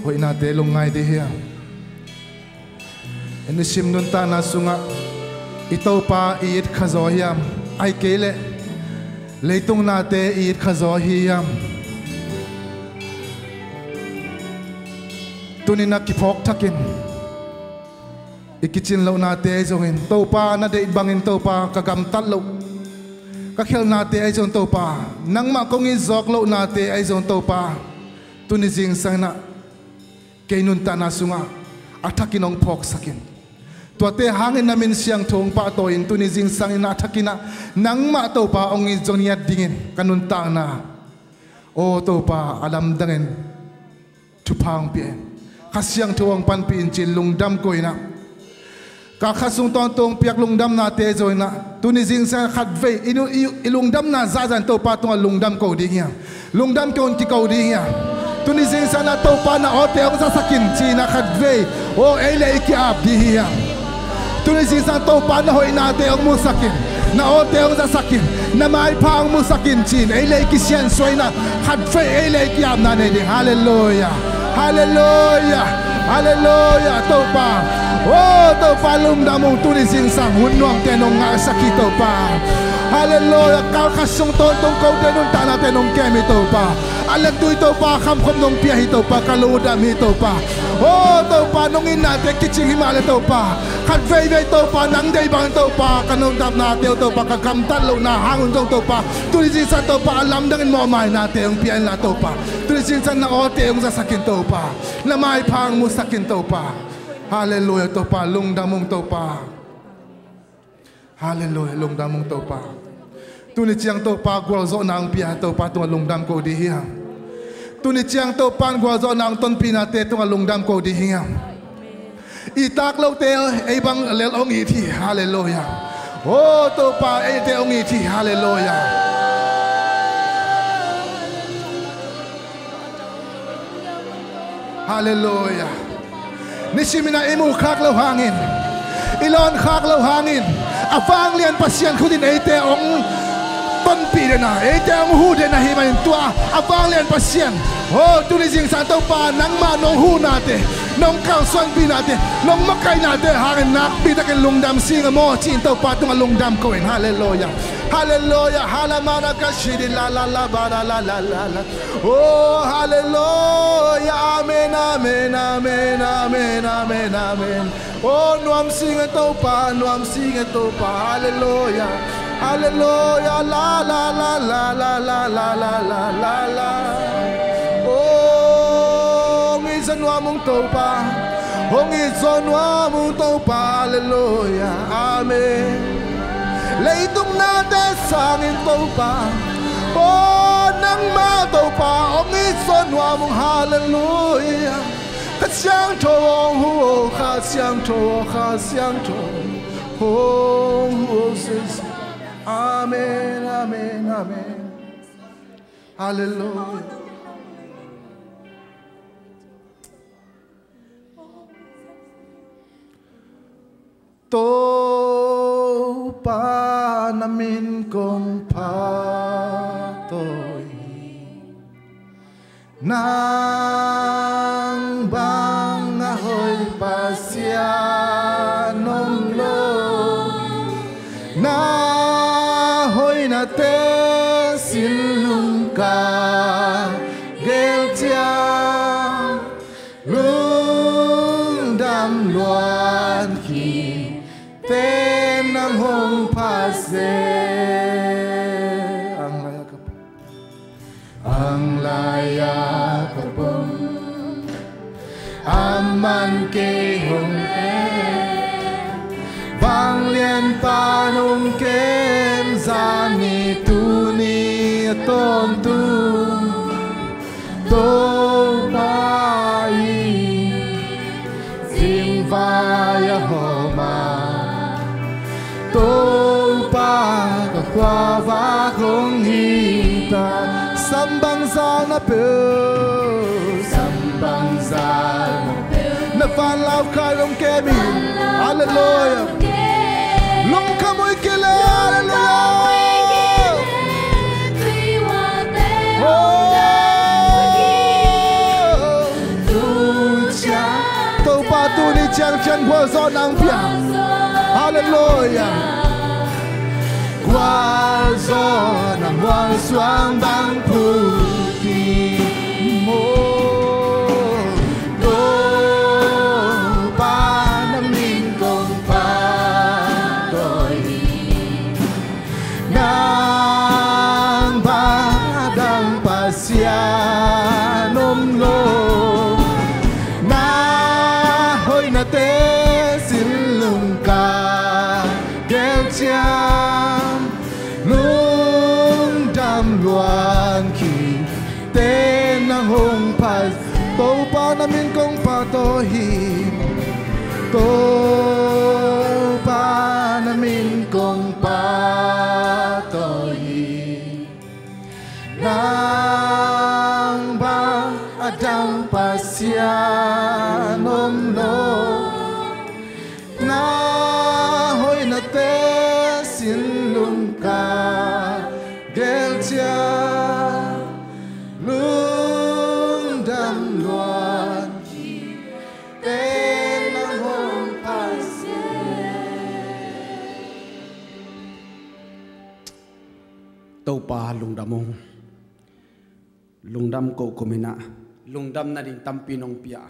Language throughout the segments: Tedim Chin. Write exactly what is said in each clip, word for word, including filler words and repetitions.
Hoihnate lungngai dih hiam? I nisim nuntakna sungah i Topa i it khazaw hiam? Ahih kei leh leitung nate i it khazaw hi hiam? Tuni-in ah kiphawk thakin i kicin lohnate ahi zongin, Topa, na deih bangin Topa ka gamtat loh, ka khelhnate ahi zong Topa, nangmah kong it zawk lohnate ahi zong Topa, tuni zingsang in ah kei nuntakna sungah a thakin hong phawksak in. Tuate hangin na min siangtho hong pahtawi in, tuni zingsang in ah a thakin ah nangmah Topa hong it zong ngiat dingin ka nuntakna, aw Topa, a lamdangin thupha hong pia in. Kha Siangtho hong panpih in ci-in lungdam ko in ah, kalkhat sung tawntung hong piak lungdamnate zong in ah, tuni zingsang khatvei i, i, i lungdamna zahzah in Topa tungah lungdam ko ding hiam? Lungdam ko in kiko ding hiam? Tuni zingsang in ah Topa, na awte hong zasak in ci-in ah khatvei, aw, ei le ei ki-ap ding hiam? Tuni zingsang Topa, na hoihnate hong musak in, na awte hong zasak in, na maipha hong musak in ci-in ei le ei kisiansuah in ah khatvei ei le ei ki-apna nei ding. Halleluiah. Halleluiah. Halleluiah. Topa, aw Topa, lungdam ung. Tuni zingsang hun nuamte nong ngahsak hi Topa. Halleluiah. Kalkhat sung tawntung kote nuntaknate nong kem hi Topa. A lengtui Topa, khamkhop nong pia hi Topa, ka lungdam hi Topa. Aw Topa, nong itnate kicing hi mah le Topa, khatveivei Topa, nang deih bangin Topa ka nuntaknate uh Topa, ka gamtat lohna hang un zong Topa, tuni zingsang Topa, a lamdangin mawhmainate hong pia inla Topa, tuni zingsang na awte hong zasak in Topa, na maipha hong musak in Topa. Halleluiah Topa, lungdam ung Topa. Halleluiah, lungdam ung Topa. Tuni ciang Topa gualzawhna hong pia Topa tungah lungdam ko dih hiam? Tuni ciang Topa in gualzawhna hong tonpihnate tungah lungdam ko dih hiam? I tak lote ei bang lel hong it hi. Halleluiah. Aw Topa, eite hong it hi. Halleluiah. Halleluiah. Nisimin ah i muh khak loh hangin, i lawn khak loh hangin, a vanglian Pasian khut in eite hong tonpih den a, eite hong huh den ahih manin tua a vanglian Pasian, aw, tuni zingsang Topa, nangmah nong huhnate, nong kalsuanpihnate, nong makaihnate hangin nakpi takin lungdam sing a maw ci-in Topa tungah lungdam ko in. Halleluiah. Halleluiah. Halamana kashidi la la la ba la la la la la. Oh, halleluiah. Amen, amen, amen, amen, amen, amen. Oh, nuam sing e Topa, nuam sing e Topa. Halleluiah. Halleluiah. La la la la la la la la la. Oh, hong it zaw nuam ung Topa, hong it zaw nuam ung Topa, halleluiah, amen. Leitung nate sangin Topa, aw, nangmah Topa, hong it zaw nuam ung, halleluiah. Kha Siangtho hong huh o, Kha Siangtho, Kha Siangtho hong huh o, Jesu. Amen, amen, amen. Halleluiah. Topa na min kong phatawh hi. Nang bang a hoih Pasian om lo. Na hoihnate sin lungka gel ciang lungdam luat khin, te nang hong pha se. Ang lai-a ka pom, ang lai-a ka pom, a man kei hong en. Vanglian pan hong kem, zani tuni a tawntung Topa in zingvai a hawm a, Topa ka khuavak hong hi ta. Sam bangzah na peuh, sam bangzah na peuh, na vanlaukhai hong kem in. Halleluiah. Lungkham uh hi kei leh, halleluiah. Oh. Siangtho gualzawhna hong pia. Halleluiah. Gualzawhna mualsuang bang phuti maw. Topa na min kong pahtawi hi. Nang bang a dang Pasian om lo. Na hoihnate sin lungka gel ciang lungdam luan khin te nang hong pha. Topa na min kong pahtawi hi. Topa na min kong pahtawi hi. Nang bang a dang Pasian om lo. Na hoihnate sin lungka gel ciang lungdam luan khin te nang hong pha. Topa lungdam ung. Lungdam ko kum in ah lungdam nading tampi nong pia.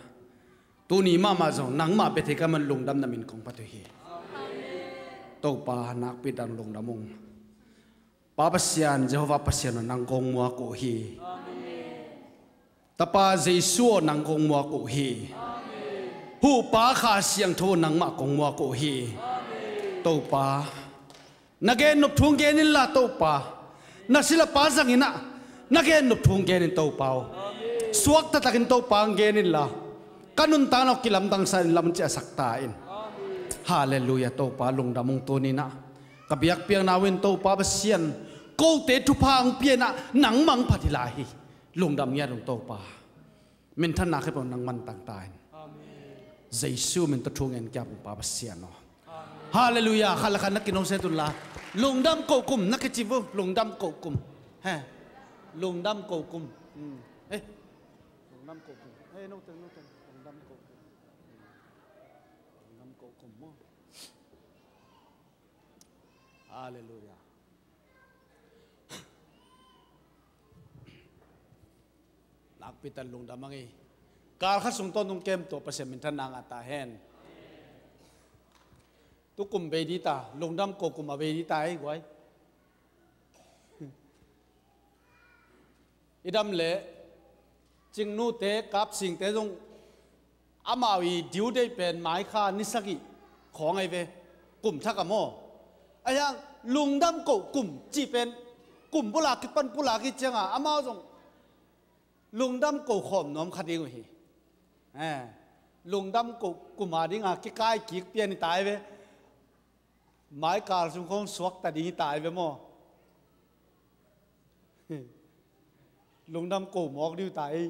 Tuni mahmah zong nangmah bek hi ka man lungdam na min kong pahtawi hi. Topa nakpi tak lungdam ung. Pa Pasian, Jehovah Pasian aw, nang kong muak uh hi. Tapa Jesu aw, nang kong muak uh hi. Huhpa Kha Siangtho aw, nangmah kong muak uh hi. Topa, na gennop thu hong gen inla Topa, na silapa zangin ah na gennop thu hong gen in Topa aw. Suak taktakin Topa hong gen inla ka nuntakna aw kilamdangsa in lam ciahsak ta in. Halleluiah. Topa lungdam ung. Tuni in ah ka biakpiakna uh in Topa Pasian, kote thupha hong pia in ah nangmah hong phat hi lai hi. Lungdam ngiat ung Topa. Minthanna khempeuh nangmah tang ta in. Jesu min tawh thu ngen kiap ung Pa Pasian aw. Halleluiah. Khat le khat na kinong set unla lungdam ko kum na kici uh. Lungdam ko kum. He. Lungdam ko kum. Hmm. Eh. Lungdam ko kum. Eh, no teng, no teng. Lungdam ko kum. Lungdam ko kum maw. Halleluiah. Nakpi tak lungdam ing ei. Kal khat sung tawntung kem tua Pasian minthanna ngah ta hen. Tu kum bei ding ta, lungdam ko kum a bei ding ta ei guai. I dam leh Cingnute, Kapsingte zong amau i due date pen Mai kha ni sagih khawng ahi ve, kum thak a maw. Ahi hang lungdam koh kum cih pen kum bula kipan bula kicianga amau zong lungdam koh khawm nuam kha ding uh hi. Eh, lungdam koh kum a dinga kikai kik pian hi ta ahi ve. Mai kal sung khawng suakta ding hi ta ahi ve maw. Lungdam koh mawk ding uh ta ei.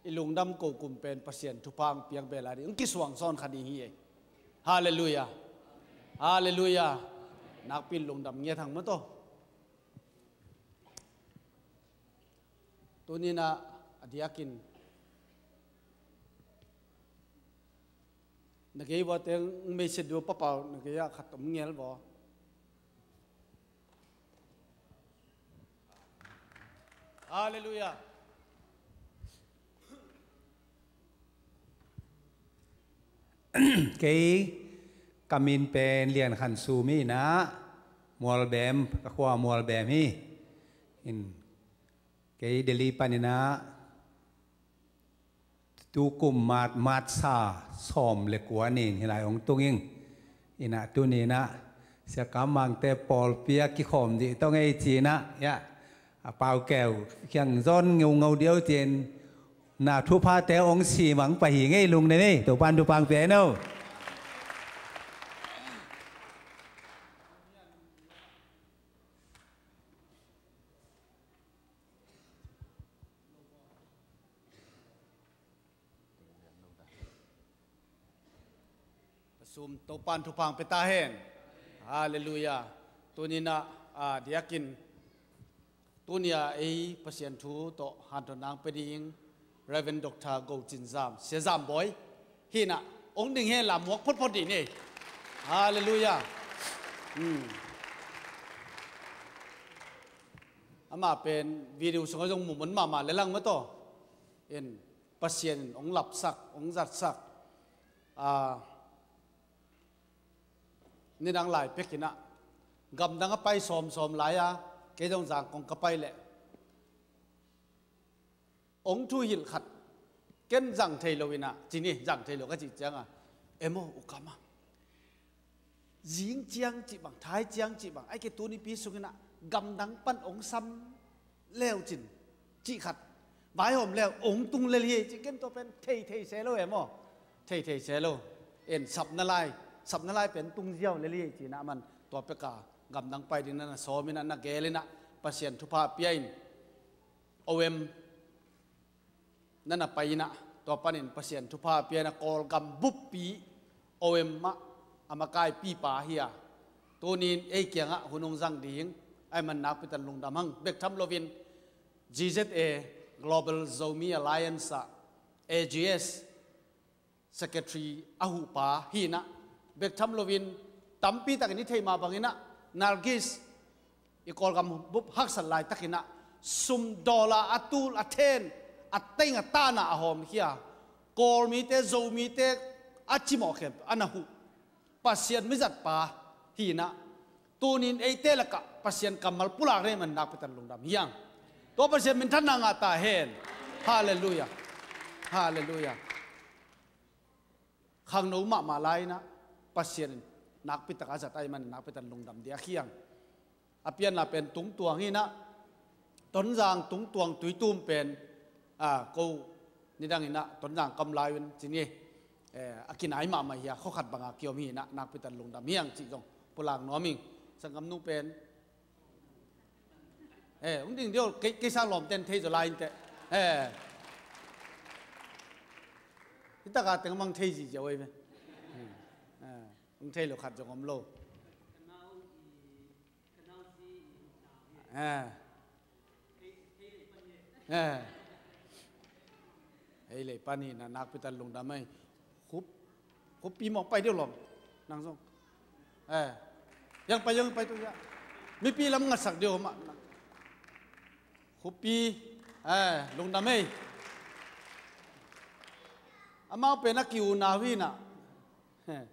I lungdam koh kum pen Pasian thupha hong piak bel a ding hong kisuang sawn kha ding hi ei. Halleluiah. Halleluiah. Nakpi in lungdam ngiat hang maw taw. Tuni in ah a diakin na gei vua teng meiset dua papau na gei ah khat om ngel vua. Halleluiah. Kei ka min pen Lian Khan Sum hi in ah, Mualbem, ka khua Mualbem hi. In kei Delhi pan in ah tu kum March, March sa sawm le kua ni in hih lai hong tung ing. In ah tuni in ah Sia Kam Mangte pawlpi ah kikhawm ding tawh ngei ci in ah, ya, a Pau Keu kiang zawn ngeungau ding uh ci in, na thuphate hong sim hong pai hi ing ei, lungdam ei, Topa'n thupha hong pia hen aw. Sum Topa'n thupha hong pia ta hen. Halleluiah. Tuni in ah, a diakin tuni a ei Pasian thu tawh hanthawn nang pia ding Reverend Doctor Go Cin Zam, Sia Zam Bawi hi inah, ong ding hen la muak photphot dih ni. Halleluiah. Hmm. Amah pen video sungah zong mumun mahmah le lang mataw. In Pasian in ong lapsak, ong zatsak. Ah, nidang lai pek inah gamdang a pai sawmsawm lai-a, kei zong Zangkong ka pai leh ong thuhilh khat, ken zang thei lo inah, ci ni, zang thei lo ka cih ciangah, emaw, u kam a, zing ciang cih bang, thai ciang cih bang, ai ke tunipi sung inah gamdang pan ong sam leu cin, cih khat, vaihawm leu ong tung lel hi, cih ken tua pen thei thei se lo emaw, thei thei se lo. En sapna lai, sapna lai pen tung ziau lel hi, ci inah aman tua peka gamdang pai ding na na sawm inah, na gel inah, Pasian thupha pia in, O M na na pai inah, tua panin Pasian thupha pia inah Kawlgam buppi O M ah a makaipipa hi a, tunin ei kiangah hun hong zang ding, ai man nakpi takin lungdam hang. Bek tham loin G Z A, Global Zomi Alliance ah A G S Secretary a huhpa hi inah, bek tham loin tampi takin i theih mah bang inah, Nargis, i Kawlgam bup haksat laitak inah, sum, dollar a tul a then, a teng a tana a hawmkhia, Kawlmite, Zomite a cimawh khempeuh a na huh Pasian mizatpa hi inah, tunin eite lakah Pasian kammal pulak ding, ai man nakpi takin lungdam hi hang. Tua Pasian minthanna ngah ta hen. Halleluiah. Halleluiah. Khangno mahmah lai inah Pasian in nakpi tak a zat, ai man nakpi takin lungdam diak hi hang. A pianna pen tungtuang hi inah, Tonzang tungtuang Tuitum pen, a, ko nidang inah Tonzang ka om lai un, ci ni, eh, a kinai mahmah hi a, khua khat banga kiom hi inah nakpi takin lungdam hi hang cih zong pulak nuam ing. Sanggamnu pen, eh, ong ding dih aw, kei, kei sang lawmten thei zaw lai inteh. Eh. Hi taka teng mang thei ziziau ei ve. Hmm. Eh, ong thei lo khat zong om lo. Eh. Eh. Hei lei pan hi inah nakpi takin lungdam ei. Khup, khuppi mawk pai deuh lawm. Nang zong. Eh. Yang pai, yang pai tu ya. Mipi lam ngatsak deuh mah. Khuppi. Eh, lungdam ei. Amau pen a ki-unau hi inah. Eh.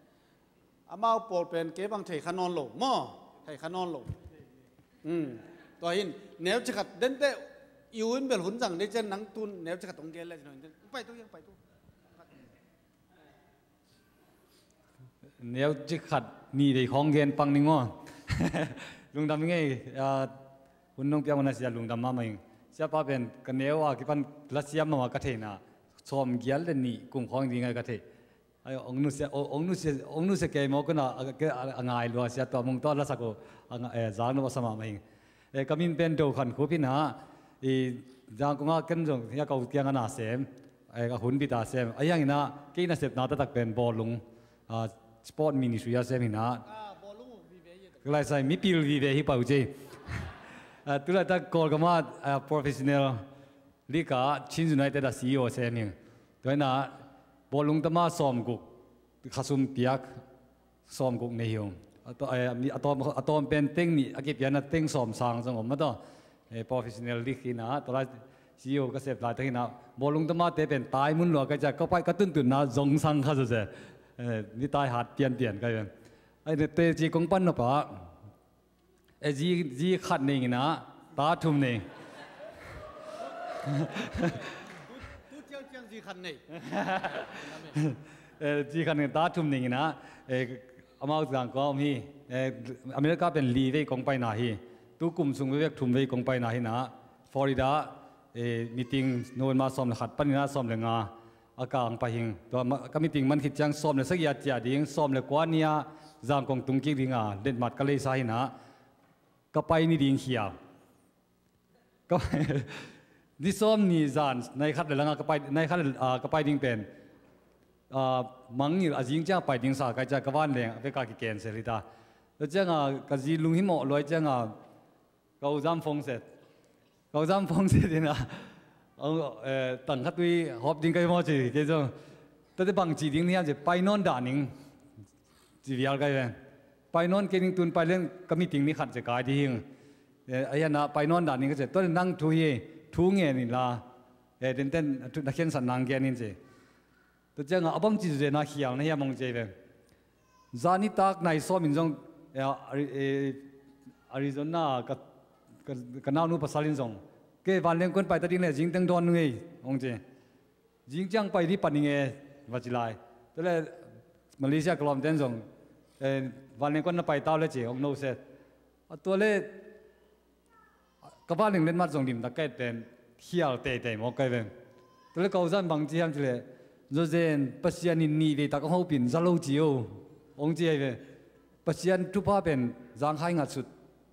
Amau pawl pen kei bang thei kha nawn lo maw? Thei kha nawn lo. Hmm. Tua hin, neuci khat denteh, i u in bel hun zang dei cian nang tun neuci khat hong gen le, pai tu, yang pai tu. Neuci khat nih vei khawng gen pang ning maw? Lungdam ing ei, ah, hun nong piak mana sia lungdam mahmah ing. Siapa pen ka neu a kipan la siam mahmah ka theihna, sawm gial le nih kum khawng ding ai ka theih. Ai, ong nusia, ong, ong nusia, ong nusia kei mawk una, a, ke, a, a ngai lua sia tua mung tua lasak uh, a nga-, eh, zang lo a sa mahmah ing. Eh, ka min pen Do Khan Khup hi inah, i Zangkong ah ken zong, ya ka u kiang a na sem, eh, ka hun bit a sem. A hi hang inah, kei nasepna taktak pen bawlung, ah, sport ministry a sem hi inah. Ka lai sai, mipil vive hi pah uh ci. Ah, tu laitak Kawlgam ah, ah, professional League ah Chin United a C E O sem ing. Tua hi inah bawlung tama sawmguk, khasum piak sawmguk nei hi ung. A taw-, eh, a tawm, a tawm pen teng nih a kipiakna teng sawm sang zong om mataw. Eh, professional league hi inah, tua lai C E O ka sep laitak hi inah bawlung tamate pen tai mun lua ka cia, ka pai ka tuntunna zong sang kha zawzen. Eh, ni tai hat pianpian ka hi ven. Ai, teci kong pan nop ah. E, zi, zi khat nei inah, ta thum nei. Tu ciangciang zi khat nei. E, zi khat nei, ta thum nei inah, e, amau Zangkong om hi. E, America pen li vei kong paina hi. Tu kum sung vei vek thum vei kong paina hi inah, Florida, e, meeting November sawm le khat pan inah sawm le nga a kang pai hing. Tua ma-, ka meeting man khit ciang sawm le sagih a ciah ding, sawm le kua ni-a Zangkong tung kik ding a letmat ka leisa hi inah, ka pai ni ding khia. Ka, ni sawm ni zan, nai khat le langa ka pai, nai khat le, ah, ka pai ding pen, ah, mangngilh a zing ciang pai ding sa ka hi ciang ka vanleng a veka ki cancel hi ta. Tua cianga ka zi lunghimawh luai cianga, ka u Zam Phongset. Ka u Zam Phongset inah, Tang khat tui hawp ding kai maw ci kei zong. Tate bang ci ding ni hiam ci, pai nawn dah ning ci vial kai ve. Pai nawn kei ning, tun pai leng ka meeting ni khat ci kai ding hing. Ahi a na pai nawn dah ning ka ci, tua nang thu hi, thu ngen in la. Tenten na khensat nang gen in ci. Tua ciangah a bang ci zena khial na hiam hong ci ve. Zani tak nai sawm in zong Arizona ka naunu pasal in zong, kei vanleng kuan paita ding le zingteng dawn nung ei hong ci. Zing ciang pai dih pan ing e, va ci lai. Tua le Malaysia ka lawmten zong vanleng kuan na paita uh le ci hong no set. A tua le ka vanleng letmat zong limtak ka et pen khial teitei mawk kai ve. Tua le ka uzan bang ci hiam ci le, Zozen, Pasian in nih veitak hong hopin za lo ci o hong ci ahi ve. Pasian thupha pen zangkhai ngatsut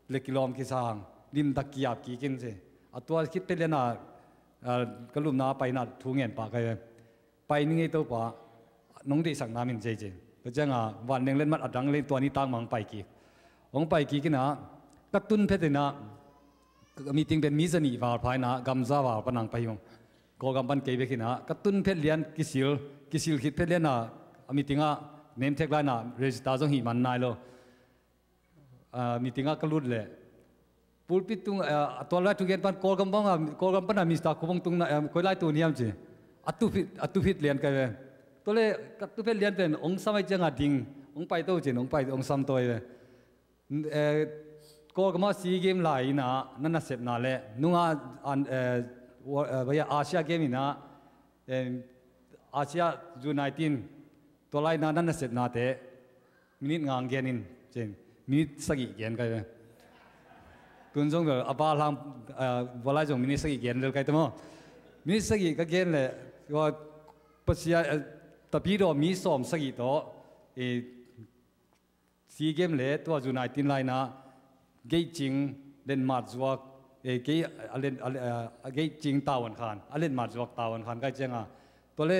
le kilawm kisang limtak kiap kikin ci. A tua khit phet liana ka lumna paina thu ngen pah kai ve. Pai ni ngei Topa, nong deihsak nam in cei cei. Tua cianga vanleng letmat a dang leng tua ni tangmang pai kik. Hong pai kik ina ka tun phet ina, ka meeting pen mi zanih val pha ina gamza val panang pai hong. Kawlgam pan kei bek ina ka tun phet lian kisil, kisil khit phet liana a meeting a name tag laina register zong hih man nai lo. Meeting ah ka lut leh pulpit tung a tual lai thugen pan Kawlgam bang a, Kawlgam pan a Mister Khupong tung na koi lai tu niam ci. A tuphit, a tuphit lian kai ve. Tua le ka tuphet lian pen ong sam ai cianga ding, ong pai to cin, ong pai ong sam to ai ve. Kawlgam a SEA Game lai ina na nasepna le nunga Asia Game ina Asia U nineteen tua lai na na nasepnate minit nga ang gen in cin, minit sagih gen kai ve. Tun zong bel a ba hlang, a, va lai zong minit sagih gen lel kai te maw. Minit sagih ka gen le tua Pasian, a, tapi daw mi sawm sagih tawh SEA Game le tua U nineteen lai na gei cing lenmat zuak, e, gei a len, a, a gei cing tavuan khan, a lenmat zuak tavuan khan kai cianga tua le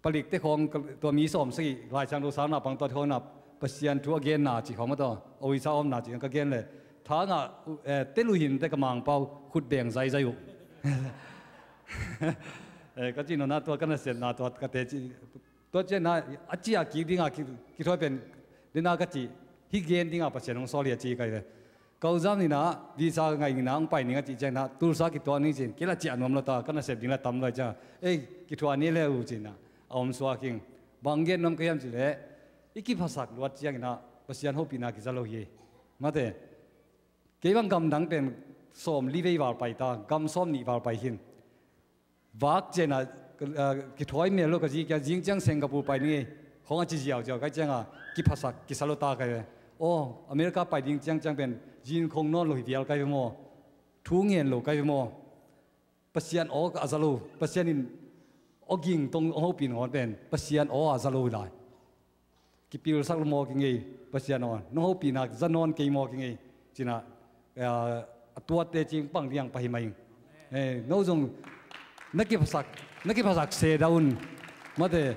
palik te khawng tua mi sawm sagih Lai Siangtho sang na pang tua khawng na Pasian thu a genna ci khawng a tua, o i sa omna ci ka gen le thanga, eh, te luhin te ka mangpau khut beng zaizai uh. Eh, ka ci nona tua ka nasepna tua ka te ci, tua ciana a cia kik dinga kithuai pen dena ka ci, hi gen dinga Pasian hong sawl hi a ci kai ve. Ka uzam nina visa ngai nina hong pai ning a cih ciangna Tulsa kituak ning cin kila ciah nuam lo ta ka nasep ding la tam lo ai cianga ei kithuah ni le uh cina a om suak ing. Bang gen nuam ka hiam cileh i kiphasak luat ciangina Pasian hopihna kiza lo hi. Mate kei bang gamdang pen sawm li vei val pai ta, gam sawm nih val pai hin. Vak ciana, ah, kithawi mel lo ka zi kia zing ciang Singapore pai ni khong a ci ziauziau kai cianga kiphasak kisa lo ta kai ve. Aw America pai ding ciang ciang pen zin khong nawn lo hi vial kai ve maw? Thu ngen lo kai ve maw? Pasian aw a za lo, Pasian in aw ging tong aw hopin aw pen Pasian aw a za lo hi lai. Kipilsak lo maw kingei Pasian aw, nong hopihna za nawn kei maw kingei cina, eh, a tuatte cing pang diang pahi mai. Eh, no zong na kiphasak, na kiphasak se daun mate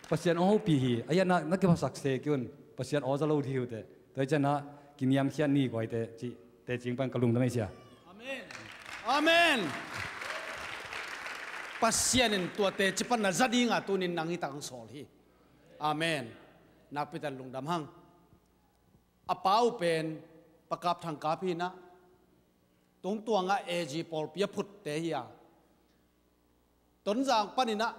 Pasian aw hopih hi a hiana na kiphasak se kiun Pasian aw za lo di hiute. Tua hi ciana kiniamkhiat ni guaite cih tecing pan ka lungdam ei sia. Amen. Amen. Pasian in tuate cipan na za dinga tunin nang hi tang sawl hi. Amen. Nakpitan lungdam hang. A pau pen pakap thangkap hinah tungtuanga A G pawlpi a phutte hi a. Tonzang paninah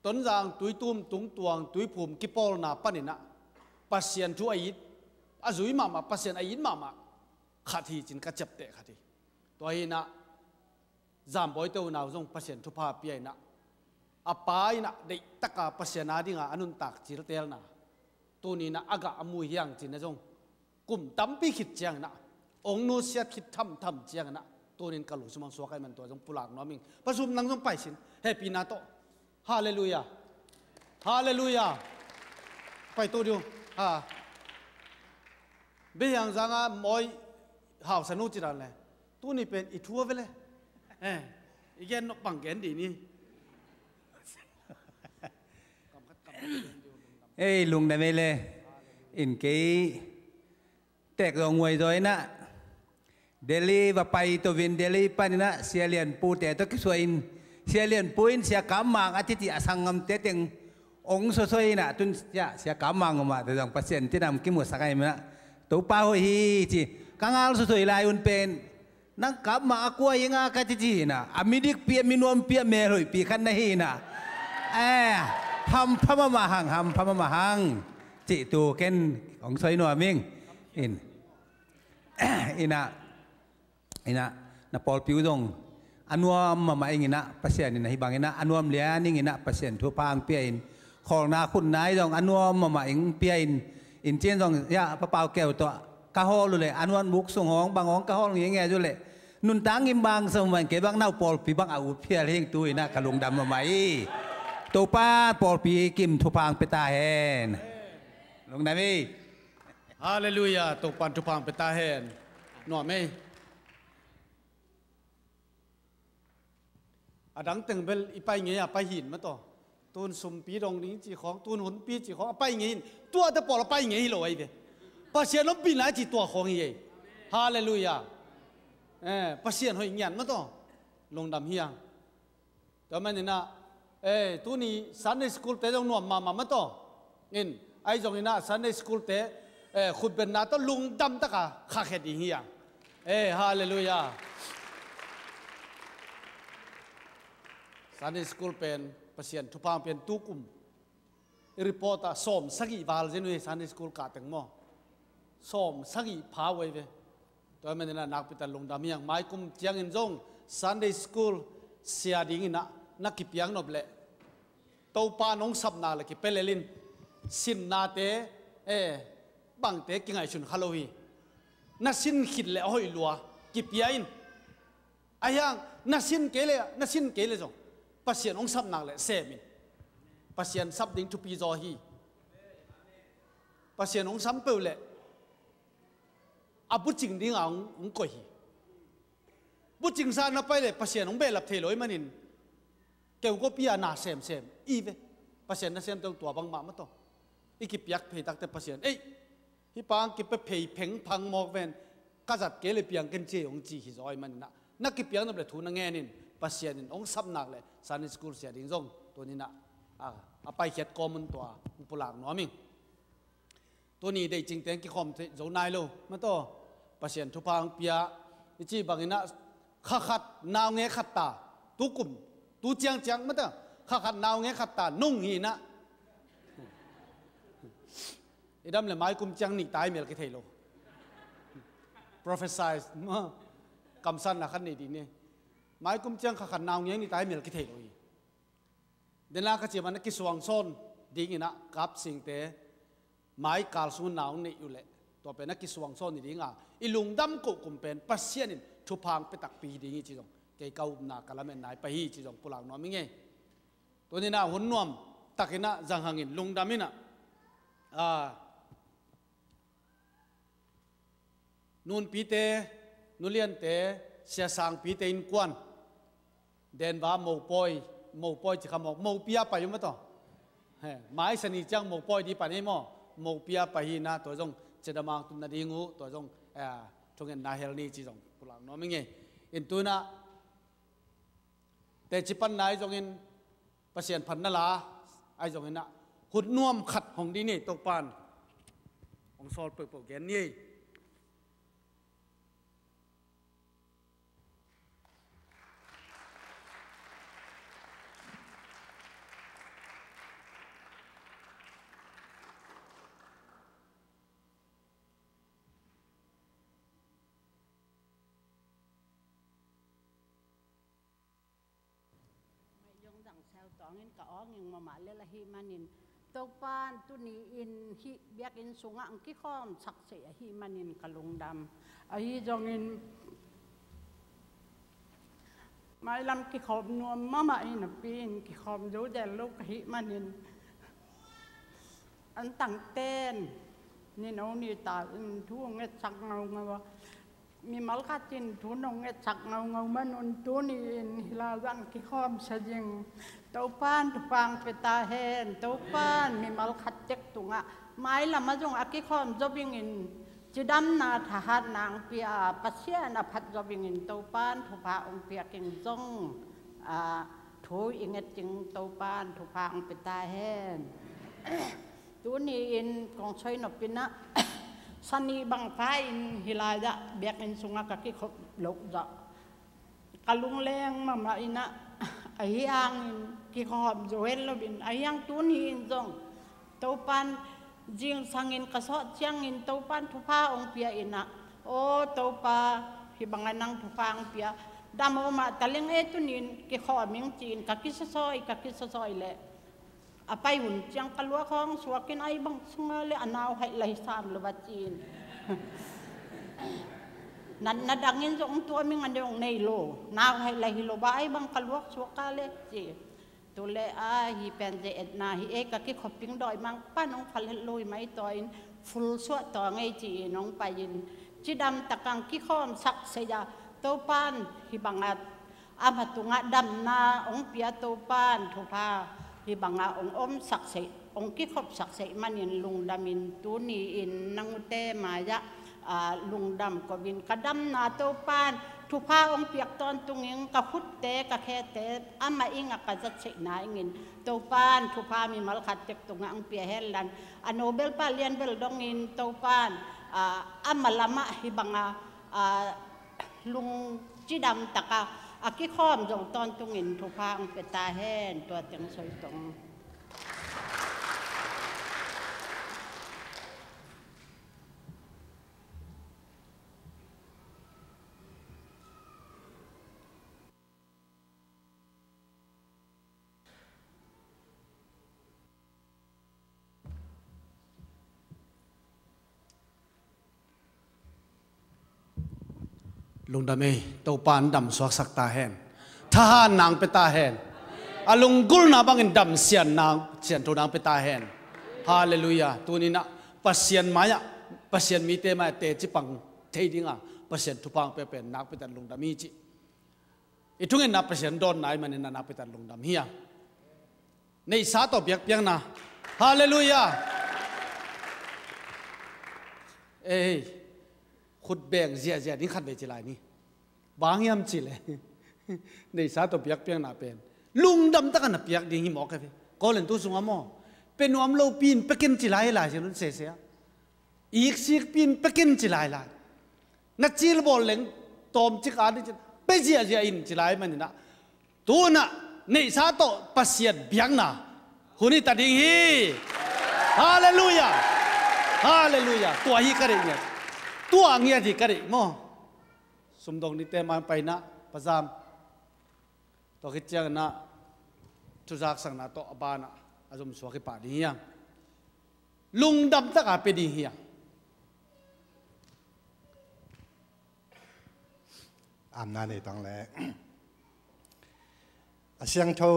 Tonzang tuitum tungtuang tuiphum kipawlna paninah Pasian thu a it a zui mahmah, Pasian a it mahmah khat hi cin ka ciapteh khat hi. Tua hinah Zambawite unau zong Pasian thupha pia inah a pa inah deihtaka Pasian a dinga a nuntak ciltelna tuninah a gah a mu hiang cinah zong kum tampi khit cianginah ong nusiat khit thamtham cianginah tunin ka lungsim ang suak ai man tua zong pulak nuam ing. Pasum nang zong paisin hehpihna tawh. Halleluia. Halleluia. Pai to diu. Ha. Behiang zanga mawi hausa nu cidan le tuni pen i thua vele. Eh, i gen nok pang gen di ni. Ei lungdam ei le in kei tek zong nguai zaw inah Delhi va pai to in, Delhi panin ah Sia Lian Pu te tawh kisuah in, Sia Lian Pu in Sia Kam Mang a titi a sanggamte teng ong sawsawi in ah, tun Sia, Sia Kam Mang om ah te zong Pasian tena kimusak ahih manin ah, Topa hoih hi ci. Ka ngal sawsawi lai un pen, nang Kam Mang a kua hi nga ka titi hi in ah, a midikpi a minuampi a melhoihpi khat na hi in ah, eh, hampha mahmah hang, hampha mahmah hang, cih tu ken ong sawi nuam ing. In, in ah, in ah, na pawlpi uh zong a nuam mahmah ing in ah, Pasian in ah hih bang in ah a nuam lian ing in ah, Pasian thupha hong pia in, khawlna khutna hi zong a nuam mahmah ing pia in, in cin zong, ya, Pa Pau Keu tawh ka hawl uh leh a nuam buk sung hong bang hong ka hawl ngeingei uh leh, nuntak ngim bang sa uh mah in, kei bang nau pawlpi bang a ut phial hi ing, tu in ah ka lungdam mahmah hi. Topa pawlpi kim thupha hong pia ta hen. Lungdam hi. Halleluiah, Topan thupha hong pia ta hen. Nuam ei. A dang teng bel i pai ngei a pai hi in maw taw. Tun sumpi dong ding ci khawng, tun hunpi ci khawng a pai ngei hi in. Tua te pawl a pai ngei hi lo ahi ve. Pasian ompihna ci tua khawng hi ei. Halleluiah. Eh, Pasian hoih ngiat maw taw. Lungdam hi a. Tua manin ah, eh, tuni Sunday school te zong nuam mahmah maw taw. In, ahi zongin ah Sunday school te, eh, khutbetna tawh lungdam taka khakhe ding hi a. Eh, halleluiah. Sunday school pen Pasian thupha hong pia in, tukum i report ah sawm sagih val zen uh hi, Sunday school kah teng maw. Sawm sagih pha uh ahi ve. Tua manin ah nakpi tak lungdam hi hang. Mai kum ciangin zong Sunday school sia dingin ah na kipiak nop leh, Topa nong sapna le kipia lel in, sinnate, eh, bangte kingaihsun kha lo hi. Na sin khit leh a hoih lua, kipia in. Ahi hang, na sin kei leh, na sin kei leh zong Pasian hong sap nak leh sem in. Pasian sap ding thupi zaw hi. Pasian hong sam peuh leh a bucing dingah hong, hong koih hi. Bucingsa na pai leh Pasian hong behlap thei lo ahih manin, keu kawpi a na semsem i ve. Pasian nasem teng tua bangmah maw taw. I kipiak phei takte Pasian, ei, hih pa hong kipia phei phengphang mawk ven, ka zat kei leh piang ken ci ei hong ci hi zaw ahih manin ah, na kipiak nop leh thu na ngen in, Pasian in hong sap nak leh Sunday school sia ding zong tuni-in ah, a, a paikhiat kawm un tua hong pulak nuam ing. Tuni deihcing teng kikhawm thei zo nai lo maw taw. Pasian thupha hong pia, i cih bangin ah, kha khat naungek khat ta, tukum, tu ciangciang maw taw, kha khat naungek khat ta nung hi in ah. I dam leh mai kum ciang nih ta i mel kithei lo. Prophesy maw, kamsanna khat nei ding ni. Mai kum ciang kha khat naungek nih ta i mel kithei lo hi. Dena ka cih bang na kisuangsawn dingin ah, Kapsingte mai kal sung nau neih uh leh, tua pen na kisuangsawn ni ding a, i lungdam koh kum pen Pasian in thupha hong pia takpi hi ding hi ci zong, kei ka upna ka lametna hi pah hi ci zong pulak nuam ing ei. Tuni-in ah hun nuam takin ah zang hang in, lungdam in ah, a, Nunpite, Nuliante, Sia Sangpite innkuan, Denva mopawi, mopawi ci kha mawk, mopi a pai uh maw taw. He, mai Sani ciang mopawi ding pan ei maw, mopi a pai hi in ah, tua zong cidamang tun nading uh, tua zong, eh, thungetna hel ni ci zong pulak nuam ing ei. In tu-in ah, teci panna ahi zongin, Pasian phatna la ahi zongin ah, hun nuam khat hong ding ni, Topa'n hong sawl peuhpeuh gen ni ei. Maiong dang seu tawngin ka awng ing mahmah lel ahih manin, Topa'n tuni-in hih biakinn sungah hong kikhawmsak seh ahih manin ka lungdam. Ahi zongin, mailam kikhawm nuam mahmah hi napi-in kikhawm zo den lo ka hih manin, an tangten ni no ni ta in thu hong ngetsak ngaungau a, mimal khat in thu nong ngetsak ngaungau manun tuni-in hih lai-ah hong kikhawmsak ing. Topa'n thupha hong pia ta hen. Topa'n mimal khat tek tungah mailam ah zong a kikhawm zo dingin Cidamna thahatna hong pia a, Pasian a phat zo dingin Topan thupha hong piak in zong, a, thu i nget ding Topan thupha hong pia ta hen. Tuni-in kong soi nop in ah, sani bang pha in hih lai-ah biakinn sungah ka kikhop loh zah ka lungleng mahmah in ah, ahi hangin kikhawm zo het lo in, ahi hang tuni-in zong Topan zingsangin ka sawh ciangin Topan thupha hong pia in ah, aw Topa, hih bangah nang thupha hong pia, dam om mah ta leng e, tuni-in kikhawm ing ci-in ka kisawsawi, ka kisawsawi leh a pai hun ciang ka luak hong suak in, ahi bang sungah leh a nauhaih lai sam lo a ci-in. Natna dangin zong tuam ing, a dong nei lo, nauhaih lai hi lo a, ahi bang ka luak suak a leh ci. Tu leh a, hih pen ze-etna hi e, ka kikhop ding dawimangpa'n hong phal het lo hi mai taw in, phul suah taw ngei ci-in hong pai in, cidam tak hong kikhawmsak sei a, Topan hih bangah a ma tungah damna hong pia Topan thupha hih bangah hong omsak sei, hong kikhopsak sei manin lungdam in, tuni-in nang ute mai-ah, a, lungdam ko in, ka damna Topan thupha hong piak tawntung ing, ka khutte ka khete amah ing a ka zat seihna ing in, Topan thupha mimal khat tek tungah hong pia hen la, a nobel pa lianbel dongin Topan, a, amah lamah hih bangah, a, lungcidam takah a kikhawm zo tawntungin thupha hong pia ta hen, tua teng soi tong. Lungdam ei, Topa in dam suaksak ta hen. Thahatna hong pia ta hen. A lunggulhna bangin dam sianna, sianthona hong pia ta hen. Halleluiah. Tuni-in ah Pasian mai-ah, Pasian mite mai-ah teci pang thei dinga Pasian thupha hong pia pen nakpi takin lungdam hi ci. I thungetna Pasian dawnna ahih manin a nakpi takin lungdam hi a. Neihsa tawh biakpiakna. Halleluiah. Ei, khut beng ziahziah ding khatvei ci lai ni. Bang hiam cih leh neihsa tawh biakpiakna pen lungdam takin a piak ding hi mawk hi ve. Kawlen tu sungah maw, pia nuam lopi in pia ken ci lai lai, ci nun sese a. Iksik pi in pia ken ci lai lai. Na cil bawl leng tawmcik a ding cin pia ziahziah in ci lai manin ah, tu-in ah neihsa tawh Pasian biakna hun hi ta ding hi. Halleluiah. Halleluiah. Tua hi ka deih ngiat. Tua ngiat hi ka deih maw. Sumdong nite mai paina, pazam. Tua khit ciangin ah thuzaksakna tawh a banah a zumsuak hi pah ding hi hang. Lungdam taka pia ding hi hang. Amna nei tang le. A siangtho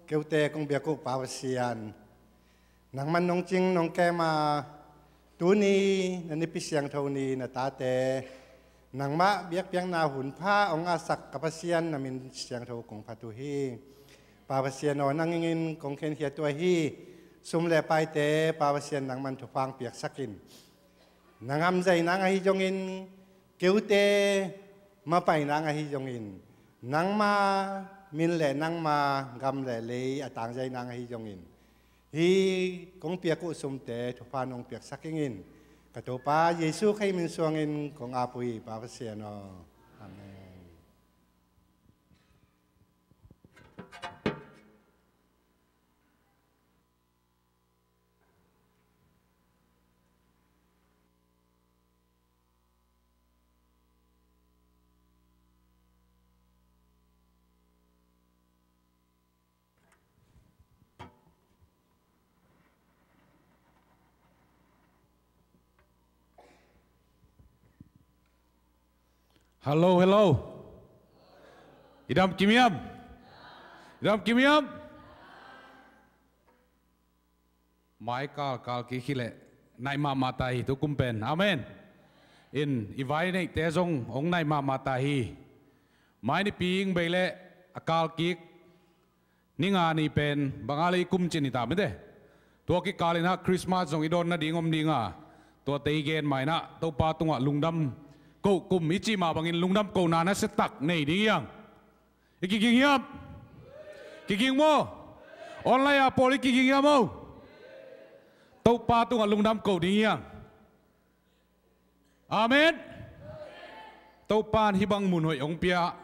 keute kong biak uh Pa Pasian, nangman nong cing nong kem a, tuni na nipi siangtho ni na tate nangmah biakpiakna hun pha hong ngahsak ka Pasian, na min siangtho kong phat uh hi. Pa Pasian aw, nang ingin kong khenkhiat uh ahi sum le paite Pa Pasian nangman thupha hong piaksak in. Na gam zaina ngah hi zongin, keute mapaina ngah hi zongin, nangma min le nangma gam le lei a tangzaina ngah hi zongin, hih kong piak uh sumte thupha nong piaksak ingin, ka Topa Jesu Khrih min suangin kong ap uh hi Pa Pasian aw. Amen. Hello, hello. I dam kim hiam? I dam kim hiam? Mai kal, kal kik hi leh nai mahmah ta hi tu kum pen. Amen. In, i vai neihte zong hong nai mahmah ta hi. Mai nipi ing bei leh a kal kik ni nga ni pen bang a leh i kum cin hi ta mite. Tua kikal in ah Christmas zong i dawn nading om ding a, Tuate i gen mah in ah Topa tungah lungdam koh kum i cih mah bangin lungdam kohna nasia tak nei ding hi hang. I kiging hiam? Kiging maw? Online a pawl i kiging hiam maw? Topa tungah lungdam koh ding hi hang. Amen. Topa in hih bang mun hoih hong pia.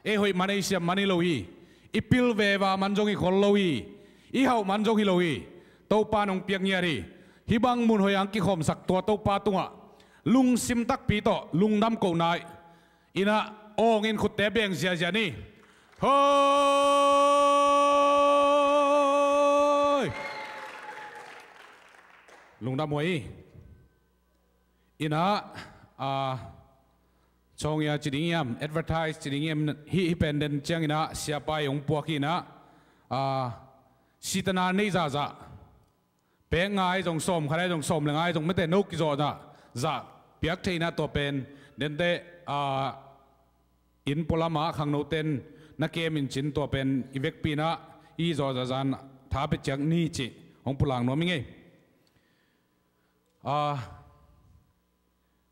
Ei hoih man ei siam man hi lo hi. I pil veva man zong hi khol lo hi. I hauh man zong hi lo hi. Topa in hong piak ngiat hi. Hih bang mun hoih hong kikhawmsak tua Topa tungah lungsim takpi tawh lungdam kohna in ah awng in khutte beng ziazia ni. Hoi! Lungdam huai hi. In ah, a, Chawngya ci ding hiam, advertise ci ding hiam, hih, hih pen den ciangin ah siapa i hong puak hi in ah, a, sitana nei zahzah. Pek nga ahi zong, sawm khat ahi zong, sawm le nga ahi zong, mete no kizawh zah, zah piak thei in ah tua pen dente, a, inn pualam ah khangnote in na kem in cin tua pen i vekpi in ah i zawh zahzah in tha pia ciat ni cih hong pulak nuam ing ei. A,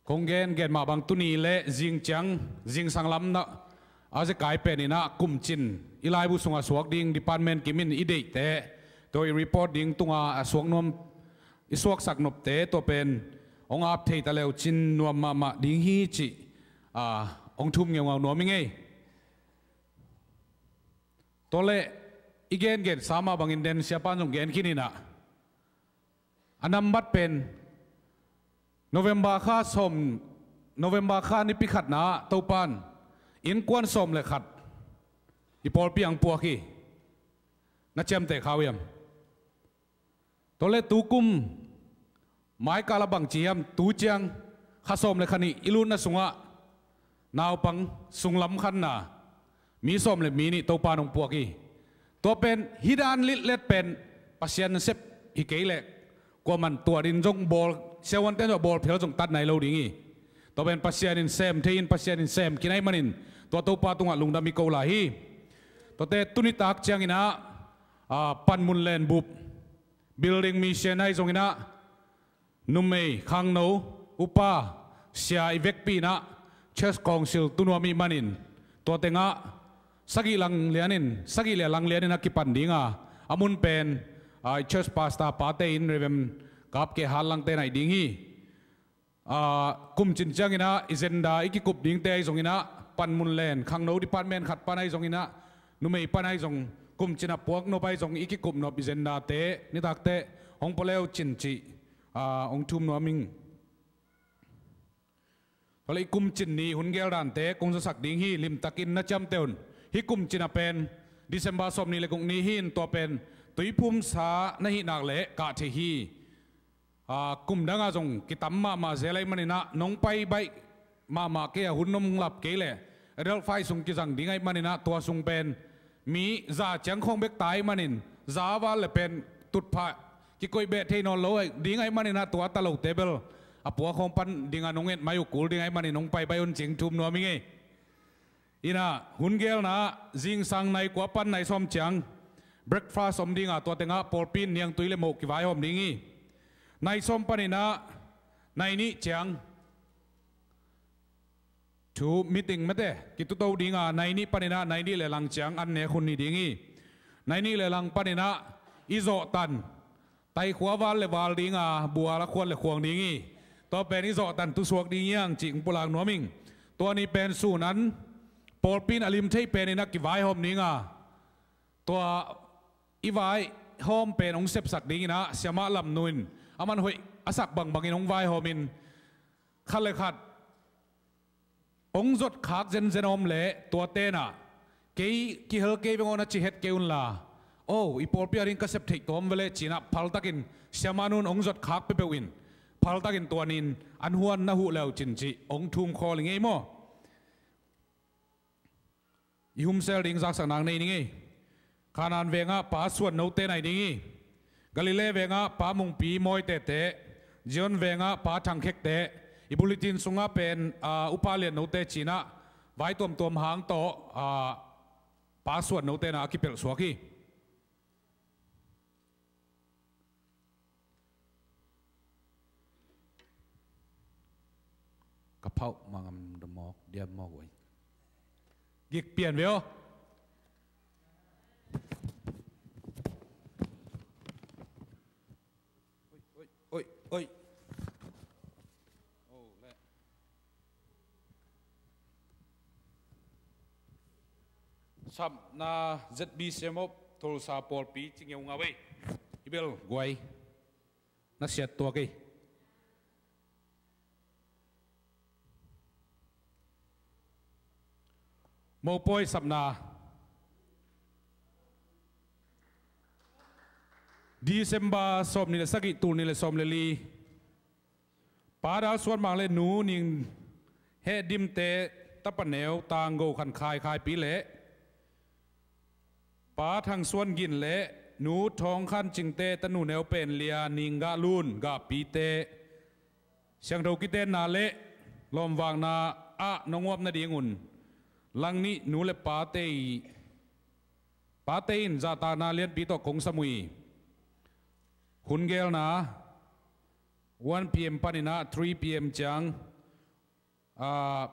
kong gen, gen mah bang tuni le zing ciang, zingsang lam na a zekai pen in ah kumcin i laibu sungah suak ding department kim in i deihte, tua i report ding tunga a suak nuam, i suaksak nopte tua pen hong ap thei ta leu cin nuam mahmah ding hi cih, a, hong thum ngeungau nuam ing ei. Tua leh i gen, gen sa mah bangin den siapa in zong gen khin in ah. A nambat pen November kha sawm, November kha nipi khatna ah Topa in innkuan sawm le khat i pawlpi ah hong puak hi. Na ciamteh kha uh hiam? Tua leh tu kum maikal ah bangci hiam, tu ciang kha sawm le kha nih i lutna sungah naupang sunglam khanna mi sawm le mi nih Topa in hong puak hi. Tua pen hih dan litlet pen Pasian sep hi kei leh kuaman tuat in zong bawl, siavuante in zong bawl phel zong tat nai lo ding hi. Tua pen Pasian in sem thei in, Pasian in sem khin ahih manin tua Topa tungah lungdam i ko lai hi. Tuate tuni tak ciangin ah, a, panmun len bup, building mission ahi zongin ah, numei, khangno, upa, sia i vekpi in ah church council tu nuam ahih manin tua tengah sagih lang lianin, sagih le lang lianin a kipan ding a, a mun pen, a, church pastor pate in Reverend Kap Khe Hat Langte in aih ding hi. A, kumcin ciangin ah i zenda i kikup dingte ahi zongin ah, panmun len, khangno department khat pan ahi zongin ah, numei pan ahi zong, kumcin a puak nop ahi zong i kikup nop i zendate nitakte hong pua leu cin cih, a, hong thum nuam ing. Tua leh i kumcin ni hun gel dante kong zasak ding hi, limtakin na ciamteh un. Hih kumcin a pen December sawm nih le guk ni hi in tua pen tuiphumsa na hih nak leh kah thei hi. A, kum dang a zong kitam mahmah zel ahih manin ah nong pai baih mahmah kei a hun nong lap kei leh adult five sung kizang ding ahih manin ah tua sung pen mi za ciang khawng bek ta ahih manin za val le pen tutphah kikoih beh thei nawn lo ding ahih manin ah tua ta lote bel a puak khawng pan ding a nong et mai uh kul ding ahih manin nong pai baih un cih thum nuam ing ei. In ah hun gelna ah zingsang nai kua pan nai sawm ciang breakfast om ding a, tua tengah pawlpi in niangtui le moh kivaihawm ding hi. Nai sawm panin ah nai nih ciang thu meeting mete kituto ding a, nai nih panin ah nai nih le lang ciang an nek hun hi ding hi. Nai nih le lang panin ah i zawhtan taikhua val le val ding a, bual a khuan le khuang ding hi. Tua pen i zawhtan tu suak ding hi hang cih hong pulak nuam ing. Tua ni pen sun an pawlpi in a lim thei pen in ah kivaihawm ding a, tua i vaihawm pen hong sepsak dingin ah siamah Lam Nu in aman hoih a sak bangbangin hong vaihawm in, khat le khat hong zot khak zenzen a om leh tuate in ah kei kihel kei veng aw na ci het kei unla, o, i pawlpi a ding ka sep theih tuam ve leh ci-in ah phaltakin siamah Nu in hong zot khak peuhpeuh in phaltakin tua ni in an huan na huh le uh cin cih hong thum khawl ing ei maw? I humsel ding zaksakna nei ning ei. Kanaan vengah Pa Suan Note nai ding hi. Galilee vengah Pa Mungpi Mawi Tete, Zion vengah Pa Thang Khekte, i bulletin sungah pen, a, Upa Lian Note ci-in ah vai tuamtuam hang tawh, a, Pa Suan Note in ah a kipelh suak hi. Ka phauh mangam damawk diam mawk uai. Gik pian veo. Oi, oi, oi, oi. Oh, le. Sapna Z B C M of Tulsa pawlpi cingeu ngau ei. Ibel guai. Na siat tuak ei. Mopawi sapna. December sawm nih le sagih, tul nih le sawm le li. Pa Dal Suan Mang le Nu Ning Heh Dimte, tapa neu Tanggo Khan Khai Khaipi le Pa Thang Suan Gin le Nu Thawng Khan Cingte, tanu neu pen Lia Ning Gah Lun Gahpite, siangtho kitenna le lawmvakna ah nong uap nadingun Langnih nu le pate i, pate in zahtakna lianpi tawh kong sam uh hi. Hun gelna one P M paninah three P M ciang, ah,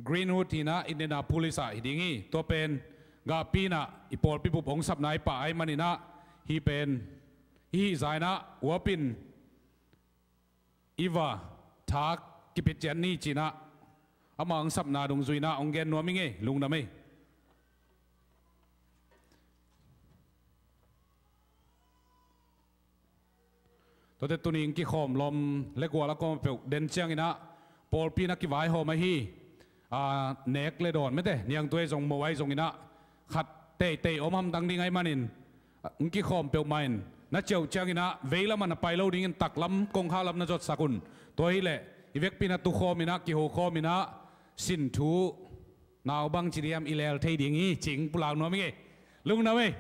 Greenwood hinah Indianapolis ah hi ding hi. Tua pen gahpi inah i pawlpi bup hong sapna i pah ahih maninah hih pen hih zainah uapin i va thak kipit ciat ni cinah amah hong sapna dungzuinah hong gen nuam i ngei. Lungdam ei. Tuate tuning kikhawm lawm le gual a kawm peuh den cianginah pawlpi na kivaihawm ahi. A, nek le dawn mete niangtuai zong mo ai zonginah khat teitei om hamtang ding ai manin, a, ng kikhawm peuhmah in na ciauh cianginah veilam a na pai lo dingin taklam kongkhak lam na zotsak un. Tua hileh i vekpi na tukhawminah kihokhawminah sin thu nau bang ci diam i lel thei ding hi cing pulak nuam i ngei. Lungdam ei.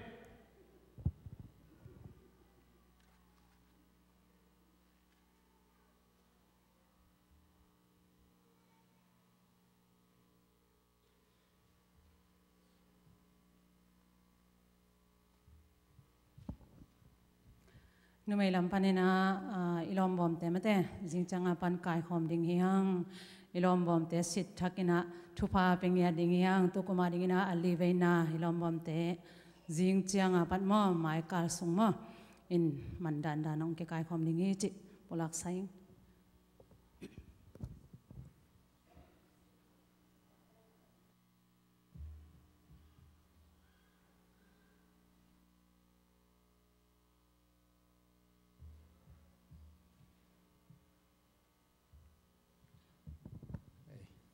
Numei lam paninah, ah, i lawmvawmte mate zingcianga pan kaikhawm ding hi hang. I lawmvawmte sit thakinah thupha pe ngiat ding hi hang. Tukuma dinginah a li veina i lawmvawmte zingcianga pat maw, maikal sung maw, in man dandan hong kikaikhawm ding hi cih pulak sa ing.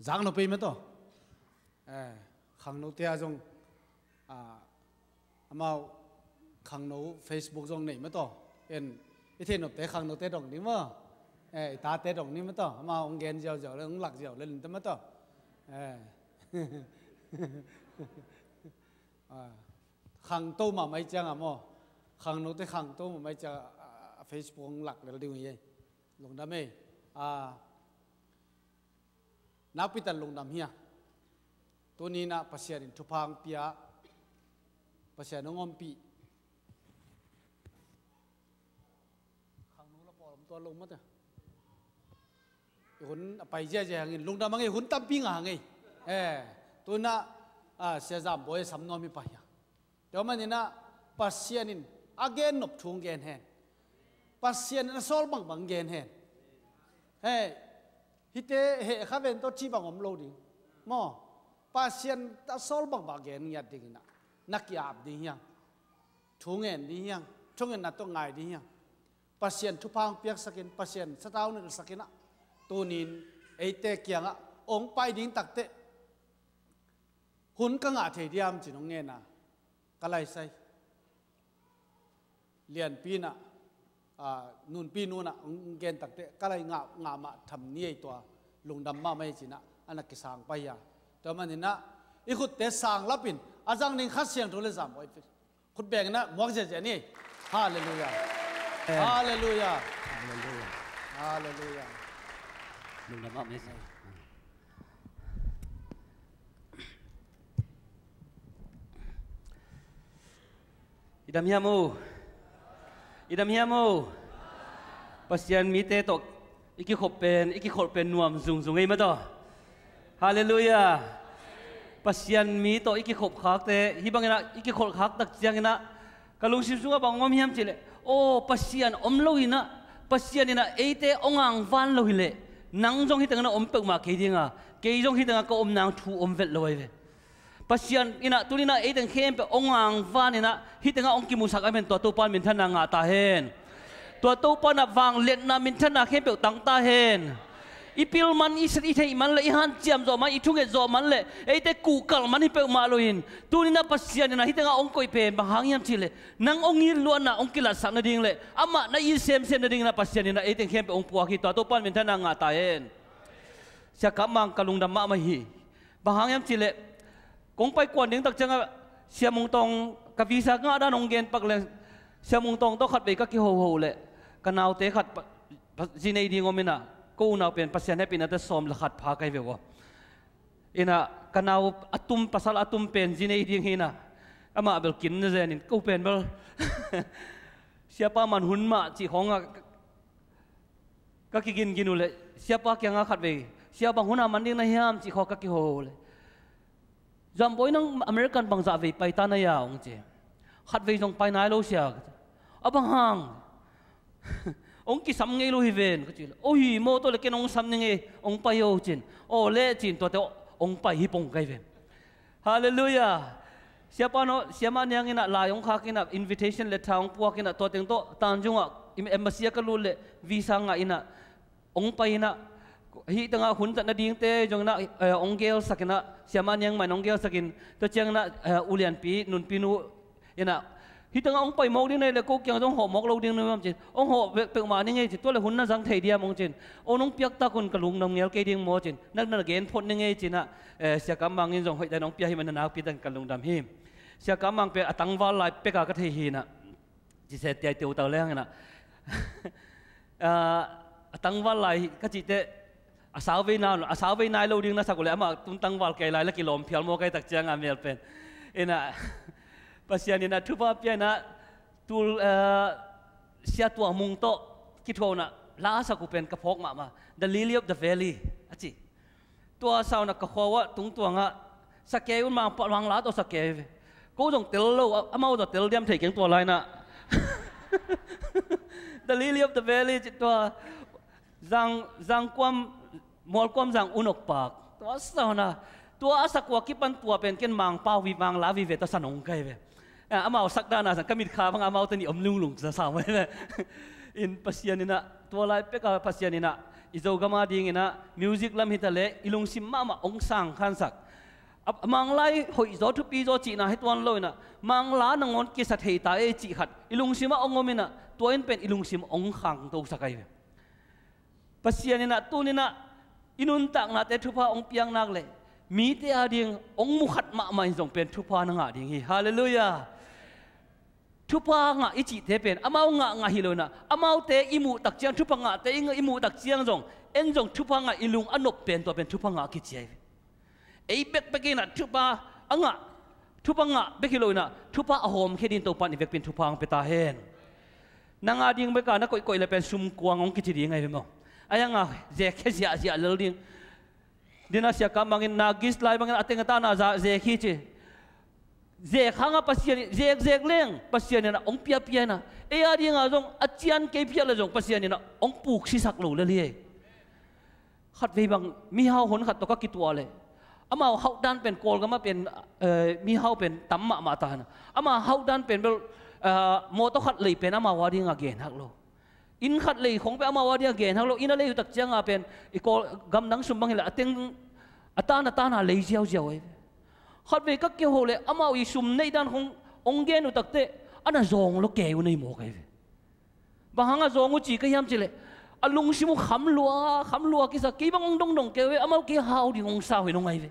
Zang no pei mah tawh. Eh, khangnote ah zong, ah, amau khangno Facebook zong nei mah tawh. En, i theihnopte khangnote dong ni maw. Eh, i tate dong ni mah tawh. Amau hong gen ziauziau le, hong lak ziau le linte mah tawh. Eh. Ah, khangto mahmah i cianga maw. Khangnote khangto mahmah i cianga, ah, Facebook hong lak lel ding uh hi ei. Lungdam ei. Ah, nakpitan lungdam hi a. Tuninah Pasian in thupha hong pia, Pasian hong ompih. Khangno la pawl om tuan lo mate. I hun a pai ziazia hangin lungdam hangei, hun tampi ngah hangei. Eh, tunah, ah, Sia Zam Bawi a sam nuam hi pah hia. Tua maninah Pasian in a gen nop thu hong gen hen. Pasian in a sawl bangbang gen hen. Hei, hihte heh kha ven tawh cih bang om lo ding maw. Pasian a sawl bangbang gen ngiat dinginah na ki-ap ding hiang. Thu ngen ding hiang. Thungetna tawh ngai ding hiang. Pasian thupha hong piaksakin, Pasian sathau nilhsakinah tunin eite kiangah hong pai ding takteh hun ka ngah thei diam cin hong ngen a, ka laisai lianpi inah, ah, nunpi nunah hong gen takteh ka lai ngah, ngah mah tham ni ei tua lungdam mahmah ei cinah a na kisang pai hi a. Tua maninah i khutte sang lapin a zang ding Kha Siangtho le Zam Bawi khut benginah muak ziazia ni. Halleluiah. Amen. Halleluiah. Halleluiah. Halleluiah. Lungdam ah mese. I dam hiam o? I dam hiam o? Pasian mite tawh I kikhop pen, i kikholh pen nuam zungzung ei mataw. Halleluiah. Pasian mi tawh i kikhop khakte hih banginah i kikholh khak tak cianginah ka lungsim sungah bang om hiam cihleh, aw, Pasian om lo inah, Pasian inah eite hong angvan lo hileh nang zong hih tengah na om peuhmah kei dinga, kei zong hih tengah ka om nang thu om vet lo ahi ve. Pasian inah tuninah ei teng khempeuh hong angvan inah hih tengah hong kimusak a men tua Topa in minthanna ngah ta hen. Tua Topa inah vangliatna minthanna khempeuh tang ta hen. I pil man, i theih man le i hanciam zawh man, i thunget zawh man le eite kuhkalh man hi peuhmah loin tuninah Pasian inah hih tengah hong koih pen bang hang hiam cihleh nang hong it luatna hong kilatsak nading le amah na it semsem nadinginah Pasian inah ei teng khempeuh hong puak hi. Tua Topa in minthanna ngah ta hen. Sia Kap Mang ka lungdam mahmah hi. Bang hang hiam cihleh kong pai kuan ding tak ciangah Sia Mung Tawng ka visa ngah dan hong gen pak leng, Sia Mung Tawng tawh khatvei ka kihoho leh ka naute khat pa, pa, zi nei ding om inah, ko unau pen Pasian hehpihna tawh sawm le khat pha kai ve ua. Inah ka nau a tum, pasal a tum pen zi nei ding hi inah, amah bel kin na zenin ko pen bel siapa man hun mah cih khawngah ka kigingin uh leh siapa kiangah khatvei, sia, bang hun a man ding na hiam cih khawng ka kiho uh leh, Zambawi, nang American bangzah vei pai ta na hia, hong ci. Khatvei zong pai nai lo sia, ka ci. A bang hang? Hong kisam ngei lo hi ven, ka ci leh, o hi maw, tua leh ken hong sam ning ei, hong pai o, cin. Aw leh, cin, tuate hong pai hi pong kai ve. Halleluiah. Siapa no, Siamah Niang inah lai hong khak inah invitation letter hong puak inah tua teng tawh Tanjung ah embassy ah ka lut leh visa ngah inah hong pai inah hih tengah hun zat nadingte zong inah, eh, hong gelsak inah Siamah Niang mah in hong gelsak in tua ciang inah, eh, ulianpi nunpi nu inah hih tengah hong pai mawk ding na hih leh ko kiang zong hawh mawk lo ding na hiam cin, hong hawh peuhmah ning ei cin, tua leh hun na zang thei diam hong cin. O, nong piak tak un, ka lungdam ngel kei ding maw cin, nang na gen phot ning ei cin ah, eh, Sia Kap Mang in zong hoih dan hong pia hi man na nakpi dan ka lungdam hi. Sia Kap Mang pen a tangval lai peka ka thei hi inah, ci se tiai teu tau leng inah, ah, a tangval lai ka cih teh a sau vei nai, a sau vei nai lo ding na sak uh leh amah tun tangval kei lai la kilawm phial maw, kai tak cianga mel pen. Inah Pasian inah thupha pia inah tul, eh, Sia Tua Mung tawh kithuah inah la sak uh pen ka phawk mahmah. The Lily of the Valley a ci. Tua sau inah ka khua uah tungtuangah sa kei un, mang pa, mang la tawh sa kei ve. Ko zong tel lo, a, amau zong tel diam thei keng tua lai inah. The Lily of the Valley ci tua. Zang, Zangkuam, Mualkuam Zang unok pak. Tua sau inah, tua a sak ua kipan tua pen ken mang pau vi, mang la vive ta sa nong kai ve. Ah, amau sak dana sang ka mitkha bang amau tani om lunglung sa sau mai ve. In Pasian inah, tua lai peka Pasian inah, i Zogam a ding inah, music lam hi ta leh, i lungsim mahmah hong sang khansak. A, a mang lai hoih zaw, thupi zaw cihna hi tuan lo inah, mang la nangawn kisa thei ta ei cih khat i lungsim ah hong om inah, tua in pen i lungsim hong khangto sak ahi ve. Pasian inah tuni inah i nuntaknate thupha hong piak nak leh mite a ding hong mu khat mahmah in zong pen thupha na ngah ding hi. Halleluiah. Thupha ngah i cihte pen amau ngah ngah hi lo inah, amaute i muh tak ciang, thupha ngahte i, i muh tak ciang zong en zong thupha ngah i lung a nop pen tua pen thupha ngah kici ahi ve. Ei bekbek inah thupha a ngah, thupha ngah bek hi lo inah thupha a hawmkhia ding Topa in i vekpi in thupha hong pia ta hen. Nang a ding beka na koihkoih le pen sumkuang hong kici ding ahi ve maw? Ahi hanga zekkhia ziahziah lel ding. Dinah Sia Kap Mang in na gis lai bangin a teng a tana za, zek hi ci. Zek hanga Pasian in, zekzek leng Pasian inah hong piapia inah, ei a dinga zong a cian kei phial le zong Pasian inah hong puksisak lo lel hi ei. Khatvei bang mihau hon khat tawh ka kituah leh, amau hauh dan pen Kawlgam ah pen, eh, mihau pen tam mahmah ta hi inah, ama hauh dan pen bel, eh, mawtaw khat lei pen amau a dinga genhak lo. Inn khat lei khong pen amau a dinga genhak lo. Inn a lei uh tak cianga pen i Kawl gamdang sum bang hileh a teng a tan a tana lei ziauziau ahi ve. Khatvei ka kiho leh amau i sum neih dan khong hong gen uh takteh a na zawng lo kei uh nei mawk ahi ve. Bang hanga zawng uh ci ka hiam cihleh, a lungsim uh kham lua, kham lua kisa, kei bang hong dongdong kei uh ve, amau kei hau ding hong sa uh hi nong ahi ve.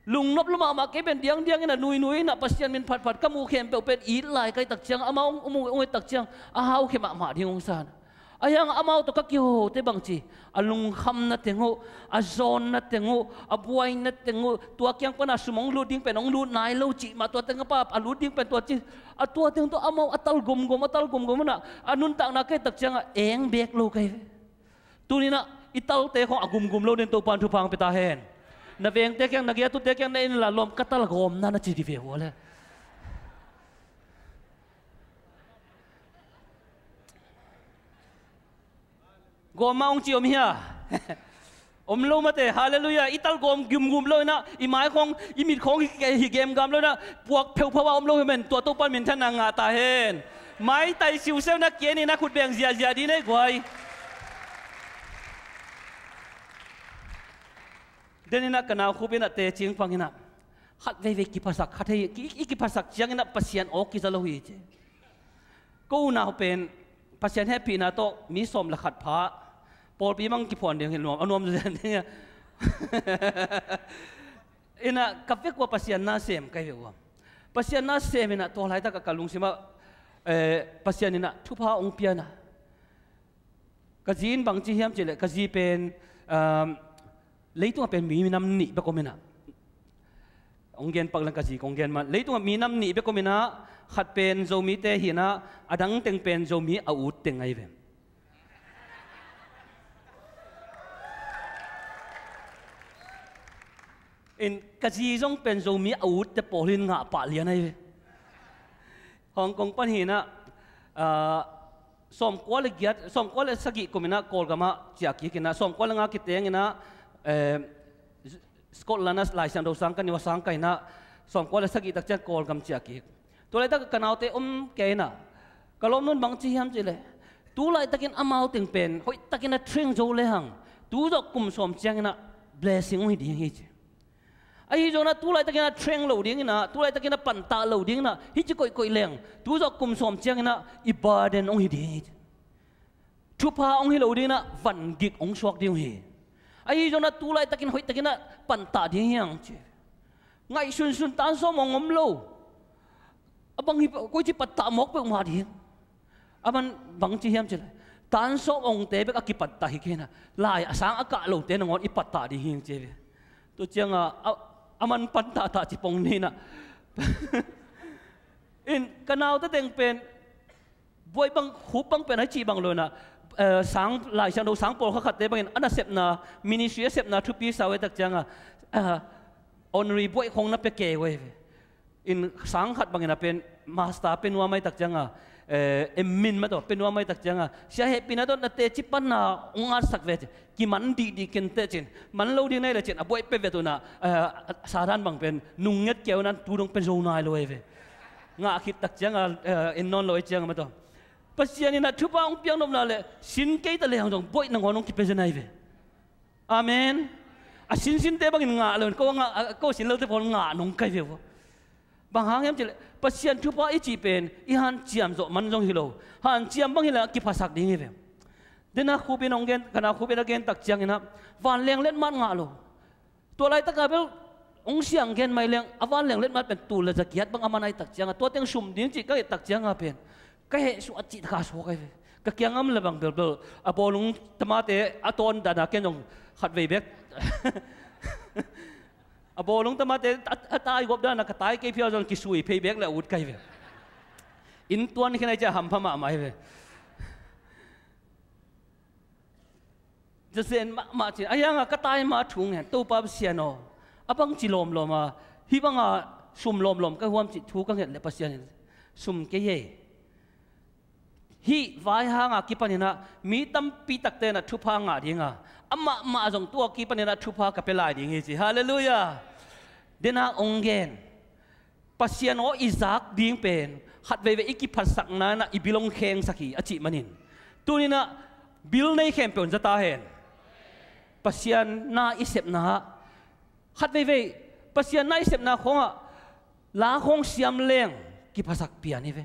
Lungnop lua mahmah kei pen diangdiang inah, nuinui inah, Pasian min phatphat ka muh khempeuh pen it lai kai tak ciang, amau hong, hong, hong et tak ciang a haukhia mahmah ding hong sa inah. Ahi hang amau tawh ka kihohote bangci, a lungkhamna teng uh, a zawnna teng uh, a buaina teng uh, tua kiang pana sum hong lut ding pen hong lut nai lo cih mah, tua teng a pa a lut ding pen tua ci, a tua teng tawh amau a tal gomgom, a tal gomgom inah, a nuntakna kai tak ciangah eng bek lo kai ve. Tuni-in ah i talte khawng a gumgum lo dingin Topa'n thupha hong pia ta hen. Na vengte kiang, na giatute kiang na en inla, lawm, ka tal gawmna, na ci dih ve uh le. Gawm mah hong ci om hia? Om lo mate. Halleluiah. I tal gawm gumgum lo-in ah i mai khawng, i mit khawng hi, hi gemgam lo-in ah puak pheuphau a om lo hi men, tua Topa'n minthanna ngah ta hen. Maitai siusiau-in ah ki en in ah khut beng ziahziah dih ni ei guai. Denin ah ka nau Khup in ah teci hong pang in ah, khat veivei kiphasak, khat hei, i, i kiphasak ciangin ah Pasian aw kiza lo hi ci. Ko unau pen Pasian hehpihna tawh mi sawm le khat pha, pawlpi mang kiphuan ding hi, nuam, a nuam zen ding hi. In ah ka vek ua Pasian na sem ka hi ve ua. Pasian na sem in ah tua laitak ah ka lungsim ah, eh, Pasian in ah thupha hong pia in ah, ka zi in bangci hiam cih leh, ka zi pen, um, leitungah pen minam nih bek om in ah. Hong gen pak leng, ka zi kong gen mah. Leitungah minam nih bek om in ah, khat pen Zomite hi in ah, a dang teng pen Zomi a ut teng ahi ve. In ka zi zong pen Zomi a utte pawl hi in ngah pah lian ahi ve. Hong Kong pan hi in ah, ah, sawmkua le giat, sawmkua le sagih kum in ah Kawlgam ah ciah kik in ah, sawmkua le nga kiteng in ah, eh, Scotland ah Lai Siangtho sang ka hi ua, sang ka hi in ah, sawmkua le sagih tak ciang Kawlgam ciah kik. Tua laitak ka naute om kei in ah, ka lawmnu'n bangci hiam cih leh, tu laitakin amau teng pen hoihtakin a train zo le hang, tu zawh kum sawm ciangin ah blessing hong hi ding hi ci. Ahi zongin ah tu laitakin a train lo dingin ah, tu laitakin a pantah lo dingin ah, hih ci koihkoih leng, tu zawh kum sawm ciangin ah i burden hong hi ding hi ci. Thupha hong hi lo dingin ah vangik hong suak ding uh hi. Ahi zongin ah tu laitakin hoihtakin ah pantah ding hi hang ci. Ngaihsunsun tan sawm ong om lo. A bang hi, koici pantah mawk peuhmah ding. A man bangci hiam cih leh, tan sawm ongte bek a kipantah hi kei in ah, lai a sang a kah lote nangawn i pantah ding hi ci ve. Tua ciangah, a, a man pantah tah ci pong ni in ah. In ka naute teng pen, buai bang, Khup bang pen a cih bang lo in ah, eh, sang, Lai Siangtho sang pawlkhat khatte bangin a nasepna, ministry a sepna thupi sa uh ei tak ciangah, eh, honorary buai khawng na pia kei uh ei ve. In sang khat bangin a pen, master pia nuam ei tak ciangah, eh, M.Min mah tawh pia nuam ei tak ciangah, sia hehpihna tawh na teci panna hong ngatsak ve ci. Kiman dihdih kei inteh ci-in, man lo ding na hih leh ci-in a buai pia vet un ah, eh, Satan bang pen nung nget kei un ah tu dong pia zo nai lo ei ve. Ngah khit tak ciangah, eh, en nawn lo ei ciangah mah tawh. Pasian in ah thupha hong piak nopna leh sin kei ta le hang zong buai nangawn hong kipia zen ahi ve. Amen. A sinsinte bangin ngah lo in, ko a ngah, a, ko sin lote pawl ngah nong kai ve ua. Bang hang hiam cih leh, Pasian thupha i cih pen i hanciam zawh man zong hi lo. Hanciam bang hi leh a kiphasak ding hi ve. Dena Khup in hong gen, ka nau Khup in a gen tak ciangin ah, vanleng letmat ngah lo. Tua laitak ah bel hong siang gen mai leng, a vanleng letmat pen tul le za giat bang a man ei tak ciangah, tua teng sum ding cih ka et tak ciangah pen, ka heh suak cih tak a suak ahi ve. Ka kiang a om leh bang belbel, a bawlung tamate a tawn dan a ken zong khatvei bek. A bawlung tamate a, a tai gawp dan a ka tai kei phial zong kisui phei bek leh a ut ka hi ve. Inn tuan khin ei ciah hampha mahmah hi ve. Zazen mahmah ci-in, a hiangah ka tai ma thu ngen, Topa Pasian aw, a bangci lawmlawm a, hih banga sum lawmlawm ka huam cih thu ka nget leh Pasian in sum kei ei. Hih vai hanga kipanin ah mi tampi takte in ah thupha ngah ding a, amah mah zong tua kipanin ah thupha ka pia lai ding hi ci. Halleluiah. Dena hong gen, Pasian aw i zak ding pen khat veivei i kiphatsakna in ah i bil hong khengsak hi a cih manin, tuni-in ah bil nei khempeuh in za ta hen. Pasian na i sepna ah khat veivei Pasian na i sepna khawngah la khawng siam leng kiphasak pian hi ve.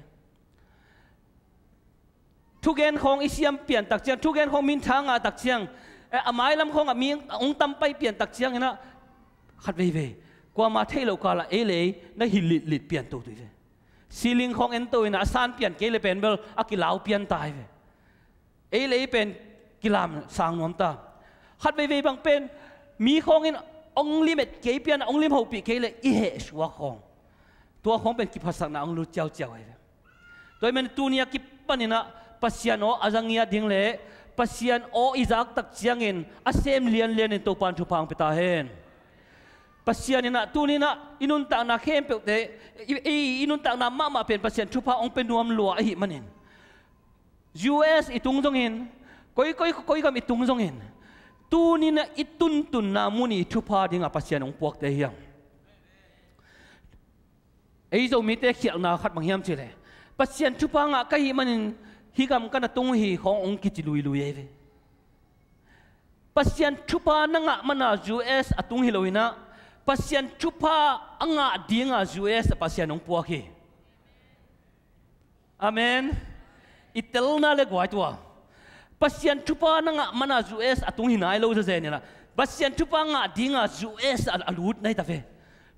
Thugen khawng i siam pian tak ciang, thugen khawng min tha ngah tak ciang, eh, a mailam khawngah mi hong tam pai pian tak ciangin ah khat veivei kuama theih loh kalah ei le ei na hilh litlit pian toto hi ve. Ceiling khawng en to in ah a san pian kei le pen bel a kilau pian ta hi ve. Ei le ei pen kilam sang nuam ta. Khat veivei bang pen mi khawngin hong lim et kei pian, hong lim hopih kei le i heh suak khawng, tua khawng pen kiphatsakna hong lut ciauciau ahi ve. Tua ahih manin tuni a kipanin ah Pasian aw a za ngiat ding le Pasian aw i zak tak ciangin a sem lianlianin Topa in thupha hong pia ta hen. Pasian in ah tuni-in ah i nuntakna khempeuhte, i, i, i nuntakna mahmah pen Pasian thupha hong pia nuam lua ahih manin, U S i tung zongin, koi, koi, koi gam i tung zongin, tuni-in ah i tuntunna mun i thupha dingah Pasian hong puakte hiam? Ei Zomite khialhna khat bang hiam cih leh, Pasian thupha ngah ka hih manin hih gam ka na tung uh hi khawng hong kici luilui ei ve. Pasian thupha na ngah mana U S a tung hi lo-in ah, Pasian thupha a ngah dinga U S a Pasian hong puak hi. Amen. I telna le guai tua, Pasian thupha na ngah mana U S a tung hi nai lo zezen in ah, Pasian thupha ngah dinga U S a, a lut nai ta ve.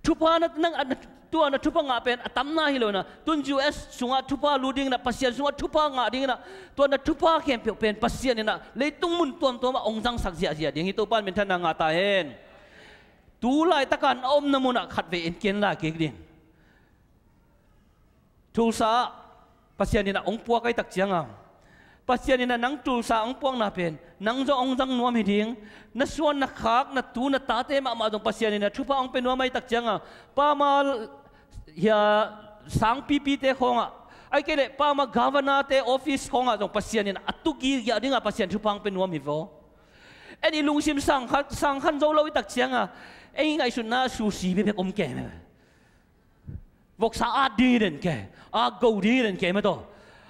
Thupha na, na, na, tua na thupha ngah pen a tamna hi lo-in ah, tun U S sungah thupha lut dingin ah, Pasian sungah thupha ngah dingin ah, tua na thupha khempeuh pen Pasian in ah leitung mun tuamtuamah hong zangsak ziahziah ding hi. Topa in minthanna ngah ta hen. Tu laitakin a omna munah khatvei en kei in, la kik ding. Tulsa ah Pasian in ah hong puak ahih tak ciangin, Pasian in ah nang Tulsa hong puakna pen nang zong hong zang nuam hi ding. Na suan na khak, na tu na tate mahmah zong Pasian in ah thupha hong pia nuam ahih tak ciangin, pama hia sangpipite khawngah, ahih kei leh pama governor-te office khawngah zong Pasian in ah a tu gilgiah dingah Pasian thupha hong pia nuam hi vaw. En i lungsim sangkhan, sangkhan zo lo ahih tak ciangin, ei ngaihsutna susi bekbek om kei meh. Voksa at ding hi den kei, a go ding hi den kei mah tawh.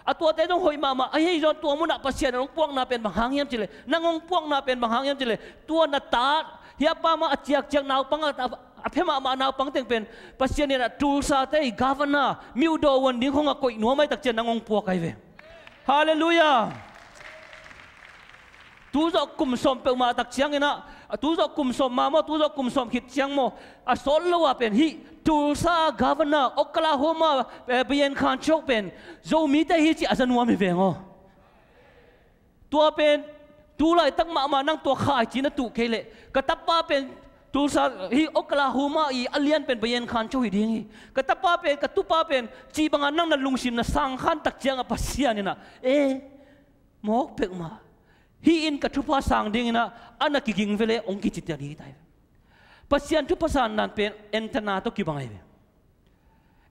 A tuate zong hoih mahmah, ahi zong tua munah Pasian in hong puakna pen bang hang hiam cih leh, nang hong puakna pen bang hang hiam cih leh, tua na ta, hia pama a ciakciak naupang, a, a, a phe mahmah naupang teng pen Pasian in ah Tulsa-te i governor, miudaw wan ding khawngah koih nuam ahih tak ciang nang hong puak ahi ve. Halleluiah. Tu zawh kum sawm peuhmah tak ciangin ah, tu zawh kum sawm ma maw, tu zawh kum sawm khit ciang maw, a sawt lo ah pen hih Tulsa governor, Oklahoma, eh, Brian Khanchok pen Zomite hi cih a za nuam hi veng aw. Tua pen tu laitak mahmah nang tua khaici na tuh kei leh, ka tapa pen Tulsa, hih Oklahoma i a lian pen Brian Khanchok hi ding hi. Ka tapa pen, ka tupa pen cih bangin nang na lungsim na sangkhan tak ciangin Pasian in ah, eh, mawk peuhmah, hih in ka thupha sang dingin ah a na kiging ve leh hong kici ta ding hi ta hi. Pasian thupha sanna pen antenna tawh kibang ahi ve.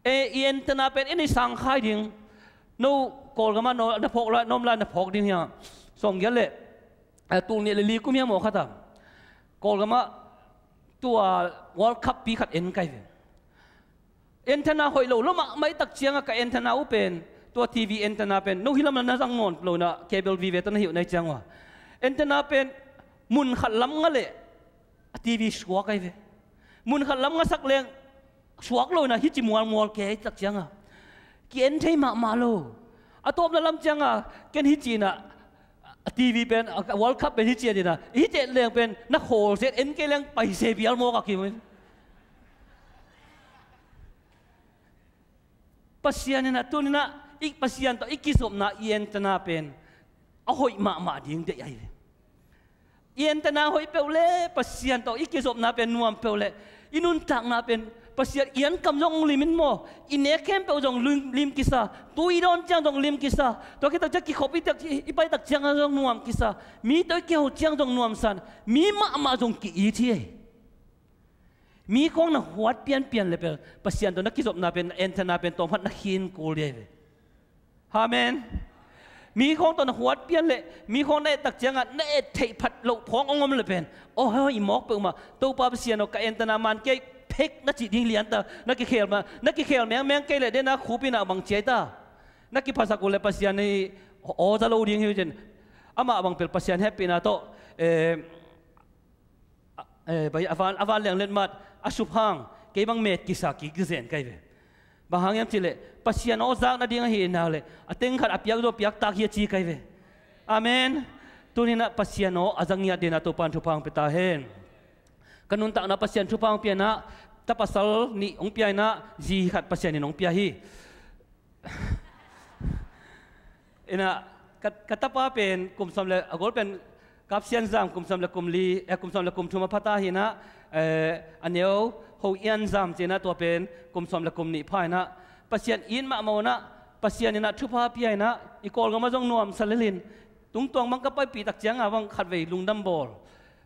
E, i antenna pen en i sangkhai ding. No Kawlgamah no na phawk lai, na om lai na phawk ding hi a. Sawmgiat le, eh, tul nih le li kum hi a maw khat a, Kawlgamah tua World Cup pi khat en ka hi ve. Antenna hoih lo lo mahmah ahih tak ciangin ka antenna uh pen, tua T V antenna pen, no hih lam na zang nawn lo-in ah, cable vive tawh na hi uh na hih ciang uh a, antenna pen mun khat lam ngah leh a T V suak ahi ve. Mun khat lam ngahsak leng suak lo-in ah hih ci mualmual kei ahih tak ciangin ki-en thei mahmah lo. A tawpna lam ciangin ken hih ci-in ah, a T V pen, a World Cup pen hih ci-in ah, hih ci-in leng pen na khawl zet, en kei leng paise bial mawk a kim. Pasian in ah tuni-in ah, i Pasian tawh i kizopna, i antenna pen a hoih mahmah ding deih ahi ve. I antenna hoih peuh leh, Pasian tawh i kizopna pen nuam peuh leh, i nuntakna pen Pasian i ankam zong lim in maw, i nek khempeuh zong lim, lim kisa, tu i dawn ciang zong lim kisa, tua khit tak ciang kikhop i tak, i, i pai tak ciang zong nuam kisa, mi tawh i kiho ciang zong nuamsa-in, mi mahmah zong ki-it hi. Mi khawng na huat pianpian leh pen, Pasian tawh na kizopna pen, antenna pen tawm khat na khin kul ding ahi ve. Amen. Mi khawng tawh na huat pian leh, mi khawng na et tak ciangin na et theih phat loh khawng hong om leh pen, aw, hoih mawk peuhmah, Topa Pasian aw, ka antenna man kei phek na cih ding lian ta, na kikhel ma, na kikhel mengmeng kei leh, den a khup in ah bang ci ai ta. Na kiphasak uh leh Pasian in aw za lo ding hi uh cin. Amah bang pen Pasian hehpihna tawh, eh, a, eh, bai, a van, a van liang letmat a sup hang, kei bang met kisa kik zen ka hi ve. Bang hang hiam cih leh, Pasian aw zak nading ahih nak leh, a teng khat a piak zaw piak tak hi a ci ka hi ve. Amen. Tuni-in ah Pasian aw a za ngiat dingin ah Topa in thupha hong pia ta hen. Ka nuntakna Pasian thupha hong pia-in ah, ta pasal nih hong pia-in ah, zi khat Pasian in hong pia hi. In ah, ka, ka tapa pen kum sawm le, a gol pen Kap Sian Zam kum sawm le kum li, eh, kum sawm le kum thum a pha ta hi-in ah, eh, a neu Ho Ian Zam ci-in ah, tua pen kum sawm le kum nih pha in ah, Pasian it mahmah in ah, Pasian in ah thupha pia in ah, i Kawlgam ah zong nuamsa lel in, Tungtuang bang ka paipih tak cianga bang khatvei lungdam bawl,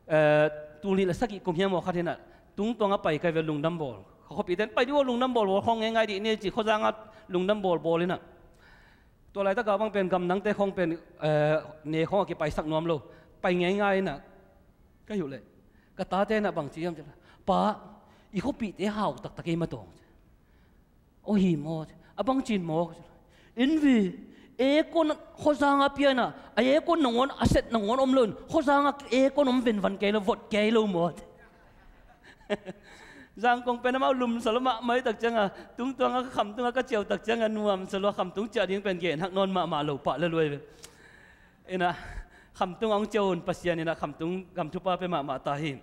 eh, tul nih le sagih kum hiam aw khat hinah, tungtuang a pai kai ve lungdam bawl. Kha khuapihte in pai dih aw lungdam bawl bawl khawng ngeingai dih ni ci khuazanga lungdam bawl bawl inah. Tua laitaka bang pen gamdangte khawng pen, eh, ne khawng a kipaisak nuam lo. Pai ngeingai inah. Ka hi uh leh ka tate inah bang ci hiam ci leh, "Pa, i khuapihte hau taktak ei matawng." "Aw hi maw? A bangcin maw?" "In vi, aircon khuazanga pianah, a aircon nangawn, a set nangawn om loin khuazanga aircon om venvan kei lo, vot kei lo maw?" Zangkong pen amau lumsa lo mahmah i tak cianga, tungtuanga ka khamtunga ka ciau tak cianga nuamsa lo, khamtung ciah ding pen gen hak nawn mahmah lo pah le luai ve. Inah, khamtung a hong ciau un Pasian inah khamtung gam thupha pia mahmah ta hi.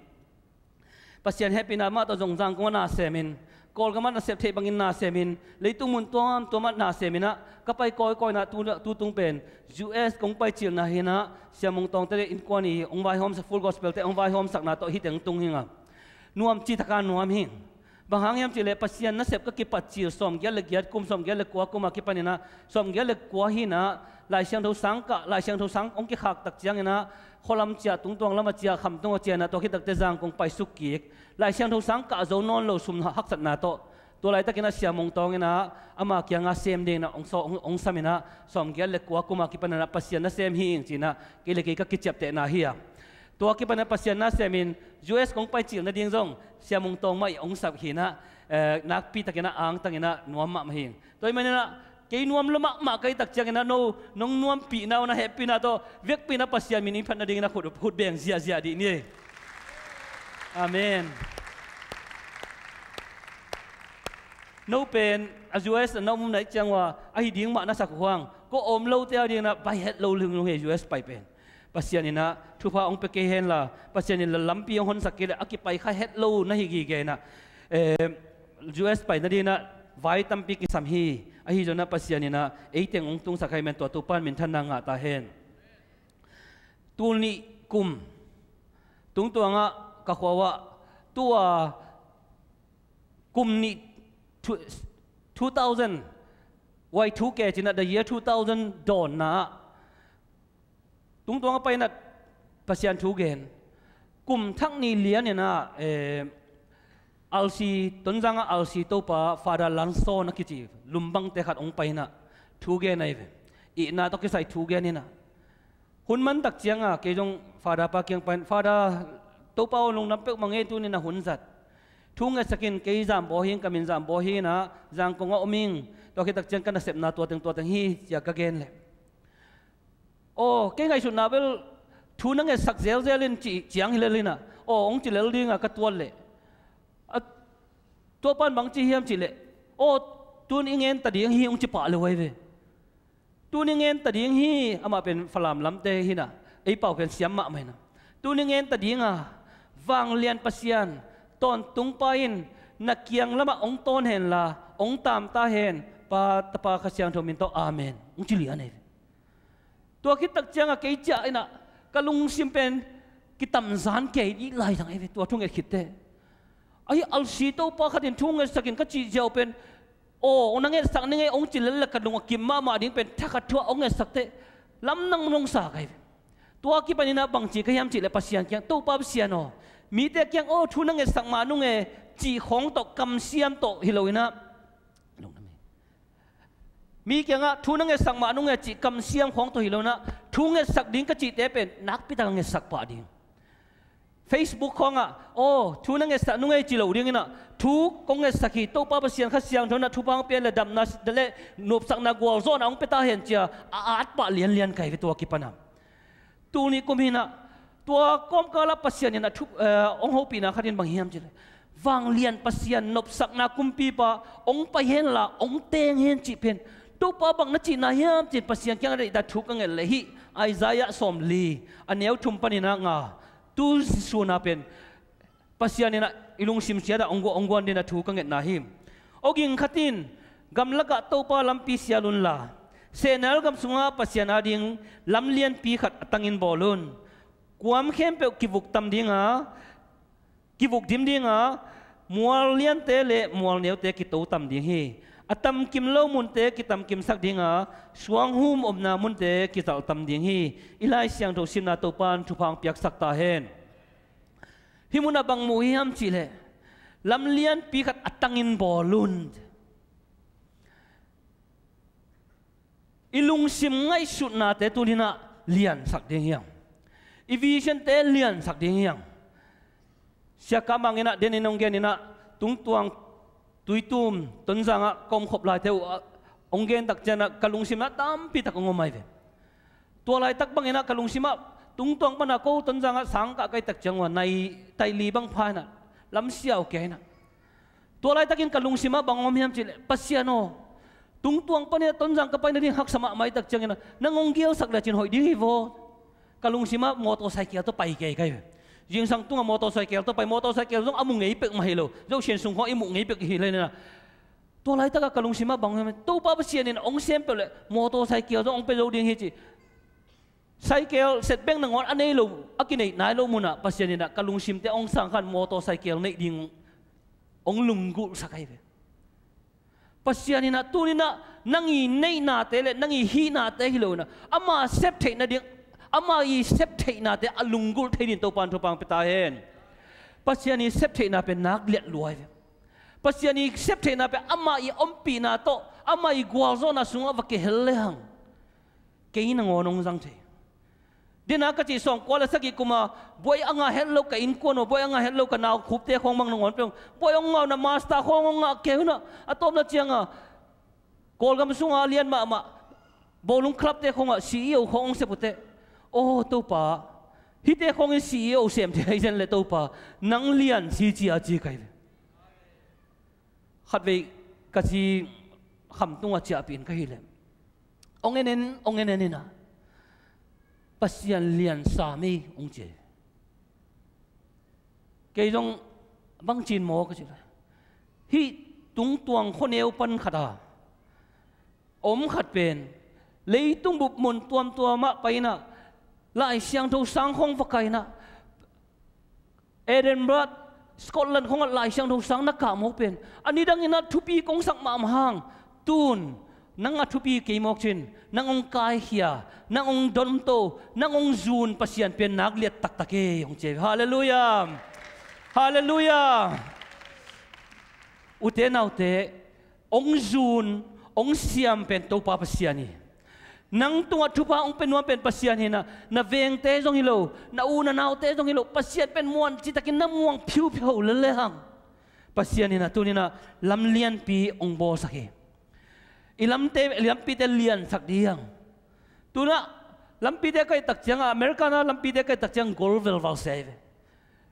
Pasian hehpihna mah tawh zong Zangkong ah na semin, Kawlgam ah na sep theih bangin na semin, leitung mun tuamtuam ah na semin ah, ka pai kawikawi inah tu, tutung pen U S kong pai cilna hinah, Sia Mung Tawngte le innkuan i hong vaihawmsak, Full Gospel te hong vaihawmsakna tawh hih teng tung hi nga. Nuam ci taka nuam hi. Bang hang hiam cihleh Pasian nasep ka kipat cil sawmgiat le giat kum, sawmgiat le kua kum a kipan inah, sawmgiat le kua hinah, Lai Siangtho sang kah, Lai Siangtho sang hong kikhak tak ciang inah, khualam ciah, tungtuang lam a ciah, khamtung a ciah inah, tua khit takte Zangkong paisuk kik. Lai Siangtho sang kah zo nawn lo sum haksatna tawh. Tua laitakin ah Sia Mung Tawng inah, ama kianga sem ding inah, hong saw, hong, hong sam inah, sawmgiat le kua kum a kipan inah, Pasian nasem hi ing ci inah, kei le kei ka kiciaptehna hi a. Tua kipan inah Pasian na semin, U S kong pai cil nading zong, Sia Mung Tawng mah i hong sap hi inah, eh, nakpi takin ah angtang inah nuam mahmah hi. Tua ahih manin ah, kei nuam lo mahmah ka hih tak ciangin ah no, nong nuampihna uh na hehpihna tawh, vekpi inah Pasian min i phat nadingin ah khut, khut beng ziahziah dih ni. Amen. No pen, a U S a na om na hih ciang uh a, ahi ding mah na sak uh hang, ko om lote a dingin ah pai het lo lunglung hi U S pai pen. Pasian inah thupha hong pia kei henla, Pasian in la lampi hong honsak kei leh a kipai kha het lo na hi gige inah, eh, U S pai nadinah vai tampi kisam hi. Ahi zonah Pasian inah eiteng hong tungsak hai men tua Topa in minthanna ngah ta hen. Tul nih kum tungtuangah ka khua uah tua kum nih two, two thousand Y two K cinah the year two thousand dawnna ah tungtuang a painat Pasian thu gen. Kum thak ni lian inah, eh, R C, Tonzang ah R C Topa Father Lanson a kici lumbangte khat hong painah thu gen ahi ve. Ihna tawh kisai thu gen inah hun man tak cianga kei zong Father pa kiang pain, "Father, Topa aw, lungdam peuhmah ngei, tuni na hun zat. Thu ngetsak in, kei Zambaw hi ing, ka min Zambaw hi inah, Zangkong ah om ing, tua khit tak ciang ka nasepna tuateng tuateng hi," cia ka gen leh, "Aw, kei ngaihsutna bel thu na ngetsak zelzel in," cih ciang hi lel inah, "Aw," hong ci lel dinga ka tuat leh, a, tua pan bang ci hiam cihleh, "Aw, tun i ngen ta ding hi," hong ci pah lo ahi ve. "Tun i ngen ta ding hi," amah pen Falam lamte hinah, ei pau pen siam mahmah hinah. "Tun i ngen ta dinga, vanglian Pasian, tawntung pa in na kiang lamah hong tawn henla, hong taam ta hen, Pa, Tapa, Kha Siangtho min tawh, amen," hong ci lian ahi ve. Tua khit tak cianga kei ciah inah ka lungsim pen kitamzan kei dih laidang ahi ve, tua thu nget khitte. Ahi, R C Topa khat in thu ngetsak in ka cih ziau pen, "Aw, na ngetsak ning ei," hong ci lel leh ka lung a kim mahmah ding pen thakhat thu ah hong ngetsak teh lamdang nong sa ka hi ve. Tua kipan inah bangci ka hiam cihleh Pasian kiang, "Topa Pasian aw, mite kiang, aw, thu na ngetsak mah nung e," cih khawng tawh, kamsiam tawh hi lo inah, mi kiangah, "Thu na ngetsak mah nung e," cih kamsiam khawng tawh hi lo inah, thu ngetsak ding ka cihte pen nakpi tak a ngetsak pah ding. Facebook khawngah, "Aw, thu na ngetsak nung e," ci lo ding inah, "Thu kong ngetsak hi, Topa Pasian Kha Siangtho inah thupha hong pia in le damna le nopsakna gualzawhna hong pia ta hen," cia a at pah lianlian ka hi ve tua kipan a. Tul nih kum hinah, tua kawmkalah Pasian inah thu, eh, hong hopihna khat in bang hiam cihleh, vanglian Pasian, nopsakna kumpipa hong pai henla hong teng hen cih pen, Topa bang na cihna hiam ci-in Pasian kiangah deihtak thu ka nget leh hih Isaiah sawmli a neu thum paninah nga, tu suna pen Pasian inah i lungsim siatah hong guan, hong guan dinah thu ka ngetna hi. Awging khat in gamlakah Topa lampi sial unla, sehnel gam sungah Pasian ading lam lianpi khat a tangin bawl un. Kuam khempeuh kivuk tam dinga, kivuk dim dinga, mual liante le mual neute kito tam ding hi. A tamkim lo munte kitamkimsak ding a, suanghum omna munte kizalhtam ding hi. I Lai Siangtho simna Topan thupha hong piaksak ta hen. Hih munah bang mu hiam cihleh, lam lianpi khat a tangin bawl un. I lungsim ngaihsutnate tuninah liansak ding hiang. I visionte liansak ding hiang. Sia Kah Mang inah denin hong geninah, tungtuang Tuitum Tonzangah ka omkhop laite uh ah, hong gen tak cianah ka lungsimah tampitak hong om ahi ve. Tua laitak banginah ka lungsimah tungtuang panah ko Tonzangah sangkah ka hih tak ciang uh ah, nai taili bang pha inah, lamsiau kei inah. Tua laitakin ka lungsimah bang om hiam cihleh, Pasian aw, tungtuang panin Tonzang ka pai nading haksa mahmah ahih tak ciangin ah, nang hong gialsak lecin hoih ding hi vaw. Ka lungsimah motorcycle tawh pai kei ka hi. Zingsang tungah motorcycle tawh pai, motorcycle zong a mu ngei pek mah hi lo, Zosian sung khawng i muh ngei pek hi le nena. Tua laitakah ka lungsimah bang om hiam, Topa Pasian in hong sem peuh leh motorcycle zong hong pia zo ding hi ci. Cycle set beng nangawn a nei lo, a kineih nai lo munah Pasian inah ka lungsimte hong sangkhan motorcycle neih ding hong lunggulhsak ahi ve. Pasian inah tuninah nang i neihnate le nang i hihnate hi lo inah, ama sep theih nading, ama i sep theihnate a lunggulh thei ding Topan thupha hong pia ta hen. Pasian i sep theihna pen nak liat lua ahi ve. Pasian i sep theihna pen ama i ompihna tawh, ama i gualzawhna sungah va kihel lehang, kei nangawn hong zang thei. Dena ka cih sawmkua le sagih kuma buai a ngah het lo ka innkuan uh, buai a ngah het lo ka naukhupte khawng mang nangawn peuh, buai hong ngah uh na, master khawng hong ngah kei uh na, a tawpna cianga Kawlgam sunga a lian mahmah bowling clubte khawngah C E O khawng hong sep uh teh. Aw Topa, hihte khawngin C E O sem thei ahi zen le Topa, nang lian si cia ci kai ve. Khatvei ka ci khamtungah ciahpih in ka hileh, hong en en, hong en en inah, Pasian lian sam ei hong ci. Kei zong bang cin maw ka ci le, hih tungtuang khuaneu pan khat a om khat pen leitung bup mun tuamtuamah pai inah, Lai Siangtho sang khawng va kai inah, Edinburgh, Scotland khawngah Lai Siangtho sang na kah mawk pen a nidang inah thupi kong sak mahmah hang, tun nang a thupi kei mawk cin, nang hong kaikhia, nang hong domto, nang hong zun Pasian pen nak liat taktak e hong ci. Halleluiah. Halleluiah. Ute naute, hong zun, hong siam pen Topa Pasian hi. Nang tungah thupha hong pia nuam pen Pasian hi inah, na vengte zong hi lo, na u na naute zong hi lo, Pasian pen muan citakin na muang phiuphiau lel lehang, Pasian inah tuninah lam lianpi hong bawlsak hi. I lamte, i lampite liansak ding hiang. Tunah lampite ka hih tak ciangah, America na lampite ka hih tak ciang gol velval sia hi ve.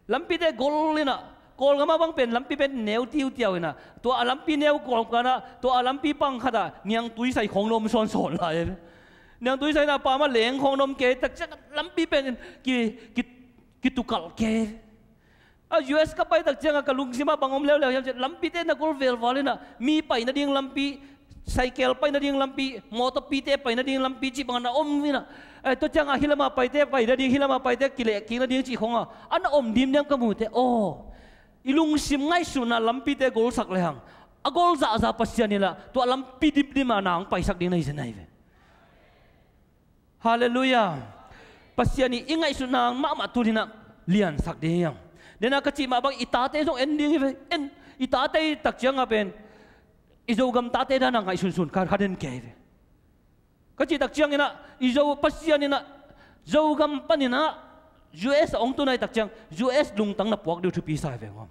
Lampite gol inah, Kawlgamah bang pen lampi pen neu tiutiau inah, tua a lampi neu kawmkanah tua a lampi pang khatah niangtui sai khawng na om sawnsawn lai. Niangtui sai inah pamah leng khawng na om kei tak ciang lampi pen ki, ki, kitukalh kei. A U S ka pai tak ciangah ka lungsimah bang om leuleu hiam ciah, lampite na gol velval inah, mi pai nading lampi, cycle pai nading lampi, mawtawpite pai nading lampi cih bangah na om inah, eh, tua ciangah hih lamah paite pai nading, hih lamah paite kileh kik nading cih khawngah a na om dimdiam ka mute. Aw, i lungsim ngaihsutna lampite golsak lehang, a gol zahzah Pasian inah tua lampi dimdimah na hong paisak ding na hi zen ahi ve. Halleluiah. Pasian i, i ngaihsutna mahmah tuninah liansak ding hiang. Dena ka cih mah bang i tate zong en ding hi ve. En, i tate i tak ciangah pen i Zogam tate dana ngaihsunsun kha, kha den kei hi ve. Ka cih tak cianginah i Zo, Pasian inah Zogam paninah U S a hong tun ahi tak ciang, U S lungtang na puak ding uh thupi sa hi ve ngam.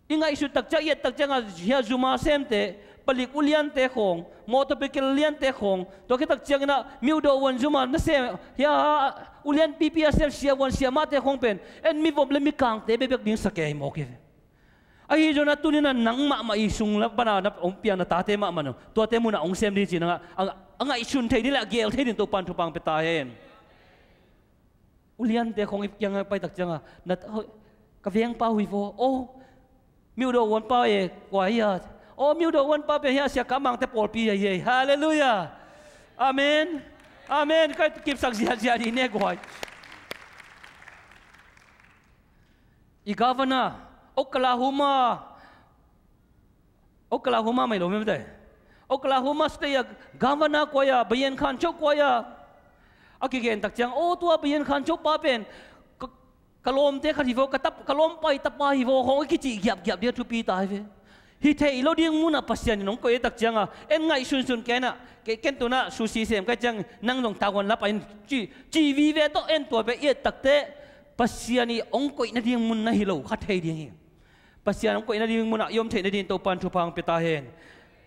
I ngaihsut tak ciang, i et tak ciangah hia zuma semte, palik uliante khawng, mawtawpikil liante khawng, tua khit tak cianginah miudoh uan zuma na sem, hia ulian pipi a sem, siavuan siamahte khawng pen en mivom le mikangte bekbek ding sa kei mawk hi ve. Ahi zongin a tuninah nang mahmah i sung la pana na hong piang na tate mahmah no, tuate munah hong sem ding ci nangah a, a ngaihsun thei ding le a gel thei ding Topan thupha hong pia ta hen. Uliante khawng i kiangah pai tak ciangah na, ka vengpa uh hi vaw. Aw, miudoh uanpa e, kua hi a? Aw, miudoh uanpa pen hia Sia Kah Mangte pawlpi ahi e. Halleluiah. Amen. Amen. Ka kipsak ziahziah dih ne guai. I governor, Oklahoma Oklahoma mah hi lo mete. Oklahoma State ah governor kua hi a, Brian Khancho kua hi a. A kigen tak ciang, aw, tua Brian Khancho pa pen ka, ka lawmte khat hi vaw, ka tap, ka lawmpa i tapa hi vaw khawng a kicih giapgiap ding a thupi ta hi ve. Hi thei lo ding munah Pasian in hong koih tak ciangah en ngaihsunsun kei inah, kei ken tunah sushi sem ka hih ciang nang zong tavuan la pah in ci, ci vive tawh en tua bek i et takteh Pasian i hong koih nading mun na hi lo kha thei ding hi. Pasian hong koih nading munah i om theih nading Topan thupha hong pia ta hen.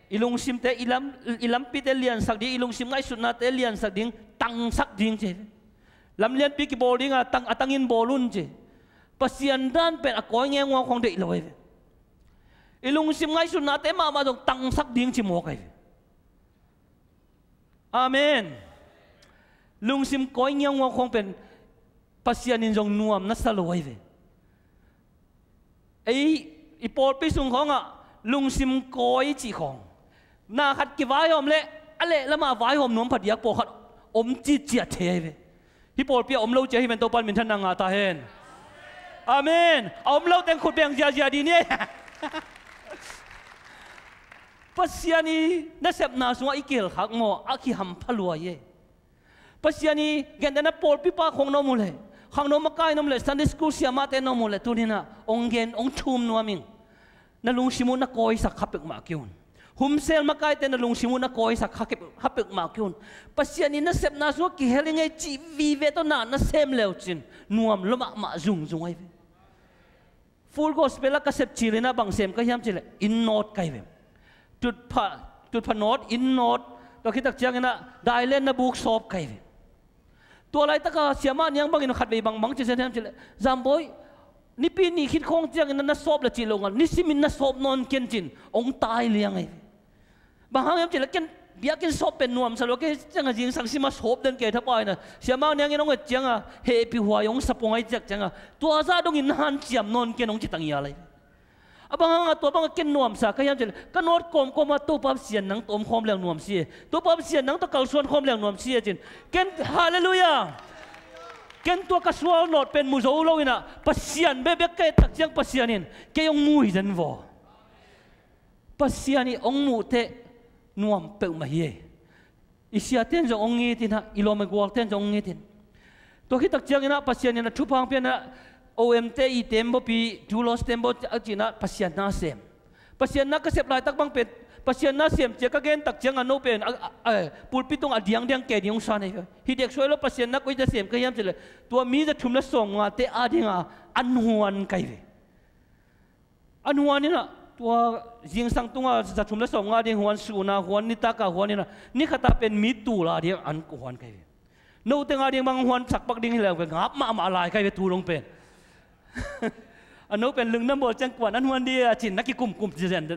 I lungsimte, i lam, i lampite liansak ding, i lungsim ngaihsutnate liansak ding, tangsak ding ci. Lam lianpi kibawl dingah tang, a tangin bawl un ci. Pasian dan pen a kawi ngeungau khawng deih lo ahi ve. I lungsim ngaihsutnate mahmah zong tangsak ding ci mawk ahi ve. Amen. Lungsim kawi ngeungau khawng pen Pasian in zong nuam na sa lo ahi ve. Ei, i pawlpi sung khawngah lungsim kawi cih khawng, na khat kivaihawm leh a lehlamah vaihawm nuam phadiak pawlkhat om citciat thei ahi ve. Hih pawlpi ah om lo cia hi men Topan minthanna ngah ta hen. Amen. A om lo teng khut beng ziazia dih ni. Pasian i nasepna sungah i kihelkhak maw, a kihampha lua hi ei. Pasian i gentehna pawlpipa khawng na om uh leh, khangno makai na om leh, Sunday school siamahte na om uh leh, tuninah hong gen, hong thum nuam ing. Na lungsim uh na kawisak kha peuhmah kei un. Humsel makaite na lungsim uh na kawisak kha peuhmah kei un. Pasian i nasepna sungah kihel ing ei cih vive tawh na na sem leucin nuam lua mahmah zungzung ahi ve. Full Gospel ah ka sep cilinah bang sem ka hiam cileh, inn nawt ka hi ve. Tutpha, tutpha nawt, inn nawt, tua khitak cianginah dailen na buk sawp ka hi ve. Tua laitaka siamah niang bangin khatvei bangbang ci zen hiam cileh, Zambawi, nipi nih khit khawng ciangin na sawp le cih lo ngal, nisimin na sawp nawn kencin hong tai liang ahi ve. Bang hang hiam cileh ken biakinn sawp pen nuamsa lo, kei cianga zingsang sima sawp den kei thapa ina, siamah niangin hong et cianga hehpih huai hong sa pong ahi ciak cianga, tua zah dongin na hanciam nawn ken hong ci tangial ahi. A bang hanga tua banga ken nuamsa ka hiam cileh, ka nawt kawmkawma Topa Pasian nang tawh om khawm leng nuam si e, Topa Pasian nang tawh kalsuan khawm leng nuam si e cin. Ken, halleluiah. Ken tua ka sual nawt pen mu zo lo inah Pasian bekbek ka et tak ciang Pasian in kei hong mu hi zen vaw. Pasian i hong muhteh nuam peuhmah hi ei. I siaten zong hong ngitin hah, i lawm i gualten zong hong ngitin. Tua khitak cianginah Pasian in a thupha hong pianah O M te i tembaw pi, Tulos tembaw a cinah Pasian na sem. Pasian na ka sep laitak bang pen Pasian na sem cia ka gen tak cianga no pen a, a, a, pulpit tungah a diangdiang kei ding hong sa nei. Hi dek suai lo, Pasian na koi na sem ka hiam cileh, tua mi za thum le sawm ngate adinga an huan ka hi ve. An huan inah tua zingsang tunga za thum le sawm nga ding huan, suna huan, nitaka huan inah ni khata pen mi tula ding an huan ka hi ve. Note nga ding bang huan sakpak ding hi leng ve, ngap mahmah lai ka hi ve tu dong pen. A no pen lungdam bawl ciang kuan an huan ding a cin na kikumkum ci zen.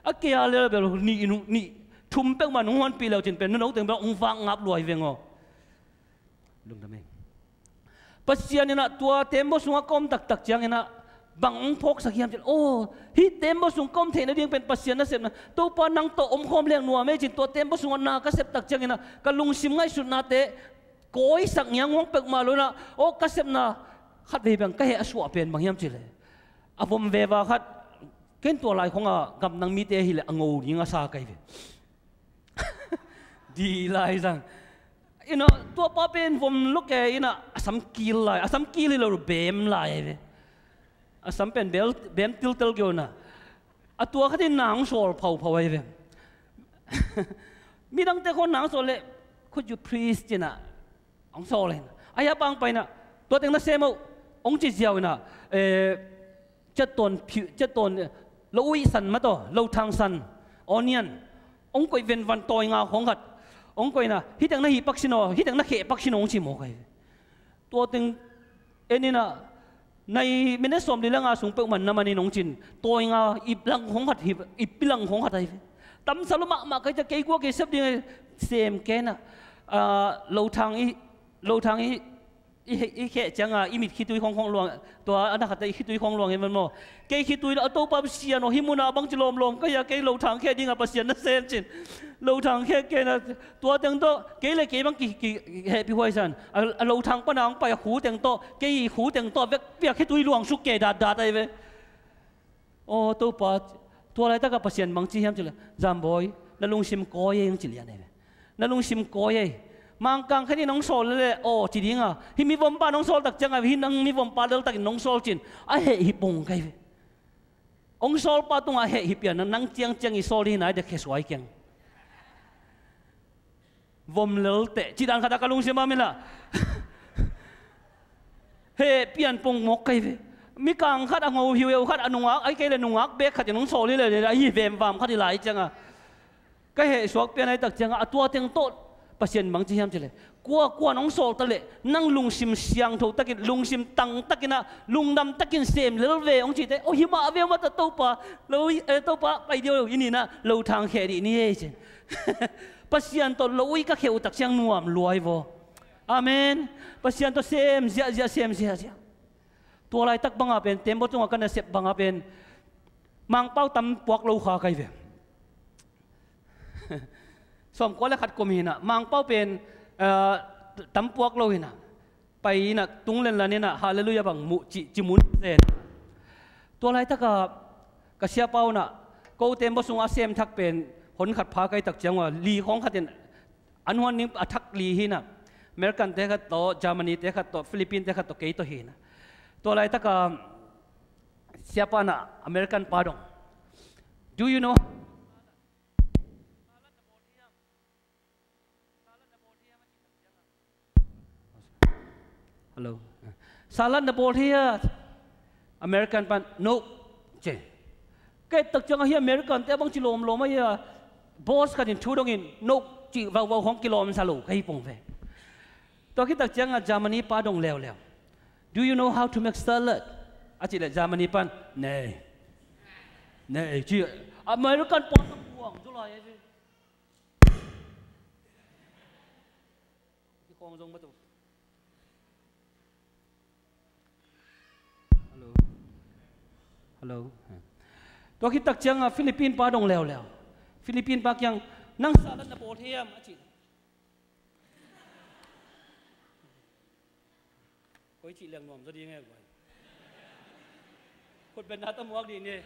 A kei a lel bel nih, nih thum peuhmah nong huanpih leu cin pen note bel hong vak ngap lua hi ve ngaw. Lungdam ei. Pasian inah tua tembaw sungah ka om taktak cianginah bang hong phawksak hiam cin. Aw, hih tembaw sung ka om theih nading pen Pasian nasepna, Topa nang tawh om khawm leng nuam ei cin. Tua tembaw sungah na ka sep tak cianginah ka lungsim ngaihsutnate kawisak ngianguang peuhmah lo inah, aw, ka sepna khatvei bang ka heh a suah pen bang hiam cileh, a vom veva khat, ken tua lai khonga gamdang mite hileh a ngo ding a sa ka hi ve. Dih lai zang. Inah tua pa pen vom lo kei inah a sam kil lai, a sam kil hi lo, bem lai ahi ve. A sam pen bem, bem tiltel kei unah a tua khatin na hong sawl phauphau ahi ve. Midangte khawng na hong sawl leh, "Could you please?" cinah hong sawl inah, ahi a pangpa inah, "Tua teng na sem oh," hong ci ziau inah, eh, ciattawn phiu, ciattawn, eh, lo uih san mataw, lo thang san, onion, hong koih venvan, tawi nga khawng khat hong koih inah, "Hih teng na hih pak sin aw, hih teng na kheh pak sin aw," hong ci mawk ahi ve. Tua teng en inah nai minute sawmli le nga sung peuhmah na manin hong cin, tawi nga ip lang khawng khat, ip lang khawng khat ahi ve. Tamsa lo mahmah ka hi ciah kei kua kei sep ding ahi, sem kei inah, ah, lo thang i, lo thang i, i, i kheh cianga i mit khitui khawngkhawng luang, tua a na khatte i khitui khawng luang hi man maw. Kei khitui lo, a Topa Pasian aw, hih munah bangci lawmlawm ka hi a, kei lo thang kheh dinga Pasian na sem cin. Lo thang kheh kei inah tua teng tawh kei le kei bang ki, ki, hehpih huai san. A, a lo thang pana hong pai a khu teng tawh, kei i khu teng tawh vekpi a khitui luangsuk kei datdat ahi ve. Aw Topa, Tua laitakah Pasian bang ci hiam cih leh, Zambawi, na lungsim kawi ei, hong ci lian ei ve. Na lungsim kawi ei. Mangkang khat in hong sawl leh, aw, ci ding a, hih mi vompa in hong sawl tak ciangah, hih nang mi vompa leltakin hong sawl cin, a heh hi pong kei ve. Hong sawlpa tungah a heh hi pian, nang ciangciang i sawl hi nai dek heh suai keng. Vom lel teh, cih dan khat a ka lungsim ah mi lah. Heh pian pong mawk kei ve. Mikang khat a ngo hiuhiu khat a nungak, ahih kei leh nungak bek khat in hong sawl hi leh, ahi vemvam khat hi lai ciangah. Ka heh suak pian ahih tak ciangah, a tua teng tawh Pasian bang ci hiam cih leh, kua kua in hong sawl ta leh, nang lungsim siangtho takin, lungsim tang takin ah, lungdam takin sem lel ve, hong ci teh, aw, hi mah ve, mah ta Topa, lo, eh, Topa, pai dih o, i ni in ah lo thang kheh dih ni ei cin. Pasian tawh lo i ka kheh uh tak ciang nuam lua hi vaw. Amen. Pasian tawh sem ziahziah, sem ziahziah. Tua laitak bangah pen, tembaw tungah ka nasep bangah pen, Mangpau tam puak lo kha kei ve. Sawmkua le khat kum hi in ah, Mangpau pen, ah, tam puak lo hi in ah, pai in ah, tung lenlan in ah, Hallelujah bang muh cih, ci mun zen. Tua laitakah ka siapa un ah, ko tembaw sungah a sem thak pen, hon khat pha kei tak ciang ua, li khawng khat in, an huan ning a thak li hi in ah, American te khat tawh, Germany te khat tawh, Philippine te khat tawh, kei tawh hi in ah. Tua laitakah siapa in ah American pa dong, "Do you know?" Hello. Salad na bawl thei hia? American pan, "No," ci. Ka et tak ciangah hih American te bang ci lawmlawm a hia, boss khat in thu dongin, "No," ci vauvau khawng kilawm sa lo ka hi pong ve. Tua khit tak ciangah Germany pa dong leuleu, "Do you know how to make salad?" a cih leh Germany pan, "Nei. Nei," ci. American pa dong buang zaw lai a hi. Kikhawng zong mah tawh. Hello. Hello. Tua khit tak ciangah Philippine pa dong leuleu. Philippine pa kiang, "Nang salad na bawl thei hiam?" a ci. Koi cih leng nuam zaw ding e guai. Khut beng na ta muak dih ni.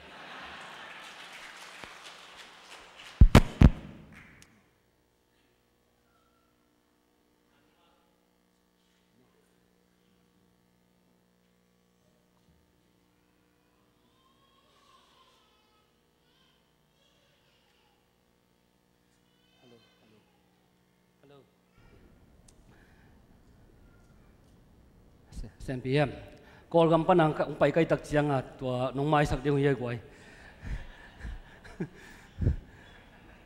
Hello, hello. Hello. Sen pi hiam. Kawlgam pan hong pai kai tak ciangah tua nong maisak ding uh hi a guai.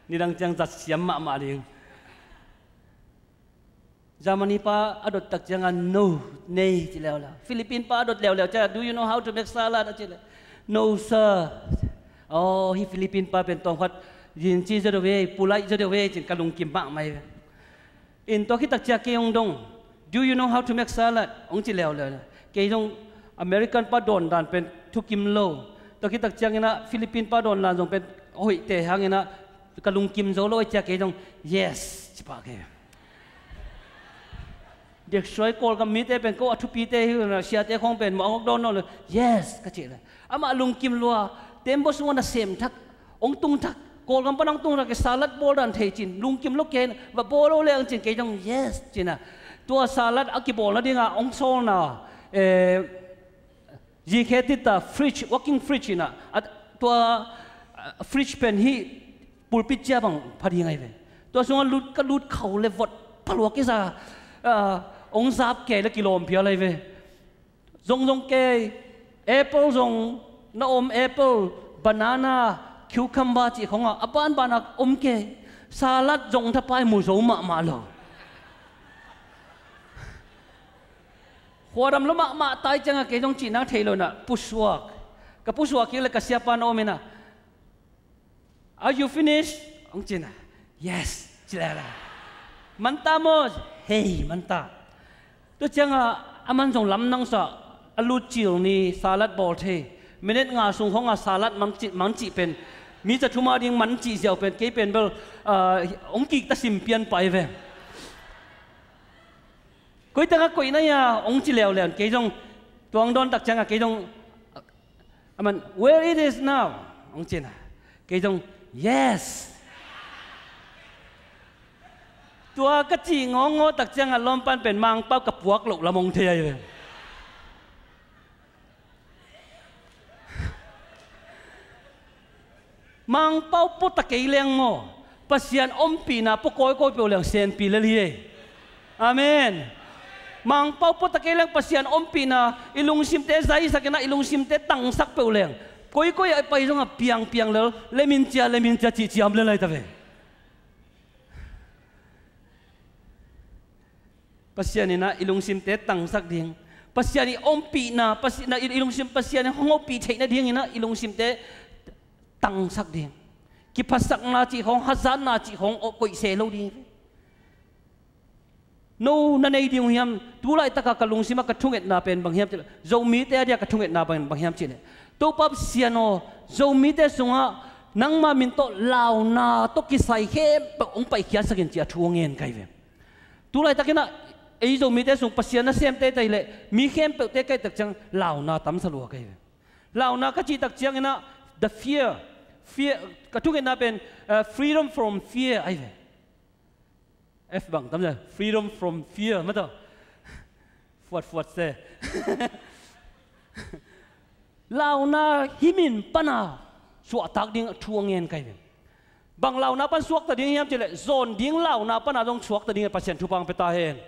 Nidang ciang zat siam mahmah ding. Germany pa a dot tak ciangah, "No, nei," ci leuleu. Philippine pa a dot leuleu ciangah, "Do you know how to make salad?" a ci leh, "No, sir." "Oh, hih Philippine pa pen tawmkhat yin ci zaw deuh ve, pulai zaw deuh ve," ci-in ka lungkim mahmah hi ve. In tua khit tak ciang kei hong dong, "Do you know how to make salad?" hong ci leuleu. Kei zong American pa dawn dan pen thukim lo. Tua khit tak ciangin ah Philippine pa dawn dan zong pen hoih teh hangin ah ka lungkim zo lo, a ciang kei zong, "Yes," ci pah kei. Dek suai Kawlgam mite pen ko a thupite hi un ah, siate khawng pen mawh a hong dawn nawn lo, "Yes," ka cih leh. Amah lungkim lua, tembaw sungah nasem thak, hong tung thak, Kawlgam pan hong tung thak, salad bawl dan thei cin, lungkim lo kei, va bawl lo leng cin, kei zong, "Yes," ci-in ah. Tua salad a kibawl nadingah hong sawlna, eh, zikhe tita fridge, walking fridge in ah, a, tua, ah, fridge pen hih pulpit cia bang pha ding ahi ve. Tua sungah lut, ka lut khau leh vot phalua kisa, ah, hong zap kei leh kilawm phial ahi ve. Zongzong kei, apple zong na om, apple, banana, cucumber cih khawngah a banbanah om kei. Salad zong thapai mu zo mahmah lo. Khuadam lua mahmah tai ciangah kei zong cihna thei lo in ah pusuak. Ka pusuak kik leh ka siapa na om in ah, "Are you finished?" hong ci-in ah, "Yes," ci lala. "Manta maw?" "Hei, manta." Tua ciangah aman zong lamdang sa, a lut cil ni, salad bawl thei. Minute nga sung khawngah salad man cih, man cih pen, mi za thum a ding man cih ziau pen, kei pen bel, ah, hong kikta sim pian pah hi ve. "Koi tangah koih na hia?" hong ci leuleu in kei zong, tua hong dawn tak ciangah kei zong, aman, "Where it is now?" hong ci-in ah, Kei zong, yes. Tua ka cih ngawngaw tak ciangah lawmpan pen Mangpau ka puak loh lam hong thei ahi ve. Mangpau pua ta kei leng maw, Pasian ompihna pua kawikawi peuh leng senpi lel hi ei. Amen. Mangpau pua ta kei leng Pasian ompihna i lungsimte zaisak inah, i lungsimte tangsak peuh leng, koikoi a i pai zongah piangpiang lel, lemin cia, lemin cia cihciam lel ahi ta ve. Pasian inah i lungsimte tangsak ding, Pasian i ompihna, Pasian i lungsim, Pasian i hong ompih theih nadinginah i lungsimte tangsak ding. Kiphasakna cih khawng, hazatna cih khawng koih se lo ding. No na nei ding uh hiam? Tulaitaka ka lungsimah ka thungetna pen bang hiam cihleh, Zomite a dia ka thungetna pen bang hiam cihleh, Topa Pasian aw, Zomite sungah nangma min tawh launa tawh kisai khempeuh hong paikhiatsak in ci a thu a ngen ka hi ve. Tulaitakinah ei Zomite sung Pasian nasem teitei leh mi khempeuhte kaihtak ciang launa tamsa lua ka hi ve. Launa ka cihtak cianginah the fear, fear, ka thungetna pen, uh, freedom from fear ahi ve. F bang tamsa, freedom from fear mataw. Fuatfuat se. Launa himin pana suahtak ding thu a ngen ka hi ve. Bang launa pan suakta ding hiam cihleh, zawn ding launa pana zong suakta ding Pasian thupha hong pia ta hen.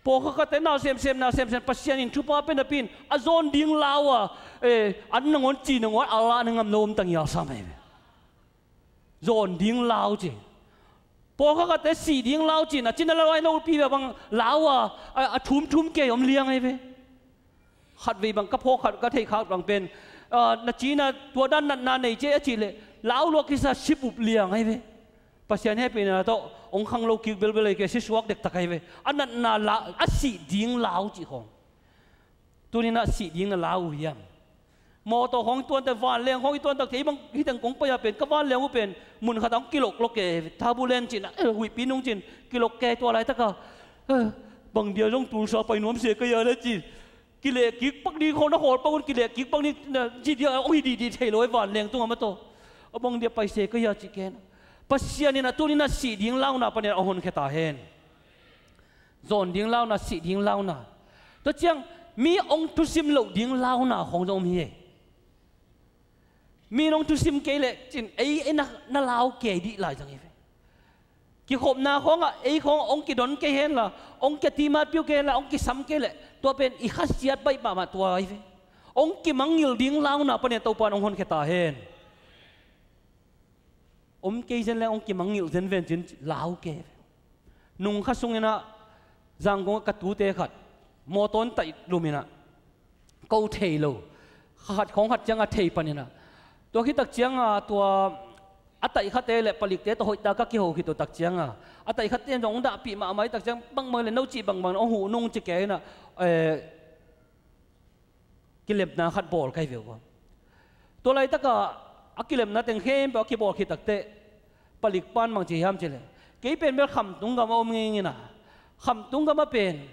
Pawlkhatkhatte na semsem, na semsem, Pasian in thupha pia napi in a zawn ding lau a, eh, an nangawn ci nangawn a la na ngam lo om ta ngial sam ahi ve. Zawn ding lau ci. Pawlkhatkhatte sih ding lau ci, na cina lau ai lo pi ve bang lau a, a, a thumthum kei om liang ahi ve. Khatvei bang ka phawk khat ka theih khak bang pen, ah, na cina tua dan natna nei cia a cihleh lau lua kisa sipup liang ahi ve. Pasian hehpihna tawh hong khang lo kik belbel ahi kei, si suak dektak ahi ve. A natna la, a sih ding lau cih khawng. Tuninah sih ding na lau uh hiam? Mawtaw khawng i tuantak, vanleng khawng i tuantak thei bang hiteng kong pai-a pen ka vanleng uh pen mun khatah hong kiloklok e, turbulence cinah, eh, huihpi nung cin kilok ke tua laitaka, eh, bang dia zong tulsa pai nuam se ka ia le ci. Kilehkik pak ding khawng na khawl pak un, kilehkik pak ding na ci dia hong hi dihdih thei lo e vanleng tungah mataw. A bang dia pai se ka ia cih ken. Pasian inah tuninah sih ding launa panin a hong honkhia ta hen. Zawn ding launa, sih ding launa. Tua ciang mi hong thusim loh ding launa khawng zong om hi e. Mi in hong thusim kei leh cin ei, ei na, na lau kei dih lai zang hi ve. Kikhopna khawngah ei khawng hong kidon kei henla, hong kiatimat piu kei henla, hong kisam kei leh tua pen i khasiat baih mahmah tua hi ve. Hong kimangngilh ding launa panin Topa in hong honkhia ta hen. Om kei zen leng hong kimangngilh zenven cin lau kei. Nung kha sunginah Zangkong ah ka tute khat mawtaw in taih luminah ko thei lo. Kha khat khawng khat cianga thei paninah tua khitak cianga tua a taih khate le palikte tawh hoihtak a kiho khit uh tak cianga a taih khatte in zong hong dahpih mahmah hi tak ciang bangmah le no cih bangbang hong huh nung ci kei inah, eh, kilemna khat bawl ka hi ve ua. Tua laitakah a kilemna teng khempeuh a kibawl khit takteh palik pan bang ci hiam cileh, kei pen bel Khamtung gam a om ngei ngina, Khamtung gam a pen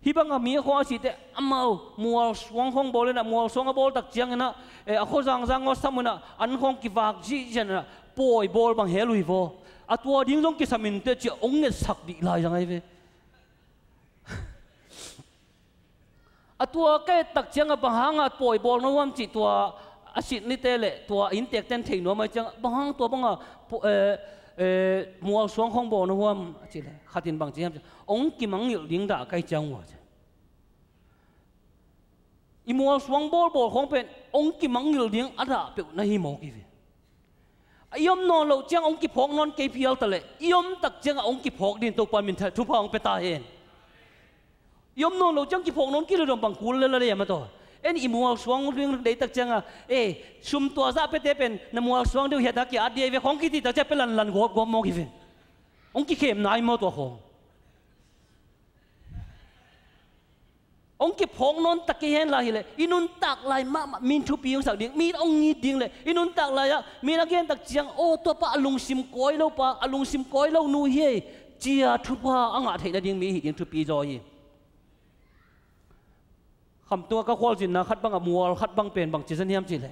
hih banga mi a khawng a sihte amau mualsuang khawng bawl inah, mualsuang a bawl tak cianginah, eh, a khuazangzang aw sam inah an khawng kivak zihzian inah pawi bawl bang hel uh hi vaw. A tua ding zong kisam inteh ciah hong ngetsak dih lai zang ahi ve. A tua ka et tak cianga bang hanga pawi bawl na huam cih tua a sitnite le tua inntekten thei nuam ahi cianga bang hang tua banga pu-, eh, eh, mualsuang khawng bawl na huam a cih le khatin bang ci hiam cih hong kimangngilh ding dah ka hi ciang uh a ci. I mualsuang bawlbawl khawng pen hong kimangngilh ding a dah peuh na hi mawk hi ve. I om nawn loh ciang hong kiphawk nawn kei phial taleh i om tak ciangah hong kiphawk ding Topa min thupha hong pia ta hen. I om nawn loh ciang kiphawk nawn kei lo dong bang kul lel a lei a mataw. En i mualsuang ding deih tak ciangah, eh, sum tua zah piate pen na mualsuang deuh hiatna ki-at dih ahi ve khawng kitih tak ciang pia lanlan guapguap mawk hi ve. Hong kikhemna hi maw tua khawng. Hong kiphawk nawn tak kei hen lai hileh i nuntak lai mahmah mi in thupi hong sak ding, mi in hong it ding le i nuntak lai-ah mi in a gen tak ciang, aw, tuapa a lungsim kawi lo pa, a lungsim kawi lo nu hi ei, cia thupha a ngah theih nading mi hi ding thupi zaw hi. Khamtungah ka khualzinna khat bangah mual khat bang pen bang ci zan hiam cihleh,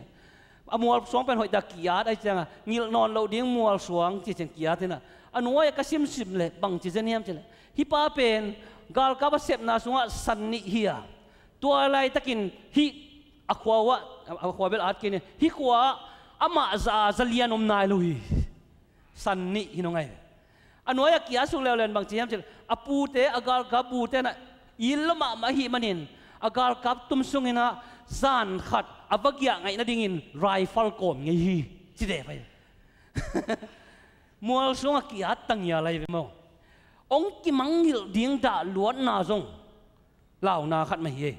a mualsuang pen hoihtak ki-at ahi cianga, ngilh nawn loh ding mualsuang ci ciang ki-at inah, a nuai-ah ka simsim leh bangci zen hiam cileh, hih pa pen galkap a sepna sungah san nih hi a, tua laitakin hih a khua uh ah, a khua bel at kei ni, hih khua ah amah za, za lian om nai lo hi. San nih hi nong ai. A nuai-ah ki-at suk leuleu in bangci hiam cileh, a pute, a galkap pute inah it lua mahmah ahih manin, a galkap tum sunginah zan khat a va giah ngaih nadingin rifle kawm ngei hi, ci deh pai. Mualsuang a ki-at tangia lai ve maw. Hong kimangngilh ding dah luatna zong launa khat mah hi.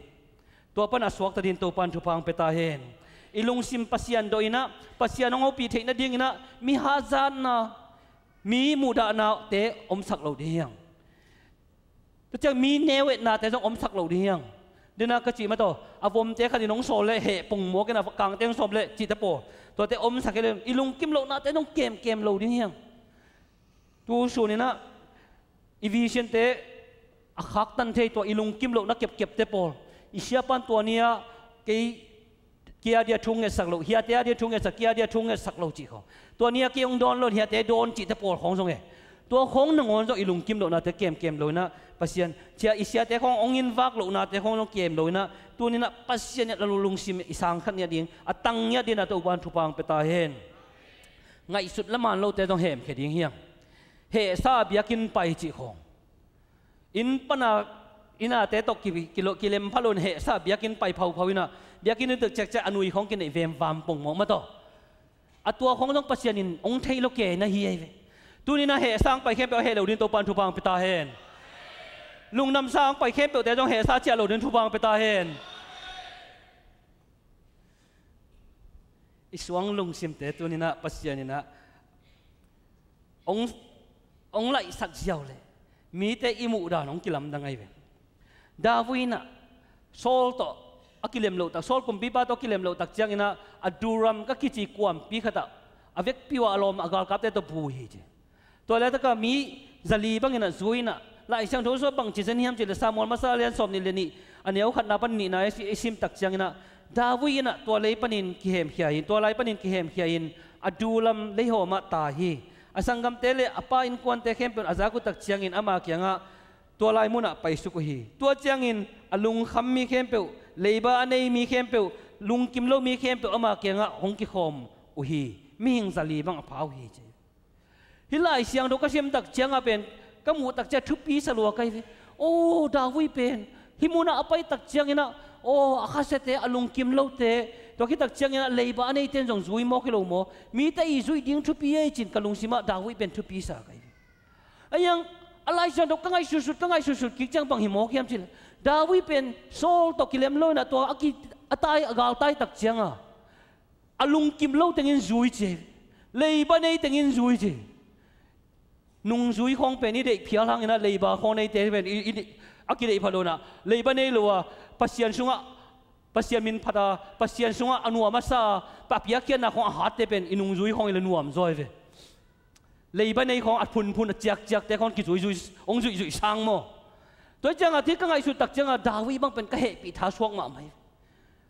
Tua pan a suakta dingin Topa in thupha hong pia ta hen. I lungsim Pasian dawh inah, Pasian hong hopih theih nadinginah mi hazatna, mi muhdahnate omsak lo ding hi hang. Tua ciang mi neu-etnate zong omsak lo ding hi hang. Dena ka cih mah tawh, a vomte khat in hong sawl leh heh pongmawk inah kangte hong sawm leh cihte pawl, tuate omsak hi leh i lungkim lohnate zong kemkem lo ding hi hang. Tu suninah i vision-te a khaktan thei, tua i lungkim lohna kepkepte pawl, i siapan tua ni-ah kei, kei a dia thu ngetsak lo, hiate a dia thu ngetsak, kei a dia thu ngetsak lo cih khawng. Tua ni-ah kei hong dawn lo, hiate dawn cihte pawl khawng zong e. Tua khawng nangawn zong i lungkim lohnate kemkem lo inah Pasian, cia i siate khawng hong invak lohnate khawng zong kem lo inah, tuninah Pasian in a lungsim i sang khat ngiat ding, a tang ngiat dingin Topa in thupha hong pia ta hen. Ngaihsut laman lote zong hemkhia ding hi hang. Hehsa biakinn pai cih khawng. Inn pana, innate tawh ki, ki, kilem pha loin hehsa biakinn pai phauphau inah, biakinn inn tuk ciakciak a nui khawng kineih vemvam pongmawk mah tawh. A tua khawng zong Pasian in hong thei lo kei na hi ahi ve. Tuninah hehsa hong pai khempeuh a heh lo dingin Topa in thupha hong pia ta hen. Lungdamsa hong pai khempeuhte zong hehsa ciah lo dingin thupha hong pia ta hen. I suang lungsimte tuninah Pasian inah hong, hong laihsak ziau leh mite i muhdan hong kilamdang ahi ve. David inah Saul tawh a kilem loh tak, Saul kumpipa tawh a kilem loh tak cianginah Adullam ka kici kuampi khatah a vekpi uh ah a lawm a galkapte tawh bu hi ci. Tua laitaka mi zali banginah zui inah, Lai Siangtho sungah bangci zen hiam cileh Samuel masa lian sawm nih le nih, a neu khatna pan nihna i si, i sim tak cianginah David inah tua lei panin kihemkhia in, tua lai panin kihemkhia in Adullam leihawmah tai hi. A sanggamte le a pa innkuante khempeuh in a zak uh tak ciangin ama kiangah tua lai munah paisuk uh hi. Tua ciangin a lungkham mi khempeuh, leiba a nei mi khempeuh, lungkim lo mi khempeuh ama kiangah hong kikhawm uh hi. Mihing zali bang a pha uh hi ci. Hih Lai Siangtho ka sim tak cianga pen ka muh tak ciang thupi sa lua ka hi ve. Aw, David pen hih munah a pai tak cianginah, aw, a khasiate, a lungkim lote, tua khit tak cianginah leiba a neite in zong zui mawk hi lo maw? Mite i zuih ding thupi ei cin ka lungsimah David pen thupi sa ka hi ve. Ahi hang a Lai Siangtho ka ngaihsutsut, ka ngaihsutsut kik ciang bang hi mawk hiam cileh, David pen Saul tawh kilem lo inah tua a ki, a tai, a galtai tak cianga a lungkim lo tengin zui ci, leiba nei tengin zui ci. Nungzui khawng pen i deih phial hanginah leiba khawng neite pen i, i, a kideih pha lo inah, leiba nei lo a, Pasian sungah, Pasian min phat a, Pasian sungah a nuam a sa a, a piakkhiatna khawng a hatte pen i nungzui khawng i le nuam zaw hi ve. Leiba nei khawng a phunphun a ciakciakte khawng kizuizui, hong zuihzuih sang maw? Tua ciangah hih ka ngaihsut tak ciangah David bang pen ka hehpih tha suak mahmah hi.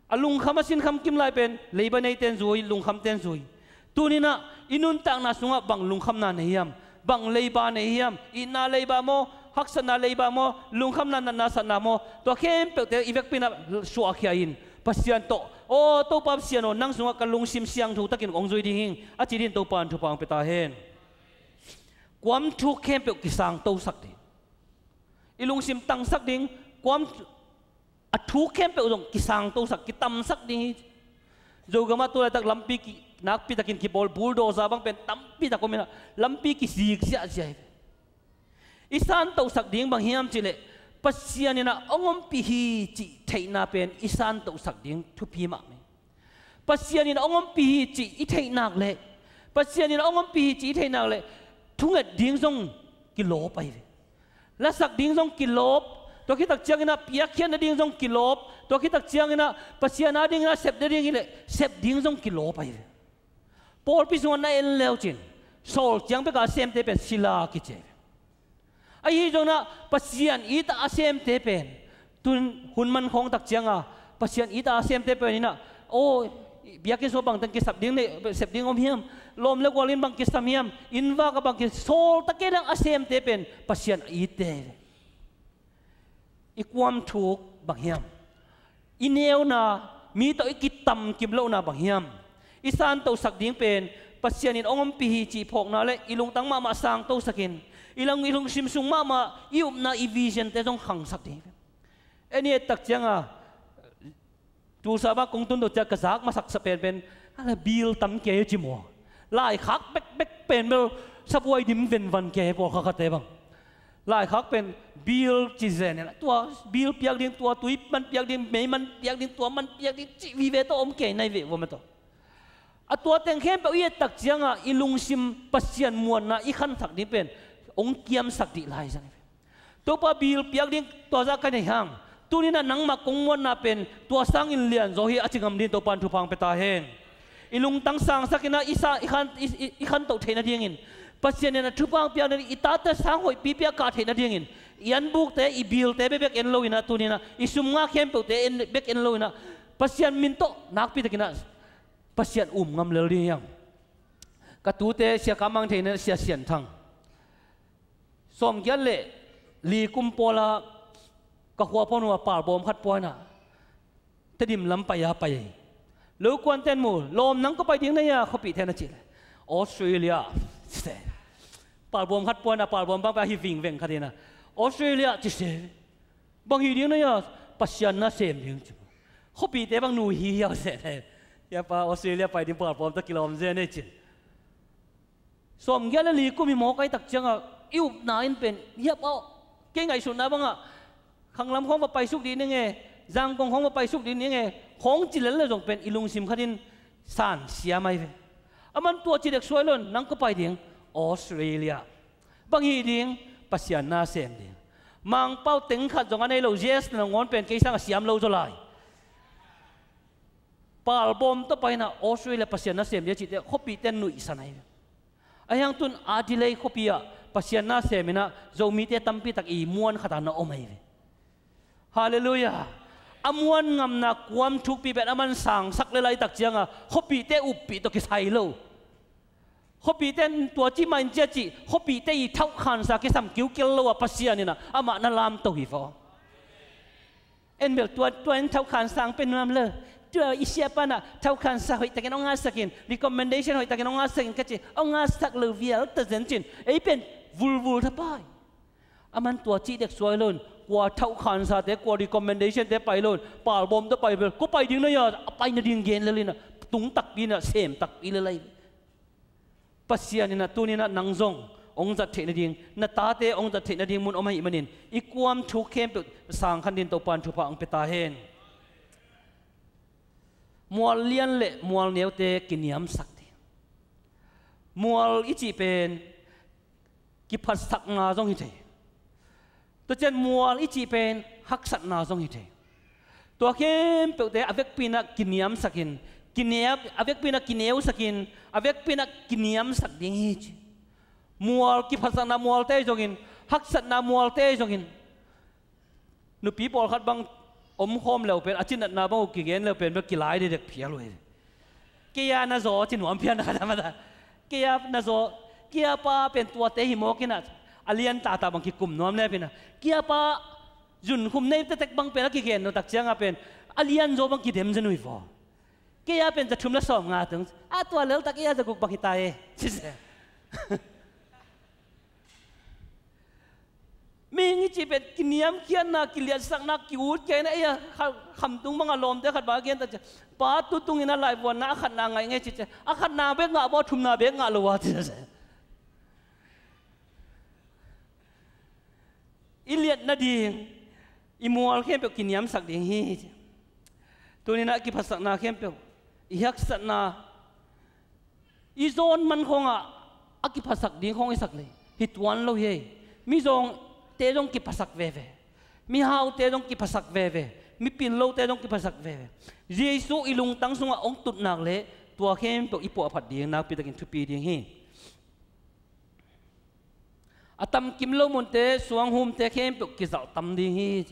A lungkham a sinkham kim lai pen leiba neite in zui, lungkhamte in zui. Tuninah i nuntakna sungah bang lungkhamna nei hiam? Bang leiba nei hiam? Itna leiba maw? Haksatna leiba maw? Lungkhamna natna satna maw? Tua khempeuhte i vekpi inah suahkhia in Pasian tawh, aw Topa Pasian aw, nang sungah ka lungsim siangtho takin kong zui ding hi, a ci dingin Topa in thupha hong pia ta hen. Kuam thuk khempeuh kisangtosak ding, i lungsim tangsak ding, kuam a thuk khempeuh zong kisangtosak, kitamsak ding hi. Zogamah tu laitak lampi ki, nakpitakin kibawl, bulldozer bang pen tampitak om inah lampi kizik ziahziah hi. I santosak ding bang hiam cileh, Pasian inah hong ompih hi cih theihna pen i santosak ding thupi mahmah hi. Pasian in hong ompih hi cih i theih nak leh, Pasian in hong ompih hi cih i theih nak leh, thunget ding zong kilawp ahi ve. Lasak ding zong kilawp, tua khit tak cianginah piakkhiat nading zong kilawp, tua khit tak cianginah Pasian a dinginah sep nading hileh sep ding zong kilawp ahi ve. Pawlpi sungah na en leucin, Saul ciang beka a semte pen sila kici ahi ve. Ahi zonginah Pasian it a a semte pen, tun hun man khawng tak cianga Pasian it a a semte pen inah, aw, Biakinn sung bangteng kisap ding nei, sep ding om hiam? Lawm le gual in bang kisam hiam? Inn vak ah bang ki, sawl ta kei leng a semte pen Pasian a itte hi ve. I kuam thuk bang hiam? I neuna, mi tawh i kitamkim lohna bang hiam? I santohsak ding pen Pasian in hong ompih hi cih phawkna le i lungtang mahmah sangtosakin, i lang, i lungsim sung mahmah i upna, i vision te zong khangsak ding hi ve. En i et tak cianga, Tulsa bang kong tun to ciah ka zak masaksa penpen, ala bill tam kei ci maw. Laikhak bekbek pen bel sabuai dim venvan kei pawlkhat khatte bang. Laikhak pen bill ci zen in, tua bill piak ding, tua tui man piak ding, mei man piak ding, tua man piak ding, ci vive tawh om kei nai ve vua ma tawh. A tua teng khempeuh i et tak cianga i lungsim Pasian muanna i khansak ding pen hong kiamsak dih lai zang hi ve. Topa bill piak ding tua zah ka nei hang, tuninah nangmah kong muanna pen tua sangin lianzaw hi a ci ngam ding Topa in thupha hong pia ta hen. I lungtang sangsakinah i sa, i khan, i, i, i khantoh theih nadingin, Pasian in a thupha hong piak nading, i tate sang hoihpipi a kah theih nadingin, i anbukte, i bill-te bekbek en loinah, tuninah i sum nga khempeuhte en, bek en loinah, Pasian min tawh nakpitakinah Pasian um ngam lel ding hiam? Ka tute Sia Kam Mang Thei in Sia Sian Thang. Sawmgiat le li kum pawla ka khua pawn uh a palbawm khat puaina Tedim lam pai a pai. Lo kuanten mu, lawm nang kua pai ding na hia, khuapihte na cih le, Australia. Palbawm khat puaina, palbawm bang pai a hi vingveng khat ina, Australia ci se. Bang hi ding na hia, Pasian na sem ding ci. Khuapihte bang nu hi hiau se. Hiapa Australia pai ding palbawm ta kilawm zen ei cin. Sawmgiat le li kum hi mawk ai tak ciangah i upna in pen, hiap aw, kei ngaihsutna bangah khanglam khawng va paisuk dih ning e, zangkong khawng va paisuk dih ning e, khawng ci lel le zong pen i lungsim khatin san siam ai ve. A man tua ci dek suai lon, nang kua pai ding? Australia. Bang hi ding? Pasian na sem ding. Mangpau teng khat zong a nei lo, yes na ngawn pen kei sangah siam lo zaw lai. Palbawm tawh paina Australia Pasian na sem dia cihte khuapihte nuihsan ahi. Ahiang tun Adelaide khuapi ah Pasian na sem inah Zomite tampi tak i muan khatah na om ahi ve. Halleluiah. A muan ngamna kuam thukpi pen a man sangsak le laitak cianga khuapihte uppih tawh kisai lo. Khuapihte in tua ci mah in cia cih khuapihte i thauhkhansa kisam kiukel lo a Pasian inah amah na lamto hi vaw. En bel tua, tua in thauhkhansa ang pe nuam lo. Tua i siapa inah thauhkhansa hoihtakin hong ngahsakin, recommendation hoihtakin hong ngahsakin ka ci, hong ngahsak lo vial ta zen cin, ei pen vulvul thapai. A man tua cih dek suai lo in, kua thauhkhansate, kua recommendation-te pai lo in, palbawm tawh pai bel, kua pai ding na hia, a pai nading gen lel inah, tung takpi inah, sem takpi lel ahi. Pasian inah tuninah nang zong hong zat theih nading, na tate hong zat theih nading mun om ahih manin i kuam thuk khempeuh sang khan din Topa in thupha hong pia ta hen. Mual lian le mual neute kiniamsak ding. Mual i cih pen kiphatsakna zong hi thei. Tua cian mual i cih pen haksatna zong hi thei. Tua khempeuhte a vekpi inah kiniamsakin, kineu, a vekpi inah kineusakin, a vekpi inah kiniamsak ding hi ci. Mual kiphatsakna mualte ahi zongin, haksatna mualte ahi zongin, nupi pawlkhat bang omkhawm leu pen, a cinatna bang uh kigen leu pen bel kilai dekdek phial uh hi. Kei a na zaw ci nuam phial na khat a mata. Kei a na zaw, kei a pa pen tuate hi mawk inah a lian tata bang kikum nuam le pen a. Kei a pa zunkhum nei tektek bang pen a kigen no tak cianga pen a lian zaw bang kidem zen uh hi vaw. Kei a pen za thum le sawm nga tung. A tua lel tak ei a za guk bang hi ta e. Ci se. Mihing i cih pen kiniamkhiatna, kiliatsakna, ki-ut kei na ei a kha-, khamtung bangah lawmte khat bang a gen ta ci. Pa tu tungin a laivuanna a khatna ngaih ngei ci ci. A khatna bek ngah baw, thumna bek ngah lo a ci se. I liat nading i mual khempeuh kiniamsak ding hi. Tuninah kiphatsakna khempeuh, i haksatna, i zawn man khawngah a kiphasak ding khawng i sak lei hi tuan lo hi. Mizawngte zong kiphasak veve, mihaute zong kiphasak veve, mipil lote zong kiphasak veve. Jesu i lungtang sungah hong tutnak le tua khempeuh i puahphat ding nakpitakin thupi ding hi. A tamkim lo munte, suanghumte khempeuh kizalh tam ding hi.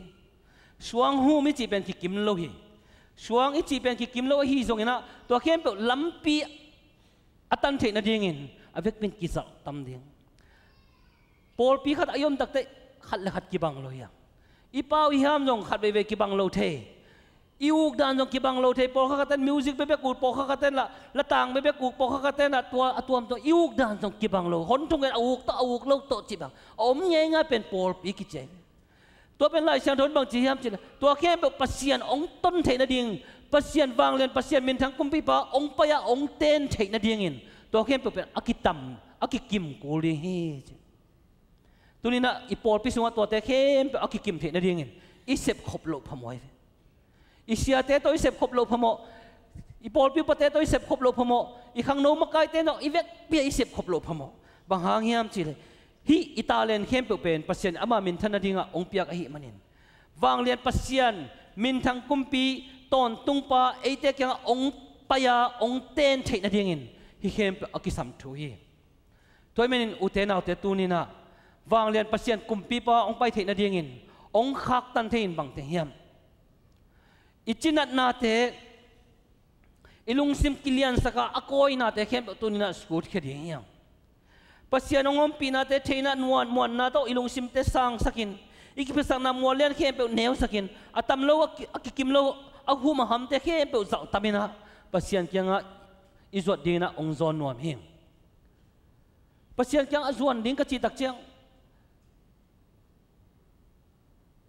Suanghum i cih pen kikim lo hi. Suang i cih pen kikim lo ahi zongin ah, tua khempeuh lampi a tan theih nadingin a vekpi in kizalh tam ding. Pawlpi khat ah i om takteh khat le khat kibang lo hi a. I pau i hiam zong khat veivei kibang lo thei. I uk dan zong kibang lo thei. Pawlkhat khat ten music bekbek ut, pawlkhat khat ten la, la tang bekbek ut, pawlkhat khat ten la tua a tuamtuam. I uk dan zong kibang lo. Hon thungen a uk tawh, a uk lo tawh cih bang a om ngeingai pen pawlpi kici hi. Tua pen Lai Siangtho in bang ci hiam cih leh, tua khempeuh Pasian hong ton theih nading, Pasian vanglian, Pasian minthang kumpipa hong pai-a hong ten theih nadingin tua khempeuh pen a kitam, a kikim kul ding hi ci. Tuninah i pawlpi sungah tuate khempeuh a kikim theih nadingin i sepkhop loh phamawh hi ve. I siate tawh i sepkhop loh phamawh, i pawlpi upate tawh i sepkhop loh phamawh, i khangno makaite tawh i vekpi-a i sepkhop loh phamawh. Bang hang hiam cih leh, hih i talent khempeuh pen Pasian ama minthan nadingah hong piak ahih manin, vanglian Pasian minthang kumpi tawntungpa eite kiangah hong pai-a hong ten theih nadingin hih khempeuh a kisam thu hi. Tua ahih manin ute naute tuninah vanglian Pasian kumpipa hong pai theih nadingin hong khaktan thei in bang teng hiam? I cinatnate, i lungsim kiliansak a a kawinate khempeuh tuninah sukutkhia ding hiam? Pasian hong ompihnate, theihna, nuan muanna tawh i lungsimte sangsakin, i kiphiatsakna muanlian khempeuh neusakin, a tam lo, a ki-, a kikim lo, a hum a hamte khempeuh zalh taminah Pasian kiangah i zuat dinginah hong zawn nuam hi. Pasian kiangah zuan ding ka cih takciang,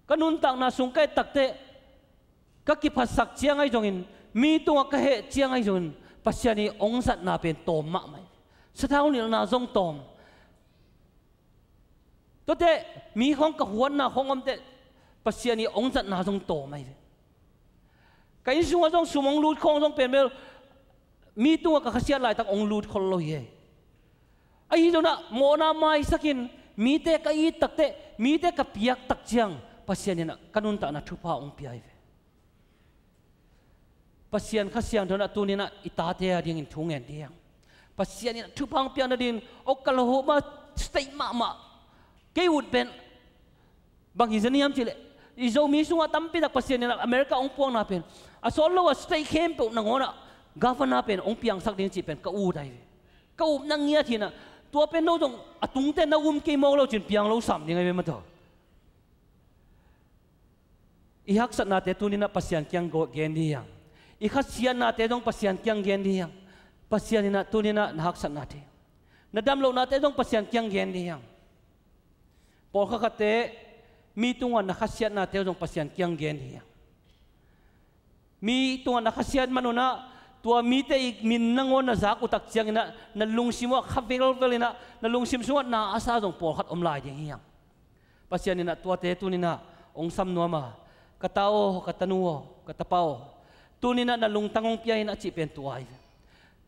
ka nuntakna sung ka et takteh, ka kiphatsak ciang ahi zongin, mi tungah ka heh ciang ahi zongin, Pasian ii hong zatna pen tawm mahmah hi. Sathau nilhna zong tawm. Tuate, mi khawng ka huatna khawng omteh, Pasian ii hong zatna zong tawm ahi ve. Ka inn sungah zong sum hong lut khawng zong pen bel, mi tungah ka khasiat laitak hong lut khol lo hi. Ahi zonah mawhna maisakin, mite ka it takteh, mite ka piak takciang, Pasian inah ka nuntakna thupha hong pia hi ve. Pasian Kha Siangtho inah tuninah i tate a dingin thu ngen ding. Pasian inah thupha hong piak nadingin, oh ka lo huma state mahmah. Kei ut pen bang hi zen hiam cih leh, i Zomi sungah tampitak Pasian inah America hong puakna pen, a sawt lo a state khempeuh nangawnah governor pen hong piangsak ding cih pen ka ut ahi ve. Ka upna ngiat hinah, tua pen no zong a tungte na um kei mawk lo cin piang lo sam ding ahi ve maw tawh. I haksatnate tuninah Pasian kiang go-, gen ding hiam? I khasiatnate zong Pasian kiang gen ding hiam? Pasian inah tuninah na haksatnate, na damlohnate zong Pasian kiang gen ding hiam? Pawlkhat khatte mi tungah na khasiatnate zong Pasian kiang gen ding hiam? Mi tungah na khasiat manunah, tua mite ii min nangawn na zak uh takcianginah, na lungsim uh ah kha velvelinah, na lungsim sungah na a sa zong pawlkhat om lai ding hiam? Pasian inah tuate tuninah hong sam nuam a, ka ta aw, ka tanu aw, ka tapa aw, tuninah na lungtang hong pia in a cih pen tua hi.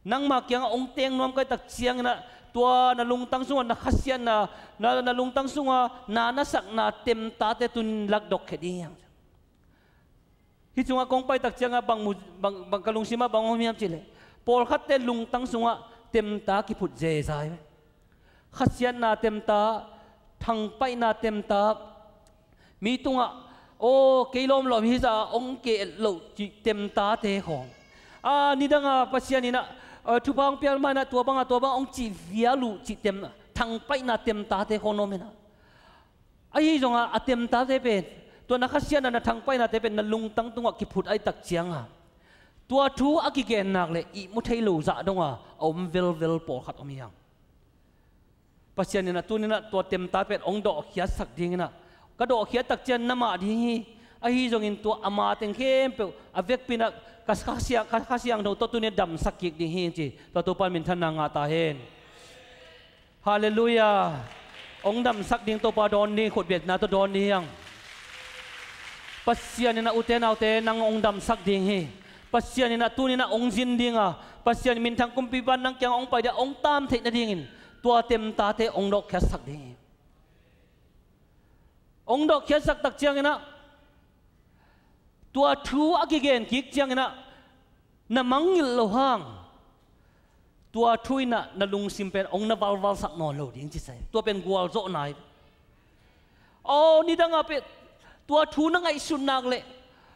Nangma kiangah hong teng nuam ka hih takcianginah, tua na lungtang sungah na khasiatna, na, na lungtang sungah na nasakna temtate tunin lakdok khia ding hiam? Hih sungah kong pai takciangah bang mu-, bang, bang ka lungsimah bang om hiam cih leh, pawlkhatte lungtang sungah temta kiphut zeza hi. Khasiatna temta, thangpaihna temta, mi tungah, aw, kei lawmlawm hizah a hong ke-et loh cih temtate khawng. A, nidanga Pasian inah, a, thupha hong piak ma inah tua bangah, tua bangah hong cih vial uh cih tem, thangpaihna temtate khawng na om inah. Ahi zongah a temtate pen, tua na khasiatna, na thangpaihnate pen na lungtang tungah kiphut ahih takcianga, tua thu a kigen nak leh ihmu thei lo zah donga a om velvel pawlkhat om hi hang. Pasian inah tuninah tua temta pen hong dawhkhiatsak dinginah, ka dawhkhiat takciang na mah ding hi. Ahi zongin tua a ma teng khempeuh a vekpi inah ka Kha Siang, ka Kha Siangtho tawh tuninah damsak kik ding hi ci. Tua Topa in minthanna ngah ta hen. Halleluiah. Hong damsak ding Topa dawn ding, khutbetna tawh dawn ding hiang. Pasian inah ute naute nang hong damsak ding hi. Pasian inah tuninah hong zin dinga, Pasian minthang kumpipa nang kiang hong pai dia hong taam theih nadingin tua temtate hong dawhkhiatsak ding hi. Hong dawhkhiatsak takcianginah, tua thu a kigen kik cianginah na mangngilh loh hang, tua thu inah na lungsim pen hong na valvalsak nawn lo ding ci sa hi. Tua pen gualzawhna hi. Aw, nidangah pen tua thu na ngaihsut nak leh,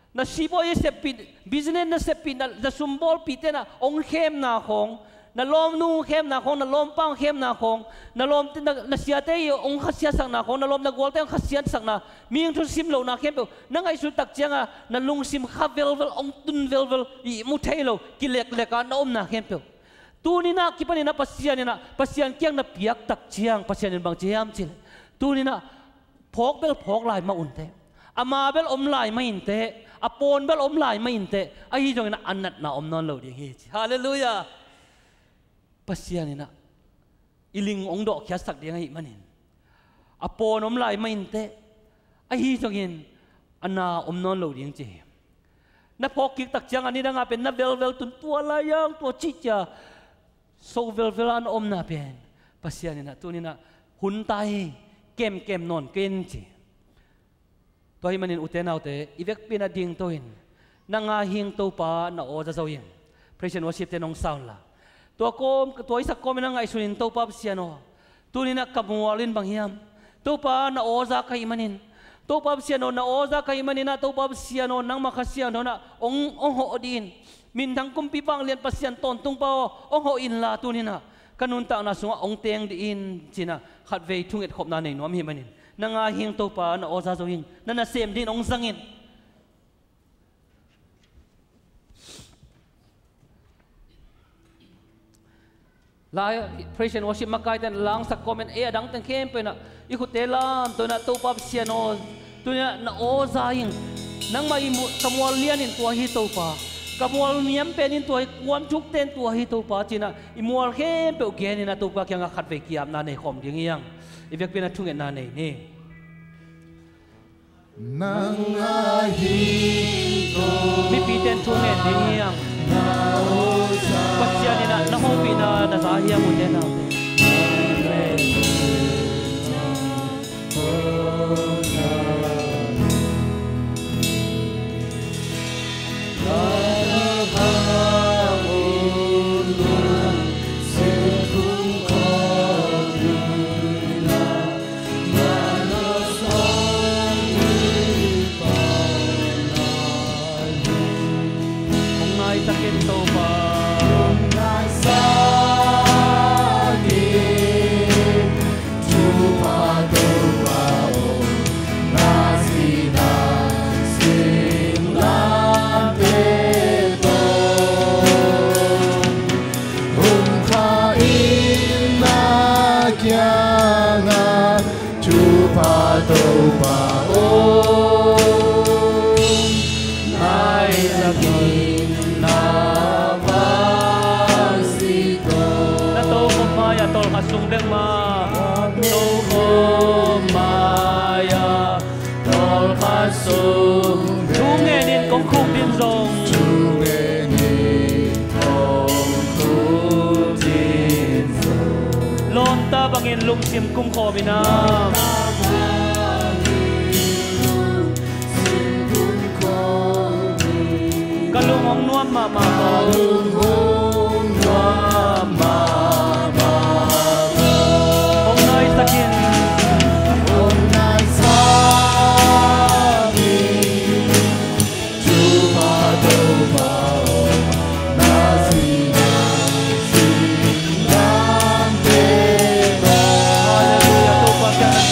Na sipuai seppih, business na seppih, na, na sumbawlpih tenah hong khemna khawng, na lawmnu hong khemna khawng, na lawmpa hong khemna khawng, na lawmte, na, na siate i hong khasiatsakna khawng, na lawm na gualte hong khasiatsakna, mihing thu sim lohna khempeuh na ngaihsut tak cianga na lungsim kha velvel, hong tun velvel, ihmu thei lo, kileklek a na omna khempeuh. Tuninah kipaninah Pasian inah, Pasian kiang na piak tak ciang Pasian in bang ci hiam cihleh, tuninah phawk bel phawk lai mah unteh, a ma bel om lai mah inteh, a pawn bel om lai mah inteh, ahi zongin a natna om nawn lo ding hi ci. Halleluiah. Pasian inah i ling hong dawhkhiatsak ding ahih manin, a pawn om lai mah inteh, ahi zongin a na om nawn lo ding ci hi. Na phawk kik tak ciang a nidanga pen na velvel tun tua lai ang tua cih cia so velvel a na omna pen Pasian inah tuninah hun ta hi, kemkem nawn kei in ci. Tua ahih manin ute naute, i vekpi inah dingto in, nang a hing Topa na aw za zo ing. Praise and worship te nong sa unla, tua kawm, tua i sak kawmin a ngaihsun in, Topa Pasian aw, tuninah ka mual in bang hiam? Topa na aw za ka hih manin, Topa Pasian aw, na aw za ka hih maninah, Topa Pasian aw, nangmah Kha Siangtho inah hong, hong hawh dih in. Minthang kumpi vanglian Pasian tawntungpa aw, hong hawh inla tuninah ka nuntakna sungah hong teng dih in cinah khatvei thungetkhopna nei nuam hih manin, nang a hing Topa na aw za zo ing, na nasem dih in hong zang in. Lai praise and worship makaite in langsak kawmin, ei a dangte khempeuh inah i khutte lamto inah, Topa Pasian aw, tuninah na aw za ing. Nangmah i mu-, ka mual lian in tua hi Topa, ka mual niam pen in tua hi, kuam thukte in tua hi Topa cinah i mual khempeuh gen inah Topa kiangah khatvei ki-apna nei khawm ding hi hang. I vekpi inah thungetna nei ni. Nang a hi ko. Mipite in thu ngen ding hi hang. Pasian inah na hopihna na za hiam ute naute? Hong naisak in Topa. Hong naisak in. Thupha Topa aw, na sihna singlamteh tawh hong kha in na kiangah. Thupha Topa aw, naisak in na vangsi tawh. Na tokhom mai-ah tawlkhat sung bek mah. Tokhom mai-ah tawlkhat sung. Thu ngen in kong khukdin zong. Thu ngen in kong khukdin zong. Lawmta bangin lungsim kumkhawm in ah. Ka lung hong nuam mahmah ko. Ka lung hong nuam mahmah ko. Hong naisak in. Hong naisak in. Thupha Topa aw, na sihna singlamteh tawh. Halleluiah, Topa kiangah.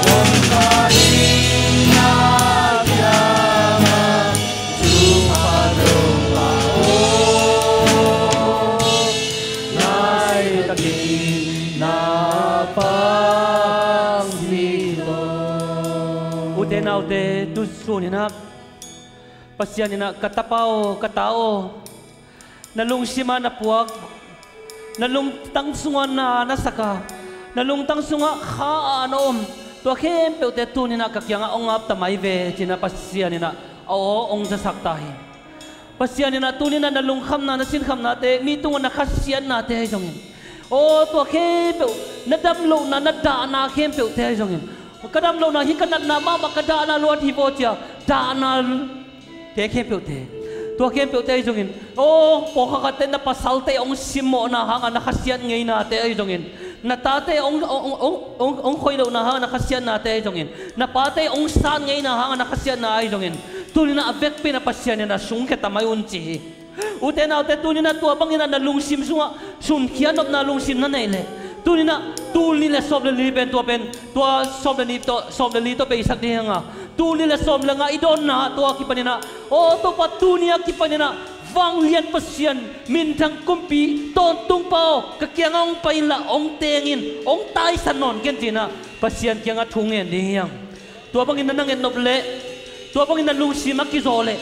Hong kha in na kiangah. Thupha Topa aw, naisak in na vangsi tawh. Ute naute, tu sun in ah Pasian in ah, ka tapa aw, ka ta aw, na lungsim ah na puak, na lungtang sungah na na sak a, na lungtang sungah kha a na om, tua khempeuhte tuni-in ah ka kiangah hong ap ta mai ve, ci-in ah Pasian in ah a aw hong zasak ta hi. Pasian in ah tuni-in ah na lungkhamna, na sinkhamnate, mi tungah na khasiatnate ahi zongin, aw, tua khempeuh, na damlohna, na dahna khempeuhte ahi zongin, ka damlohna hi, ka natna mahmah, ka dahna luat hi vaw, ci-a dahna te khempeuhte, tua khempeuhte ahi zongin, aw, pawlkhat khatte na pasalte hong simmawhna hangah na khasiat ngeinate ahi zongin, na tate hong, hong, hong, hong, hong khoih lohna hangah na khasiatnate ahi zongin, na pate hong san ngeina hangah na khasiatna ahi zongin, Tuninah a vekpi inah Pasian inah sungkhia ta mai un ci hi. Ute naute, tuninah tua banginah na lungsim sungah sunkhia nopna lungsim na neih leh, tuninah tul nih le sawm le li pen tua pen tua sawm le nih tawh sawm le li tawh beisak ding hi hang a, tul nih le sawm le nga i dawnna ah tua kipaninah, aw Topa, tuni a kipaninah vanglian Pasian, minthang kumpi, tawntung pa aw, ka kiangah hong pai inla hong teng in, hong taisan nawn ken cinah Pasian kiangah thu ngen ding hi hang. Tua bangin na na nget nop leh, tua bangin na lungsim a kizaw leh,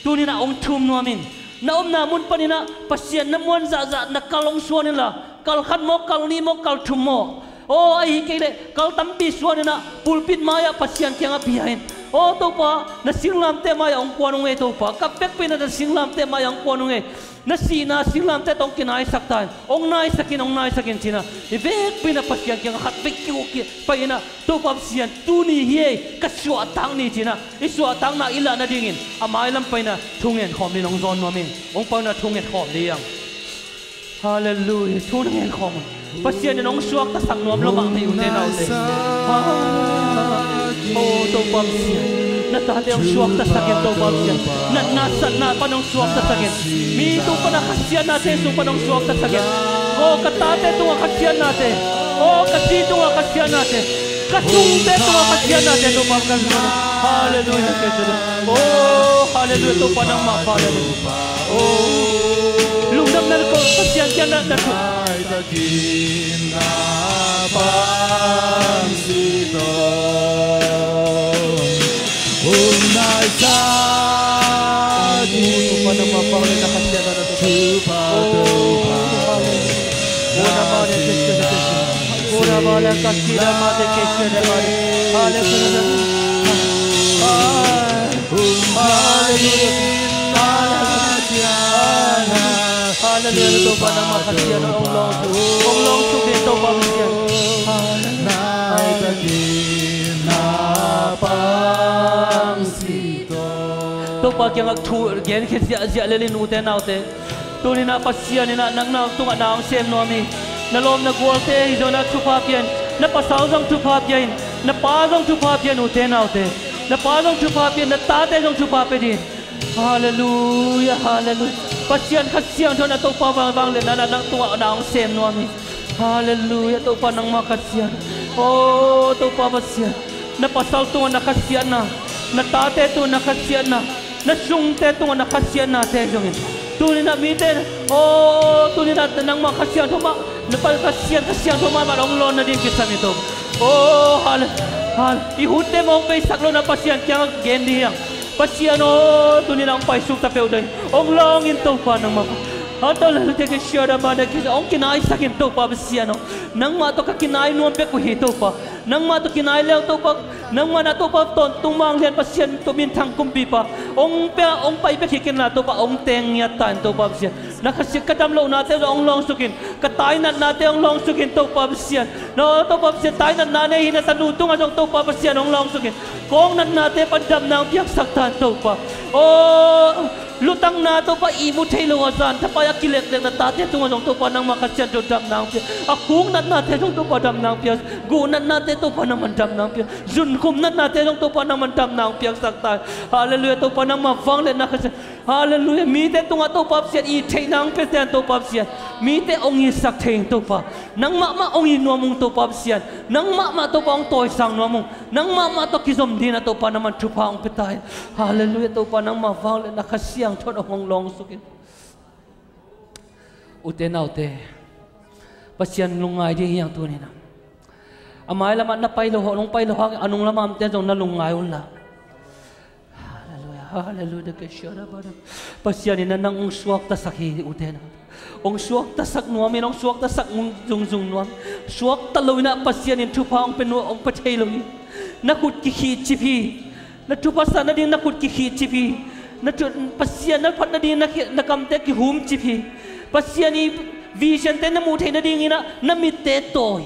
tuninah hong thum nuam in. Na omna mun paninah Pasian na muan zahzah na kal hong suan inla, kal khat maw, kal nih maw, kal thum maw, aw ahi kei leh kal tampi suan inah pulpit mai-ah Pasian kiangah bia in. Aw Topa, na singlamteh mai-ah hong kuan ung ei Topa, ka vekpi inah na singlamteh mai-ah hong kuan ung ei. Na sihna singlamteh tawh hong kinaisak ta in, hong naisak in, hong naisak in cinah i vekpi inah Pasian kiangah khat vei kiu ki pai inah, Topa Pasian, tuni hi ei ka suahtak ni cinah i suahtakna i lah nadingin a mailam pai inah thu ngen khawm dingin hong zawn nuam in. Hong pai unah thu ngen khawm ding hi hang. Halleluiah. Thu na ngen khawm un. Pasian in hong suaktasak nuam lo mah hi ute naute. Aw Topa Pasian, na tate hong suaktasak in Topa Pasian. Natna satna pan hong suaktasak in. Mi tung pana khasiatnate sung pan hong suaktasak in. Aw ka tate tungah khasiatnate, aw ka zi tungah khasiatnate, ka sungte tungah khasiatnate Topa kan suak in. Halleluiah. Aw halleluiah, Topa nangmah pa, halleluiah. Aw lungdam na ko Pasian kiangah na thut. Halleluiah. Halleluiah. Halleluiah. Topa nangmah Kha Siangtho hong lawng suk, hong lawng suk ding Topa Pasian. Halleluiah. Topa kiangah thu genkhia ziahziah lel in ute naute. Tuninah Pasian inah nang na tungah na hong sem nuam hi. Na lawm na gualte hi zongin ah thupha pia in. Na pasal zong thupha pia in. Na pa zong thupha pia in ute naute. Na pa zong thupha pia in. Na tate zong thupha pia ding. Halleluiah, halleluiah. Pasian Kha Siangtho na Topa vang, vangliatna na nang tungah na hong sem nuam hi. Halleluiah, Topa nangmah Kha Siangtho. Aw Topa Pasian, na pasal tungah na khasiatna, na tate tungah na khasiatna, na sungte tungah na khasiatnate zongin tuninah mite, aw tuninah nangmah Kha Siangtho mah, na pa Kha Siang, Kha Siangtho mahmah hong lawn nading kisam hi Topa. Aw halle, halle. I hunte mah hong beisak lo na Pasian kiangah gen ding hi hang. Pasian aw, tuninah hong paisuk ta peuh ding. Hong lawng in Topa nangmah. Hong kinaisak in Topa Pasian aw. Nangmah tawh ka kinai nuam bek uh hi Topa. Nangmah tawh kinai leu Topa. Nangmah na Topa tawntung vanglian Pasian tawh minthang kumpipa. Hong pia, hong pai bek hi ken la Topa. Hong teng ngiat ta in Topa Pasian. Na Kha Siang ka dam lohnate zong hong lawng suk in. Ka tainatnate hong lawng suk in Topa Pasian. Na Topa Pasian tainatna nei hi na tanu tungah zong Topa Pasian hong lawng suk in. Kong natnate pan damna hong piaksak ta in Topa. Aw lutangna Topa ihmu thei lo a zan thapai a kileklek na tate tungah zong Topa nangmah Kha Siangtho damna hong pia. A khuk natnate zong Topa damna hong pia. Guh natnate Topa nangman damna hong pia. Zunkhum natnate zong Topa nangman damna hong piaksak ta in. Halleluiah Topa nangmah vangliatna Kha Siang. Halleluiah. Mite tungah Topa Pasian i theihna hong pia ta in Topa Pasian. Mite hong itsak thei in Topa. Nangmah mah hong it nuam ung Topa Pasian. Nangmah mah Topa hong tawisang nuam ung. Nangmah mah tawh kizom dingin ah Topa nangman thupha hong pia ta in. Halleluiah Topa nangmah vangliatna Kha Siangtho in hong lawng suk in. Ute naute, Pasian lungngai ding hi hang tuninah. A mailamah na pai lo hawh, nong pai lo hang a nung lamah omte zong na lungngai unla. Halleluiah, halleluiah. Pasian in nang hong suaktasak hi ute naute. Hong suaktasak nuam in, hong suaktasak zungzung nuam. Suakta lo inah Pasian in thupha hong pia nuam, hong pia thei lo hi. Na khut kikhihcip hi. Na thupha sa nading na khut kikhihcip hi. Na thu, Pasian na phat nading na, na kamte kihumcip hi. Pasian i visionte na muh theih nading inah na mitte tawi.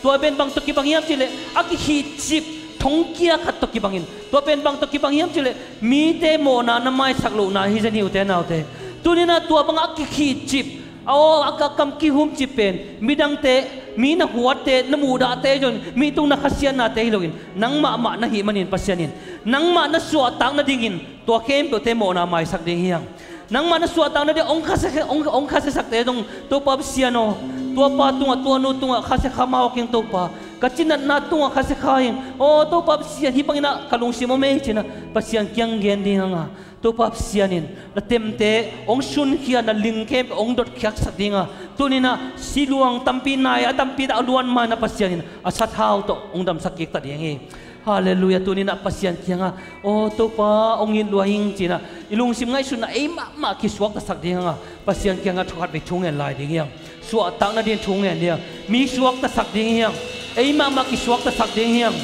Tua pen bang tawh kibang hiam cihleh a kikhihcip thongkia khat tawh kibang in. Tua pen bang tawh kibang hiam cihleh mite mawhna na maisak lohna hi zen hi ute naute. Tuninah tua bangah a kikhihcip, aw a ka kam kihumcip pen midangte, mi na huatte, na muhdahte zong mi tung na khasiatnate hi loin nangmah mah na hih manin Pasian in Nangmah na suahtak nadingin tua khempeuhte mawhna maisak ding hi hang. Nangmah na suahtak nading hong khasia, hong, hong khasiasakte zong Topa Pasian aw, tuapa tungah, tuanu tungah khasia kha mawk ing Topa. Ka cinatna tungah khasia kha ing. Aw Topa Pasian, hih bangin ah ka lungsim om ei ci-in ah Pasian kiang gen ding hang a, Topa Pasian in na temte hong sunkhia, na ling khempeuh hong dotkhiatsak ding a, tuni-in ah siluang tampi, nai a tampi tak a luan ma-in ah Pasian in a sathau tawh hong damsak kik ta ding hi. Halleluiah. Tuni-in ah Pasian kiangah, aw Topa, hong it lua ing ci-in ah i lungsim ngaihsutna ei mahmah kisuaktasak ding hang a, Pasian kiangah thu khat vei thu ngen lai ding hi hang. Suahtak nading thu ngen ding hang. Mi suaktasak ding hi hang. Ei mahmah kisuaktasak ding hi hang.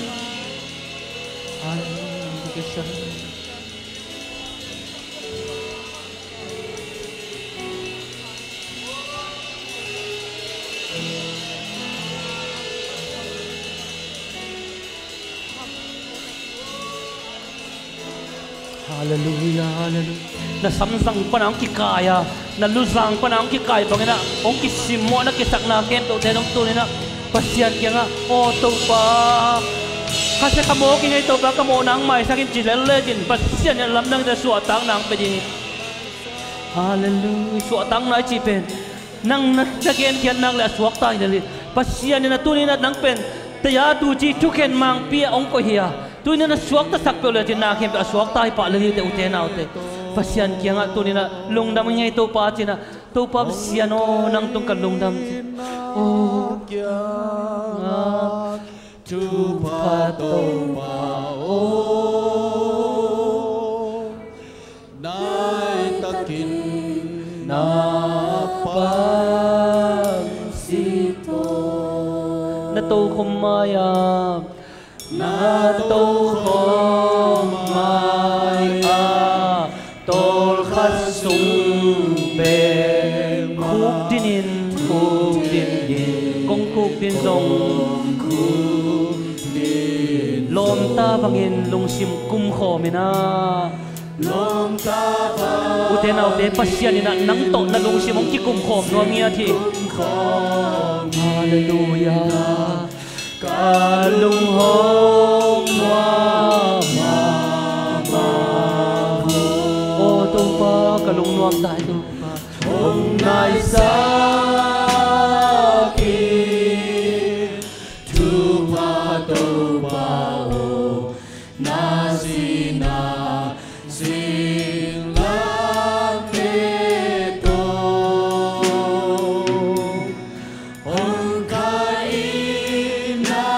Halleluiah. Halleluiah, halleluiah. Na samzang pana hong kikai a, na luzang pana hong kikai bangin ah hong kisimmawh na kisakna khempeuhte zong tuni-in ah Pasian kiangah, aw Topa, khasia kha mawk ing ei Topa, ka mawhna hong maisak in ci lel lecin Pasian in a lamdang in a suahtakna hong pia ding hi. Halleluiah. Suahtakna i cih pen nang na, na genkhiat nak leh a suakta hi lel hi. Pasian in a tuni-in ah nang pen taya tuci thukhen mangpi ah hong koih hi a, tuni-in a suaktasak peuh lecin na khempeuh a suakta hi pah lel hi teh, ute naute. Pasian kiangah tuni-in ah lungdam ing ei Topa ci-in ah, Topa Pasian aw, nang tung ka lungdam ci. Aw kiangah, Topa, Topa aw, nai takin na pang si tawh. Na tokhom mai-ah, na tokhom mai-ah, tawlkhat sung bek khukdin in, khukdin in, kong khukdin zong lawmta bangin lungsim kumkhawm in ah. Ute naute, Pasian in ah nang tawh na lungsim hong kikumkhawm nuam ngiat hi. Halleluiah. Ka lunghong nuam mahmah. Aw Topa, ka lungnuam ta hi Topa. Hong naisak in, Topa, Topa aw, na sihna singlamteh tawh hong kai in na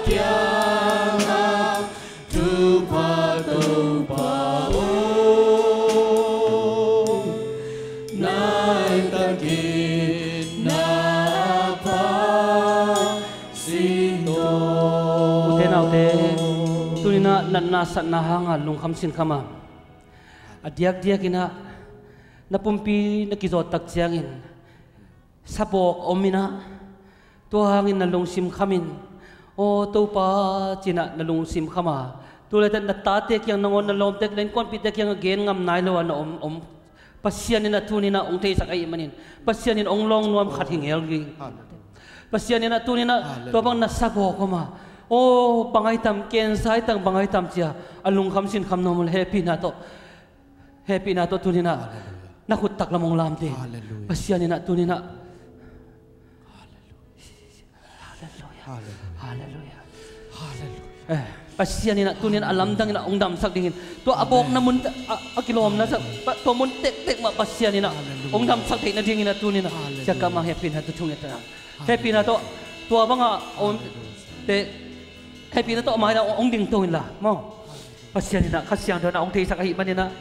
kiangah, Topa, Topa aw, nai takin na pang si tawh. Ute naute, tuni-in ah natna satna hanga lungkham sinkham a, a diakdiakin ah na pumpi na kizawt tak ciangin sabawk om in ah, tua hangin na lungsim kham in, aw Topa, ci-in ah na lungsim kham a, tu laitak na tate kiang nangawn, na lawmte, na innkuanpihte kiangah gen ngam nai lo a na om, om. Pasian in ah tuni-in ah hong theisak ahih manin, Pasian in hong lawng nuam khat hi ngel ding. Pasian in ah tuni-in ah tua bang na sabawk om a, aw bang ai tam, cancer ai tam, bang ai tam ci-a a lungkham sinkham nuam uh leh hehpihna tawh, hehpihna tawh tuni-in ah na khut taklam hong lam ding. Pasian in ah tuni-in ah Halleluiah. Halleluiah. Eh, Pasian in ah tuni-in ah a lamdang in ah hong damsak dingin, tua a bawkna mun, a, a kilawmna sak, tua mun tektek mah Pasian in ah hong damsak theih nadingin ah tuni-in ah Sia Kam Mang hehpihna tawh thunget ta. Hehpihna tawh, tua bangah om te, hehpihna tawh a mai-ah hong dingto inla maw. Pasian in ah Kha Siangtho in ah hong theisak ahih manin ah,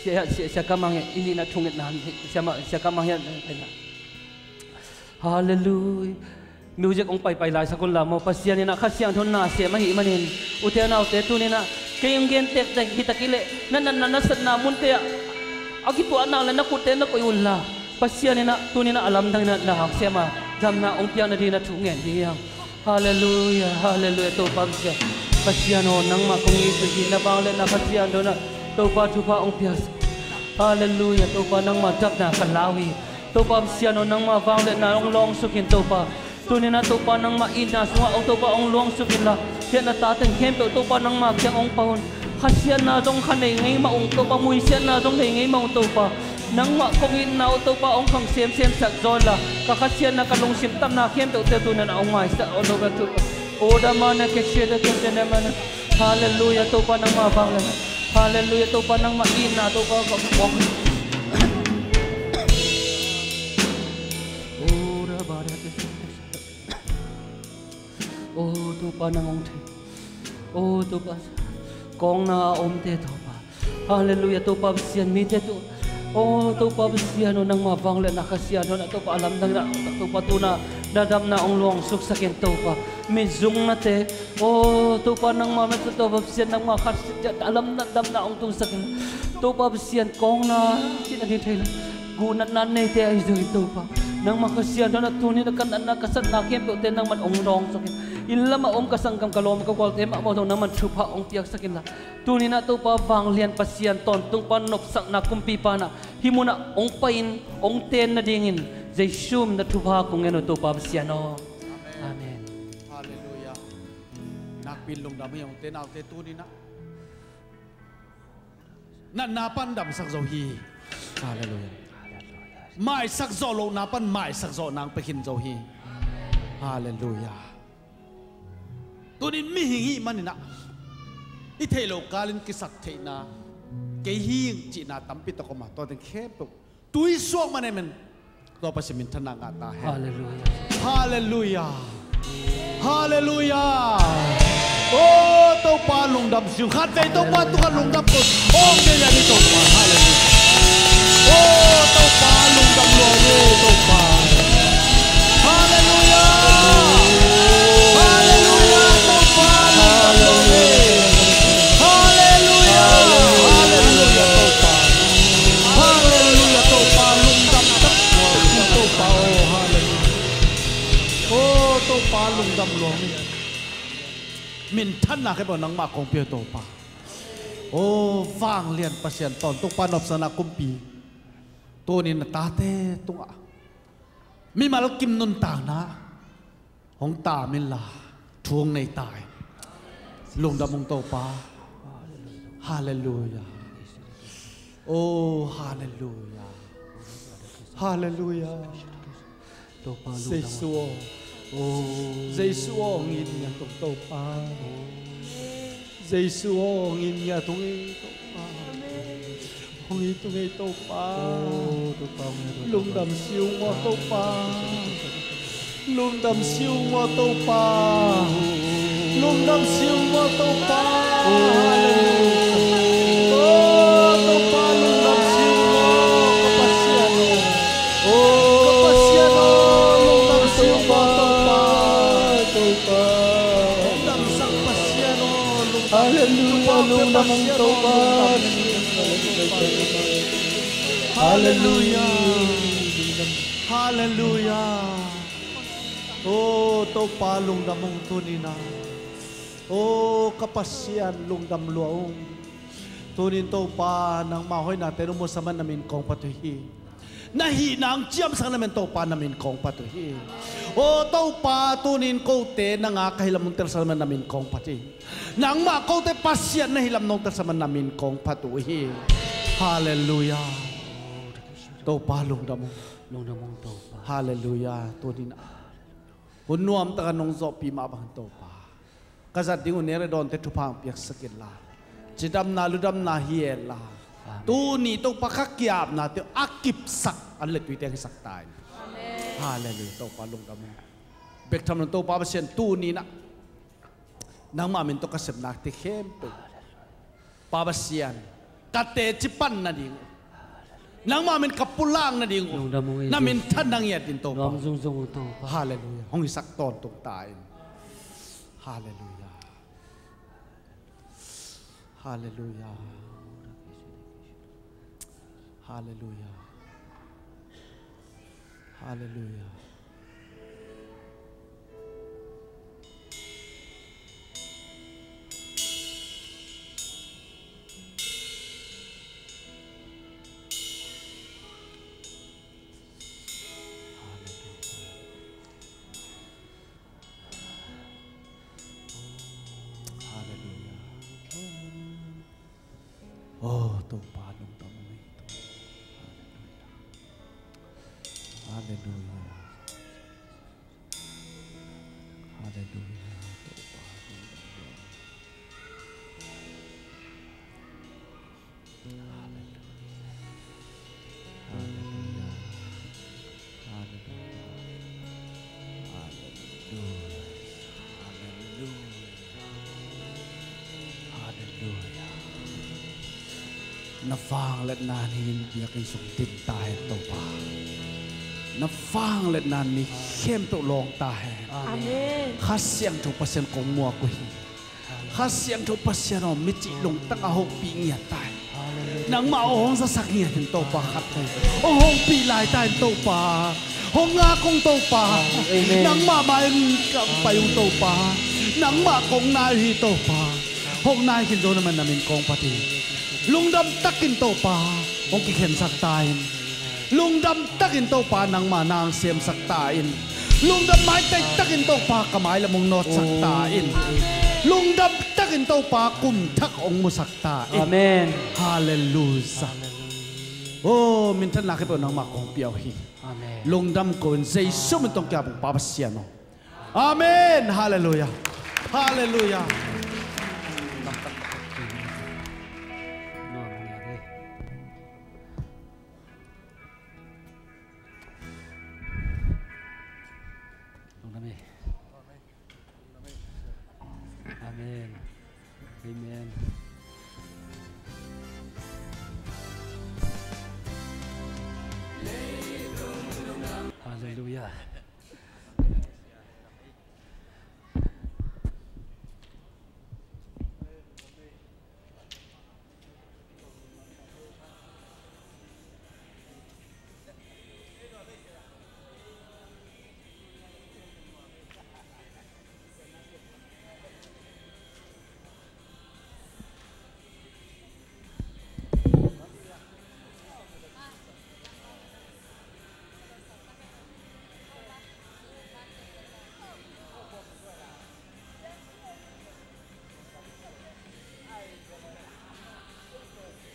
Sia, Sia, Sia Kam Mang in ah thungetna, Sia Ma, Sia Kam Mang in ah. Halleluiah. Music hong paipai lai sak unla maw. Pasian in ah Kha Siangtho in na sem ahih manin, ute naute, tuni-in ah kei hong gen tektek hi ta kei leh, na natna na satna munte ah a kituahna leh na khutte na koih unla, Pasian in ah tuni-in ah a lamdang in ah na haksem a, damna hong piak nadingin ah thu ngen ding hi hang. Halleluiah, halleluiah, Topa Pasian. Pasian aw, nangmah kong it uh hi, na vangliatna Kha Siangtho in ah Topa thupha hong pia. Halleluiah, Topa nangmah dapna ka lau hi. Topa Pasian aw, nangmah vangliatna hong lawngsuk in Topa. Tuni-in ah Topa nangmah itna sungah hong Topa hong luangsuk inla, Siatna ta teng khempeuh Topa nangma kiang hong pang un. Khasiatna zong kha nei ngei mah ung Topa, muisiatna zong nei ngei mah ung Topa. Nangmah kong itna uh Topa hong khang semsem sak zaw inla, ka khasiatna, ka lungsim tamna khempeuh te tu-in ah hong maisak aw Topa, Topa. O da mana ke sia da ke sia da mana. Halleluia, Topa nangma vangliatna. Halleluia, Topa nangma itna Topa ka kong. O da ba da ke sia da ke sia. O Topa nang hong thei. O Topa, kawngna a omte Topa. Halleluia, Topa Pasian mite tu. O Topa Pasian aw, nangma vangliatna Kha Siangtho in ah Topa a lamdang in ah Topa tu-in ah na damna hong luangsuksak in Topa. Mizungnate. O Topa nangma masa Topa Pasian nangma Kha Siangtho a lamdang damna hong tungsak in. Topa Pasian kawngna cih na ding thei lo. Guhnatna neite ahi zongin Topa, nangma Kha Siangtho in ah tuni-in ah ka natna ka satna khempeuhte nangman hong dawngsak in. Inn lamah om ka sanggam ka lawm ka gualte mahmah zong nangman thupha hong piaksak inla, tuni-in ah Topa vanglian Pasian tawntungpa nopsakna kumpipa in ah hih munah hong pai-in hong ten nadingin Jesu min ah thupha kong ngen uh Topa Pasian aw. Amen. Halleluia. Nakpi-in lungdam hi. Hong te naute tuni-in ah natna pan damsak zo hi. Halleluia. Maisak zawh lohna pan maisak zawhna hong pia khin zo hi. Halleluia. Tuni-in mihing hih manin ah i theih loh kalin kisaktheihna, kei hi ing cihna tampi tak om a, tua teng khempeuh tui suak man e men. Tua Pasian minthanna ngah ta hen. Halleluia. Halleluia. Halleluia. O Topa lungdam sing. Khatvei Topa tungah lungdam ko. Hong kei a ni Topa. Halleluia. O Topa lungdam lua ve Topa. Halleluia. Halleluia. Topa lungdam lua ve. Halleluia. Halleluia Topa. Halleluia Topa lungdam tak. Topa o, halleluia. O Topa lungdam lua ve. Minthanna khempeuh nangmah kong pia Topa. O vanglian Pasian tawntungpa nopsakna kumpi, tuni-in na tate tungah mimal kim nuntakna hong tam inla, thu hong nei ta in. Lungdam ung Topa. Halleluia. O halleluia. Halleluia. Jesu aw. Jesu aw, hong it ngiat ung Topa. Jesu aw, hong it ngiat ung ei Topa. Hong it ung ei Topa. Lungdam sing aw Topa. Lungdam sing aw Topa. Lungdam sing aw Topa. Halleluia. O Topa lungdam sing aw, ka Pasian aw. O ka Pasian aw, lungdam sing aw Topa. Lungdamsak Pasian aw, lungdam. Halleluia, lungdam ung Topa. Halleluia. Halleluia. O Topa lungdam ung tuni-in ah. O ka Pasian lungdam lua ung. Tuni-in Topa nangma hoihnate nong musak man na min kong phat uh hi. Na hihna hong ciamsak na min Topa na min kong phat uh hi. O Topa tuni-in kote nang a ka hi lam nong telsak na min na min kong phat hi. Nangmah kote Pasian na hi lam nong telsak man na min kong phat uh hi. Halleluia. Topa lungdam ung. Lungdam ung Topa. Halleluia. Tuni-in hun nuamtaka nong zawhpih mah bangin Topa ka zat ding uh nek le dawnte thupha hong piaksak inla, cidamna ludamna hi inla, tuni Topa ka ki-apnate a kipsak an le tuite hong hisak ta in. Halleluia. Topa lungdam ung. Bek tham lo Topa Pasian tuni-in ah nangmah min tawh ka sepnate khempeuh Pa Pasian, ka teci pan nading uh, nangmah min ka pulak nading uh, na minthanna ngiat in Topa. Halleluia. Hong hisak tawntung ta in. Halleluia. Halleluia. Halleluia. Halleluia. Oh, Topa, lungdam ung ei, Topa. Halleluia. Halleluia. Topa, lungdam ung. Halleluia. Halleluia. Halleluia. Halleluia. Halleluia. Halleluia. Na vangliatna in biakinn sung dim ta hen, Topa. Na vangliatna in mi khempeuh lawng ta hen. Amen. Kha Siangtho Pasian kong muak uh hi. Kha Siangtho Pasian aw, mi cih lungtang a hopih ngiat ta hen. Nangmah aw hong zasak ngiat in, Topa, khat vei. Hong hopih lai ta hen, Topa. Hong ngak ung, Topa. Amen. Nangmah mai-in ka pai ung, Topa. Nangmah kong nai uh hi, Topa. Hong nai khin zo na man na min kong phat hi. Lungdam takin, Topa, hong kikhensak ta in. Lungdam takin, Topa, nangmah na hong siamsak ta in. Lungdam maitakin, Topa, ka mailam hong nawtsak ta in. Lungdam takin, Topa, kum thak hong musak ta in. Amen. Halleluia. Halleluia. Oh, minthanna khempeuh nangmah kong pia uh hi. Amen. Lungdam ko in, Jesu min tawh kong kiap ung, Pa Pasian aw. Amen. Halleluia. Halleluia. Amen. Amen.